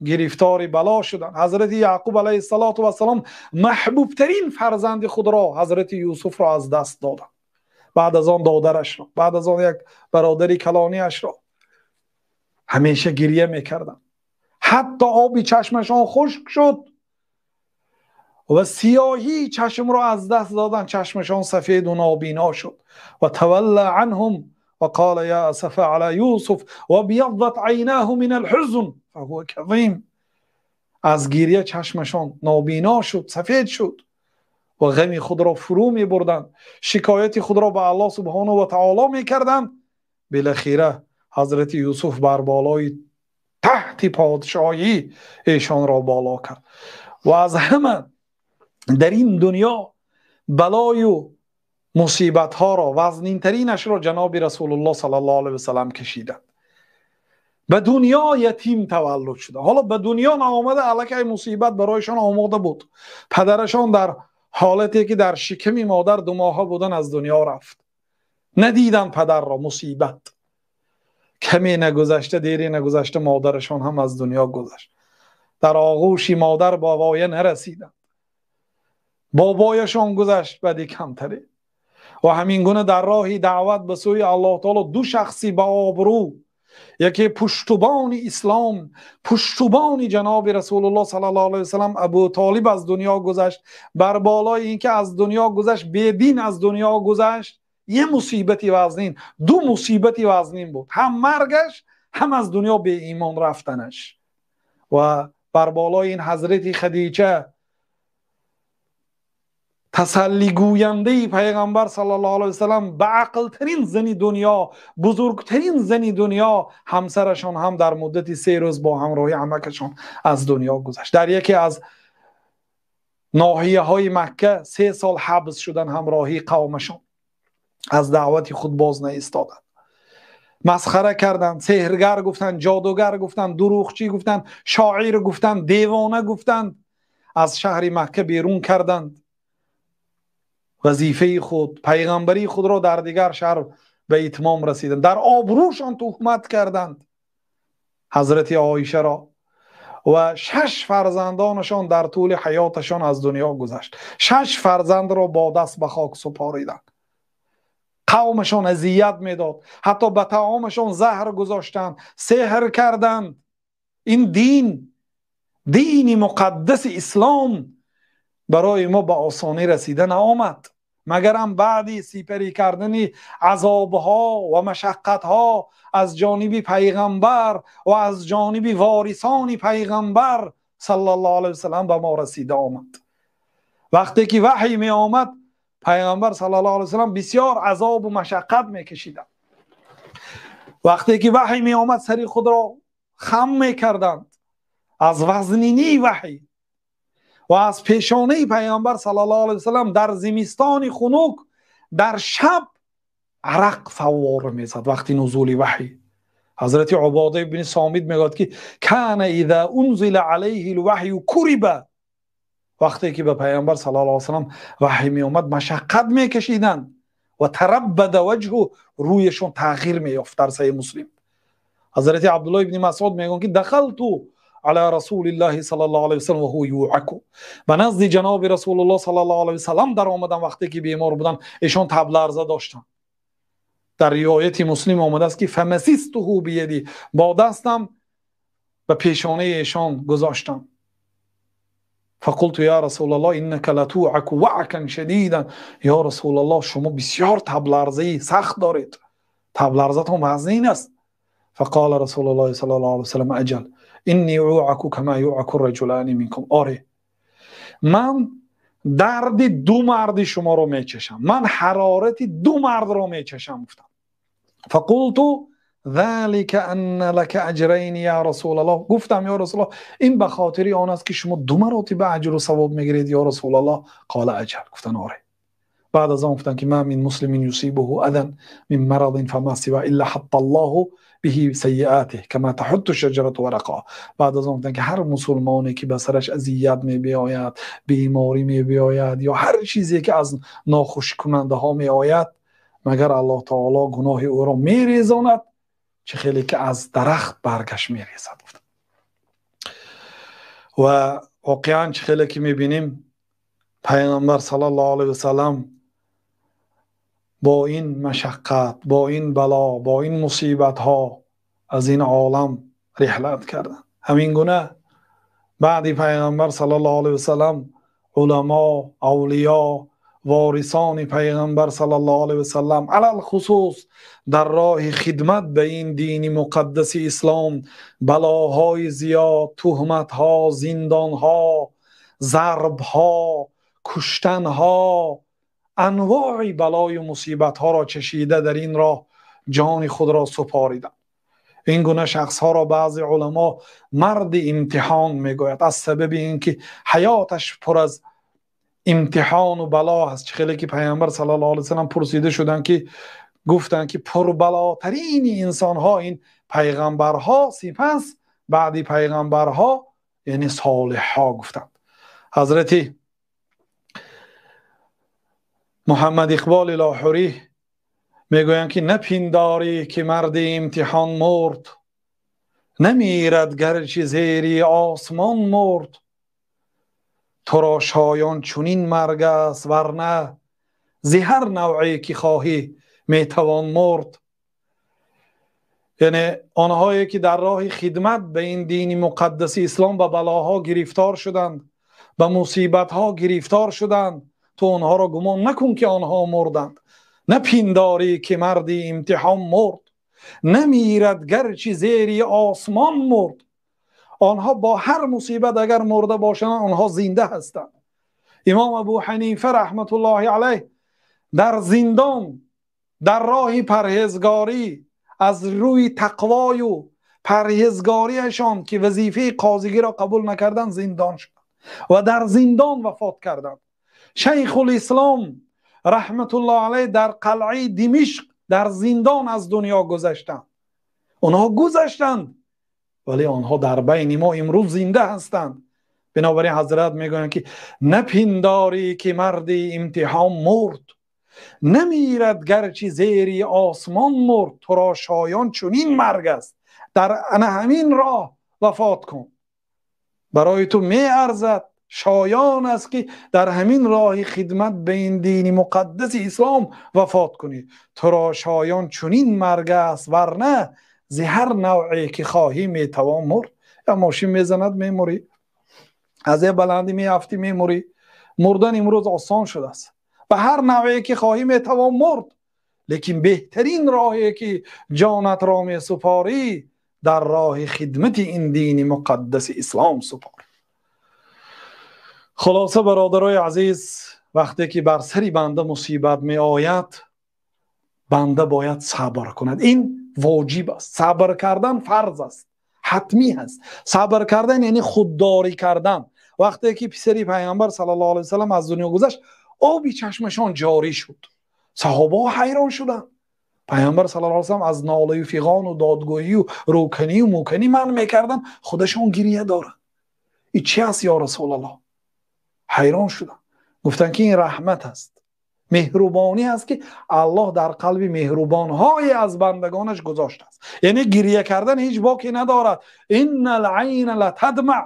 гирифтори бало шуданд. Ҳазрати Яъқуб алайҳиссалоту вассалом маҳбубтарин фарзанди худро, ҳазрати Юсуфро аз даст доданд. Баъд аз он додарашро, баъд аз он як бародари калониашро. Ҳамеша гиря мекарданд, ҳатто оби чашмашон хушк шуд ва сиёҳии чашмро аз даст доданд, чашмашон сафеду нобино шуд. Ва тавалла анҳум ва қола я асафа ала Юсуф ва бияздат айнаҳу мин алҳузн фаҳува казим. Аз гиря чашмашон нобино шуд, сафед шуд ва ғами худро фурӯ мебурданд, шикояти худро ба Аллоҳ субҳонаҳу ва таоло мекарданд. Билахира ҳазрати Юсуф бар болои таҳти подшоҳӣ эшонро боло кард. Ва аз ҳама дар ин дунё балою мусибатҳоро вазнинтаринашро ҷаноби Расулуллоҳ саллаллоҳу алайҳи васаллам кашиданд. Ба дунё ятим таваллуд шуда, ҳоло ба дунё наомада аллакай мусибат барояшон омода буд. Падарашон дар ҳолате ки дар шиками модар 2 моҳа будан аз дунё рафт. Надиданд падарро, мусибат. Каме нагузашта, дере нагузашта модарашон ҳам аз дунё гузашт. Дар оғӯши модар ба воя нарасиданд. Бобояшон гузашт баъди камтаре. Ва ҳамин гуна дар роҳи даъват ба сӯи Аллоҳ таоло ду шахси ба обрӯ, яке пуштубони ислом, пуштубони ҷаноби Расулуллоҳ саллаллоҳу алайҳи васаллам Абу Толиб аз дунё гузашт. Бар болои инки аз дунё гузашт, бедин аз дунё гузашт, یه мусибати вазнин, ду мусибати вазнин буд, ҳам маргаш, ҳам аз дунё беимон рафтанаш. Ва бар болои ин ҳазрати Хадича тасаллигӯяндаи пайғамбар саллаллоҳу алайҳи васаллам, ба ақлтарин зани дунё, бузургтарин зани дунё, ҳамсарашон ҳам дар муддати 3 рӯз бо ҳамроҳи амакашон аз дунё гузашт. Дар яке аз ноҳияҳои Макка 3 сол ҳабс шудан ҳамроҳи қавмашон, аз даъвати худ боз наистоданд. Масхара карданд, сеҳргар гуфтанд, ҷодугар гуфтанд, дурӯғчӣ гуфтанд, шоир гуфтанд, девона гуфтанд, аз шаҳри Макка берун карданд. Вазифаи худ, пайғамбарии худро дар дигар шаҳр ба итмом расиданд. Дар обрӯшон туҳмат карданд ҳазрати Оишаро ва 6 фарзандонашон дар тӯли ҳаёташон аз дунё гузашт. 6 фарзандро бо даст ба хок супориданд. Қавмашон азият медод, ҳатто ба таомашон заҳр гузоштанд, сеҳр карданд. Ин дин, дини муқаддаси ислом барои мо ба осонӣ расида наомад, магарам баъди сипарӣ кардани азобҳо ва машаққатҳо аз ҷониби пайғамбар ва аз ҷониби ворисони пайғамбар саллаллоҳу алайҳи васаллам ба мо расида омад. Вақте ки ваҳй меомад, пайғамбар саллаллоҳу алайҳи васаллам бисёр азобу машаққат мекашиданд. Вақте ки ваҳй меомад, сари худро хам мекарданд аз вазнинии ваҳй ва аз пешонаи пайғамбар саллаллоҳу алайҳи васаллам дар зимистони хунук дар шаб арақ фаввора мезад вақти нузули ваҳй. Ҳазрати Убода ибни Сомид мегӯяд ки кана иза унзила алайҳи лваҳю куриба. Вақте ки ба пайғамбар саллаллоҳу алайҳи васаллам ваҳй меомад, машаққат мекашиданд ва тараббада ваҷҳу, рӯяшон тағйир меёфт. Дар Саҳеҳи Муслим Ҳазрати Абдуллоҳ ибни Масъуд мегӯянд ки дахалту ала расулиллаҳи саллаллоҳу алайҳи васаллам ва ҳува юъаку. Ба назди ҷаноби Расулуллоҳ саллаллоҳу алайҳи васаллам даромадам вақте ки бемор буданд, эшон табларза доштанд. Дар ривояти Муслим омадааст ки фамасистуҳу бияди, бо дастам ба пешонаи эшон гузоштам. Фақулту я Расулаллоҳ иннака латуъаку ваъкан шадидан. Ё Расулаллоҳ, шумо бисёр табларзаи сахт доред, табларзатон вазнин аст. Фақола Расулуллоҳи саллаллоҳу алайҳи васаллам аҷал инни уъаку кама юъаку раҷулани минкум. Оре, ман дарди ду марди шуморо мечашам, ман ҳарорати ду мардро мечашам, гуфтам. Фақулту ذلك أن لك أجرين يا رسول الله. گفتم یا رسول الله، این به خاطر آن است که شما دو مراتب اجر و ثواب میگیرید یا رسول الله. قال اجل، گفتن آره. بعد از آن گفتن که ما من مسلم یصیبه اذى من مرض فما سوى الا حط الله به سیئاته كما تحط الشجرة ورقها. بعد از آن گفتن که هر مسلمانی که به سرش اذیت می‌آید، بیماری می‌آید یا هر چیزی که از ناخوش کننده ها می‌آید، مگر الله تعالی گناه او را می‌ریزاند چه خیلی که از درخت برگش میریزد. و واقعا چه خیلی که میبینیم پیامبر صلی الله علیه و سلم با این مشقت، با این بلا، با این مصیبت ها از این عالم رحلت کردند. همین گونه بعدی پیامبر صلی الله علیه و سلم علما، اولیا، وارثان پیغمبر صلی الله علیه و سلم علی الخصوص در راه خدمت به این دین مقدس اسلام بلاهای زیاد، تهمت‌ها، زندان‌ها، ضرب‌ها، کشتن‌ها، انواع بلای و مصیبت‌ها را چشیده در این راه جان خود را سپاریدند. این گونه شخص‌ها را بعضی علما مرد امتحان میگوید، از سبب اینکه حیاتش پر از امتحان و بلا هست. خیلی که پیامبر صلی الله علیه و سلم پرسیده شدند که گفتند که پربلاترین انسان ها این پیغمبرها، سپس بعدی پیغمبرها یعنی صالح ها گفتند. حضرت محمد اقبال لاهوری میگویند که نپنداری که مرد امتحان مرد، نمیرد گرچه زیری آسمان مرد. تو را شایان چنین مرگ است ورنه ز هر نوعی که خواهی میتوان مرد. یعنی آنهایی که در راه خدمت به این دین مقدس اسلام به بلاها گرفتار شدند، به مصیبت‌ها گرفتار شدند، تو آنها را گمان نکن که آنها مردند. نپنداری که مردی امتحان مرد، نمیرد گرچه زیری آسمان مرد. آنها با هر مصیبت اگر مرده باشند آنها زنده هستند. امام ابو حنیفه رحمت الله علیه در زندان در راه پرهیزگاری از روی تقوای و پرهیزگاریشان که وظیفه قاضیگی را قبول نکردند زندان شدند و در زندان وفات کردند. شیخ الاسلام رحمت الله علیه در قلعه دمشق در زندان از دنیا گذشتند. آنها گذشتند ولی آنها در بین ما امروز زنده هستند. بنابراین حضرت میگویند که نپنداری که مردی امتحان مرد، نمیرد گرچه زیری آسمان مرد. تو را شایان چنین مرگ است، در همین راه وفات کن، برای تو میارزد، شایان است که در همین راه خدمت به این دین مقدس اسلام وفات کنی. تو را شایان چنین مرگ است ورنه ز هر نوعی که خواهی میتوان مرد. یا ماشین میزند میموری، از یه بلندی میافتی میموری. مردن امروز آسان شده است، به هر نوعی که خواهی میتوان مرد، لیکن بهترین راهی که جانت را میسپاری در راه خدمت این دین مقدس اسلام سپار. خلاصه برادرای عزیز، وقتی که بر سری بنده مصیبت می آید بنده باید صبر کند. این واجب است. صبر کردن فرض است، حتمی است. صبر کردن یعنی خودداری کردن. وقتی که پسری پیامبر صلی الله علیه و سلم از دنیا گذشت، آبی چشمشان جاری شد. صحابه ها حیران شدند. پیامبر صلی الله علیه و سلم از ناله و فغان و دادگویی و روکنی و موکنی من میکردن، خودشان گریه دارند. این چی است یا رسول الله؟ حیران شدند. گفتند که این رحمت است. Меҳрубонӣ аст, ки Аллоҳ дар қалби меҳрубонҳое аз бандагонаш гузоштааст. Яъне гиря кардан ҳеҷ боке надорад. Иннал айна латадма,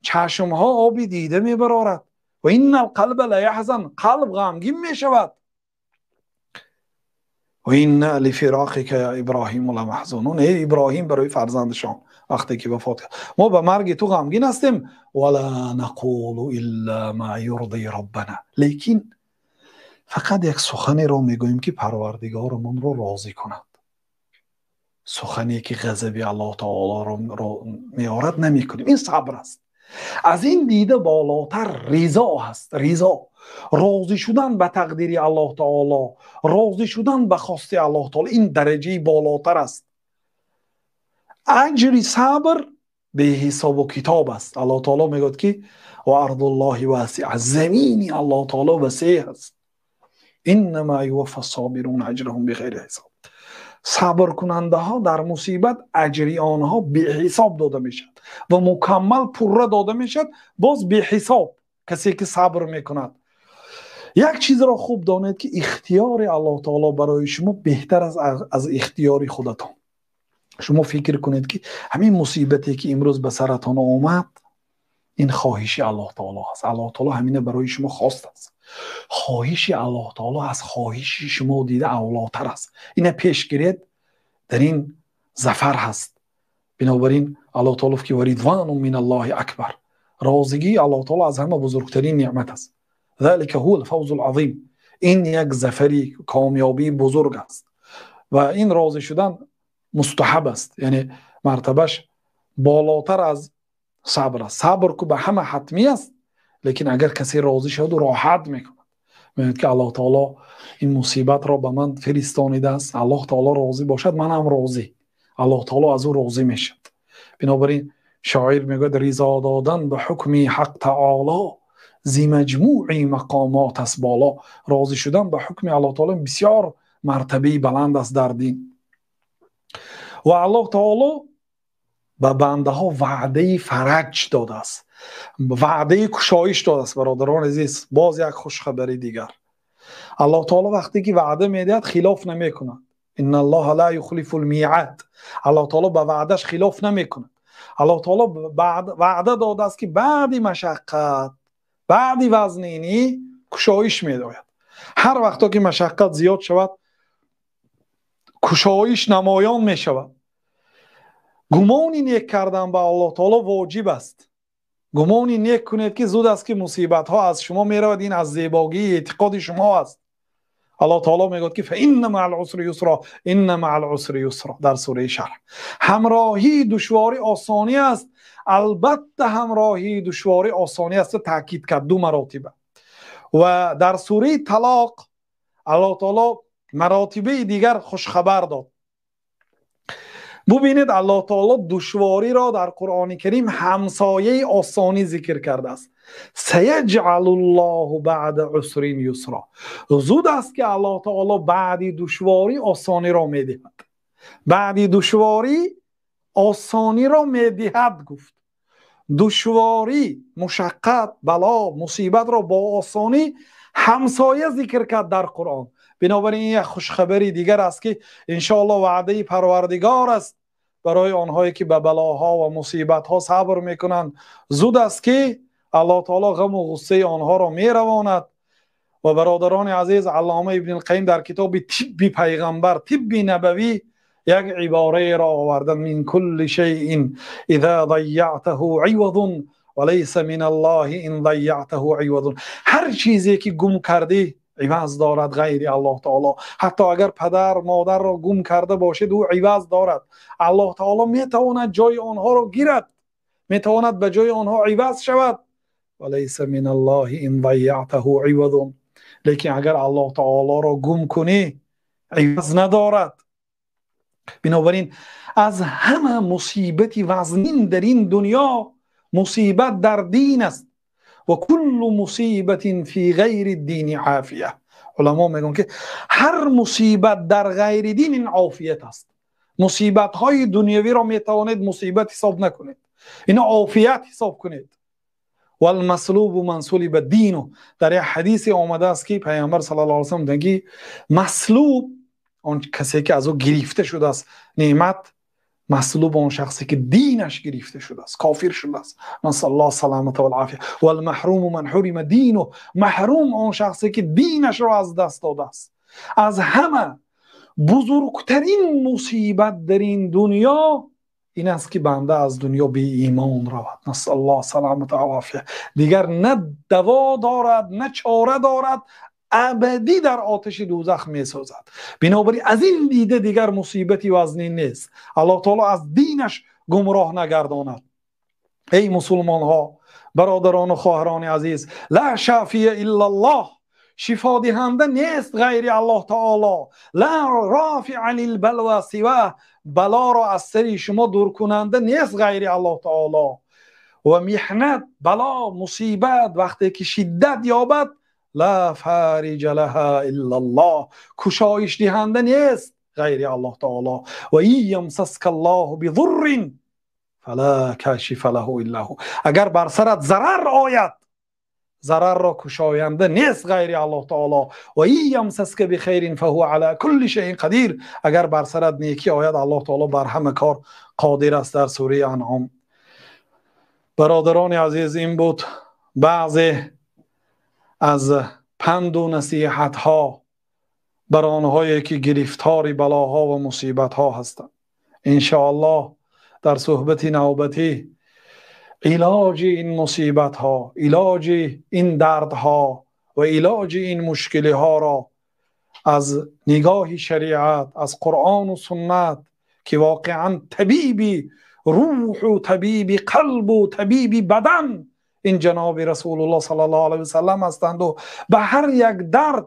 чашмҳо оби дида мебарорад. Ва иннал қалба лаяҳзан, қалб ғамгин мешавад. Ва инна лифироқика я Иброҳим ламаҳзунун. Эй Иброҳим, барои фарзандашон вақте ки вафот кард, мо ба марги ту ғамгин ҳастем. Ва ла нақулу илла ма юрди роббана, лекин фақат як суханеро мегӯем, ки Парвардигорамонро розӣ кунад. Сухане ки ғазаби Аллоҳ таолоро меорад, намекунем. Ин сабр аст. Аз ин дида болотар ризо ҳаст. Ризо, розӣ шудан ба тақдири Аллоҳ таоло, розӣ шудан ба хости Аллоҳ таоло, ин дараҷаи болотар аст. Аҷри сабр беҳисобу китоб аст. Аллоҳ таоло мегӯяд, ки ва ардуллоҳи васиа, замини Аллоҳ таоло васеъ аст. Иннама юваффа собируна аҷраҳум биғайри ҳисоб. Сабркунандаҳо дар мусибат аҷри онҳо беҳисоб дода мешавад ва мукаммал, пурра дода мешавад, боз беҳисоб. Касе ки сабр мекунад, як чизро хуб донед, ки ихтиёри Аллоҳ таоло барои шумо беҳтар аст аз ихтиёри худатон. Шумо фикр кунед, ки ҳамин мусибате ки имрӯз ба саратон омад, ин хоҳиши Аллоҳ таоло аст. Аллоҳ таоло ҳамина барои шумо хост аст. Хоҳиши Аллоҳ таоло аз хоҳиши шумо дида авлотар аст. Ина пеш гиред, дар ин зафар ҳаст. Бинобар ин Аллоҳ таоло ки ва ридвану миналлоҳи акбар, розигии Аллоҳ таоло аз ҳама бузургтарин неъмат аст. Залика ҳувал фавзул азим, ин як зафари комёбии бузург аст. Ва ин розӣ шудан мустаҳаб аст, яъне мартабаш болотар аз сабр аст. Сабр ку ба ҳама ҳатмӣ аст, лекин агар касе розӣ шавад, роҳат мекунад, мегӯяд ки Аллоҳ таоло ин мусибатро ба ман фиристонидааст, Аллоҳ таоло розӣ бошад, манам розӣ, Аллоҳ таоло аз ӯ розӣ мешавад. Бинобар ин шоир мегӯяд: ризо додан ба ҳукми ҳақ таоло зи маҷмӯи мақомот аст боло. Розӣ шудан ба ҳукми Аллоҳ таоло бисёр мартабаи баланд аст дар дин. Ва Аллоҳ таоло ба бандаҳо ваъдаи фараҷ додааст, ваъдаи кушоиш додааст. Бародарони азиз, боз як хушхабари дигар: Аллоҳ таоло вақте ки ваъда медиҳад, хилоф намекунад. Инналлоҳа ла юхлифул миъад, Аллоҳ таоло ба ваъдаш хилоф намекунад. Аллоҳ таоло ваъда додааст, ки баъди машаққат, баъди вазнинӣ кушоиш медояд. Ҳар вақто ки машаққат зиёд шавад, кушоиш намоён мешавад. Гумони нек кардан ба Аллоҳ таоло воҷиб аст. Гумони нек кунед, ки зуд аст ки мусибатҳо аз шумо меравад. Ин аз зебогии эътиқоди шумо аст. Аллоҳ таоло мегӯяд, ки фаинна маъал усри юсро, инна маъал усри юсро, дар сураи Шарҳ. Ҳамроҳии душворӣ осонӣ аст, албатта ҳамроҳии душворӣ осонӣ аст, таъкид кард ду маротиба. Ва дар сураи Талоқ Аллоҳ таоло маротибаи дигар хушхабар дод. Бубинед, Аллоҳ таоло душвориро дар Қуръони Карим ҳамсояи осонӣ зикр кардааст. Саяҷъалуллоҳу баъда усрин юсро, зуд аст ки Аллоҳ таоло баъди душворӣ осониро медиҳад. Баъди душворӣ осониро медиҳад, гуфт. Душворӣ, мушаққат, бало, мусибатро бо осонӣ ҳамсоя зикр кард дар Қуръон. Бинобар ин як хушхабари дигар аст, ки иншоаллоҳ ваъдаи Парвардигор аст барои онҳое ки ба балоҳо ва мусибатҳо сабр мекунанд. Зуд аст ки Аллоҳ таоло ғаму ғуссаи онҳоро меравонад. Ва бародарони азиз, Аллома Ибни Қайим дар китоби Тибби Пайғамбар, Тибби Набавӣ, як ибораеро оварданд: мин кулли шайин иза дайятаҳу ивадун ва лайса мин Аллоҳи ин дайятаҳу ивадун. Ҳар чизе ки гум кардӣ, иваз дорад ғайри Аллоҳ таоло. Ҳатто агар падар модарро гум карда бошед, ӯ иваз дорад. Аллоҳ таоло метавонад ҷои онҳоро гирад, метавонад ба ҷои онҳо иваз шавад. Ва лайса мин Аллоҳи ин дайятаҳу ивадун, лекин агар Аллоҳ таолоро гум кунӣ, иваз надорад. Бинобар ин аз ҳама мусибати вазнин дар ин дунё мусибат дар дин аст. Ва куллу мусибатин фи ғайри дини офия. Уламо мегӯянд, ки ҳар мусибат дар ғайри дин ин офият аст. Мусибатҳои дунявиро метавонед мусибат ҳисоб накунед, ино офият ҳисоб кунед. والمسلوب من سلب دینه. در یک حدیث آمده است که پیامبر صلی الله علیه و سلم میگه مسلوب آن کسی که از او گرفته شده است نعمت، مسلوب آن شخصی که دینش گرفته شده است، کافر شده است، نسال الله سلامت و العافیه. والمحروم من حرم دینه، محروم آن شخصی که دینش را از دست داده است. از همه بزرگترین مصیبت در این دنیا این است که بنده از دنیا بی ایمان رود، نسال الله سلامت و العافیه. دیگر نه دوا دارد نه چاره دارد، ابدی در آتش دوزخ میسوزد. بنابراین از این دیده دیگر مصیبتی وزنی نیست. الله تعالی از دینش گمراه نگرداند. ای مسلمان ها، برادران و خواهران عزیز، لا شافی الا الله، شفا دهنده نیست غیر الله تعالی. لا رافع للبلوى سواه، بلا را از سر شما دور کننده نیست غیر الله تعالی. و محنت، بلا، مصیبت وقتی که شدت یابد، لا فارج لها الا الله، کشایش دهنده نیست غیر الله تعالی. و این یمسسک الله بضر فلا کاشف له الا هو، اگر بر سرت ضرر آید ضرر را کشاینده نیست غیر الله تعالی. و این یمسسک بخیر فهو علی کل شیء قدیر، اگر بر سرت نیکی آید الله تعالی بر همه کار قادر است. در سوره انعام. برادران عزیز، این بود بعضی از پند و نصیحت ها بر آنهایی که گرفتار بلاها و مصیبت ها هستند. ان شاء الله در صحبت نوبتی علاج این مصیبت ها، علاج این دردها و علاج این مشکلی ها را از نگاه شریعت، از قرآن و سنت که واقعا طبیبی روح و طبیبی قلب و طبیبی بدن این جناب رسول الله صلی الله علیه و سلم هستند و به هر یک درد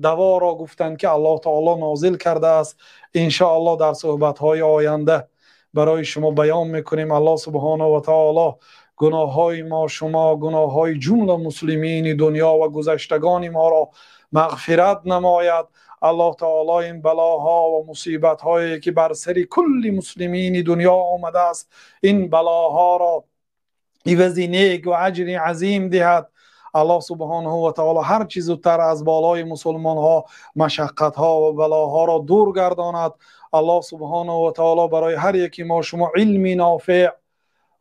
دوا را گفتند که الله تعالی نازل کرده است. ان شاء الله در صحبت های آینده برای شما بیان میکنیم. الله سبحانه و تعالی گناه های ما، شما، گناه های جمله مسلمین دنیا و گذشتگان ما را مغفرت نماید. الله تعالی این بلاها و مصیبت هایی که بر سر کل مسلمین دنیا آمده است، این بلاها را عوض نیک و اجر عظیم دهد. الله سبحانه و تعالی هر چیز زودتر از بالای مسلمان ها مشقت ها و بلاها را دور گرداند. الله سبحانه و تعالی برای هر یکی ما شما علم نافع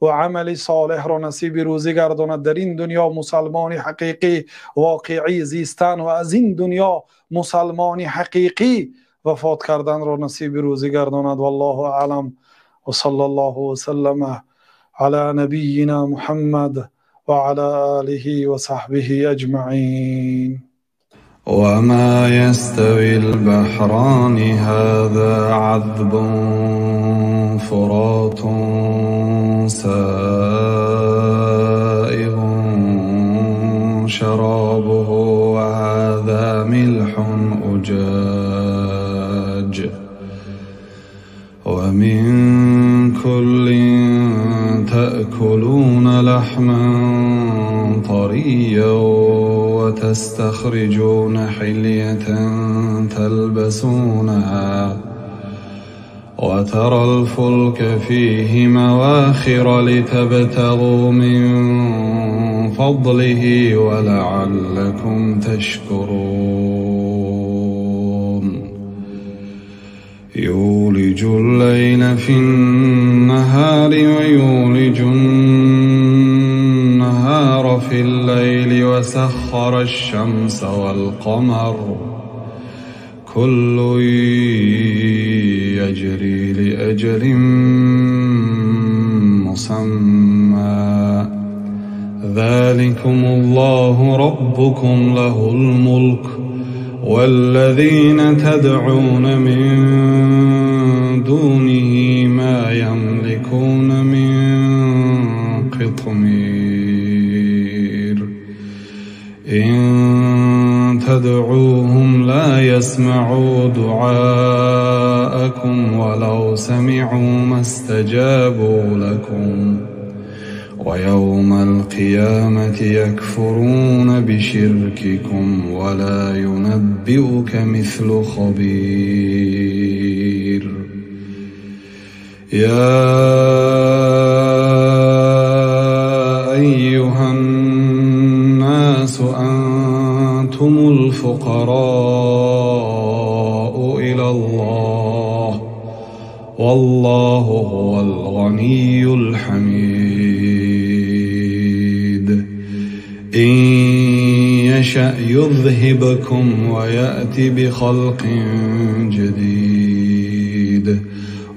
و عمل صالح را نصیب روزی گرداند. در این دنیا مسلمان حقیقی واقعی زیستن و از این دنیا مسلمان حقیقی وفات کردن را نصیب روزی گرداند. والله اعلم و صلی الله وسلم على نبينا محمد وعلى آله وصحبه أجمعين. وما يستوي البحران هذا عذب فرات سائغ شرابه وهذا ملح أجاج ومن كل تأكلون لحما طريا وتستخرجون حلية تلبسونها وترى الفلك فيه مواخر لتبتغوا من فضله ولعلكم تشكرون. يولج الليل في النهار ويولج النهار في الليل وسخر الشمس والقمر كل يجري لأجل مسمى ذلكم الله ربكم له الملك والذين تدعون من دونه ما يملكون من قطمير إن تدعوهم لا يسمعوا دعاءكم ولو سمعوا ما استجابوا لكم ويوم القيامة يكفرون بشرككم ولا ينبئك مثل خبير. يا أيها الناس الفقراء إلى الله والله هو الغني الحميد. إن يشأ يذهبكم ويأتي بخلق جديد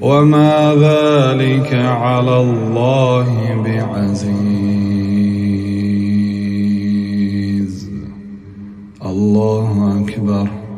وما ذلك على الله بعزيز. الله أكبر.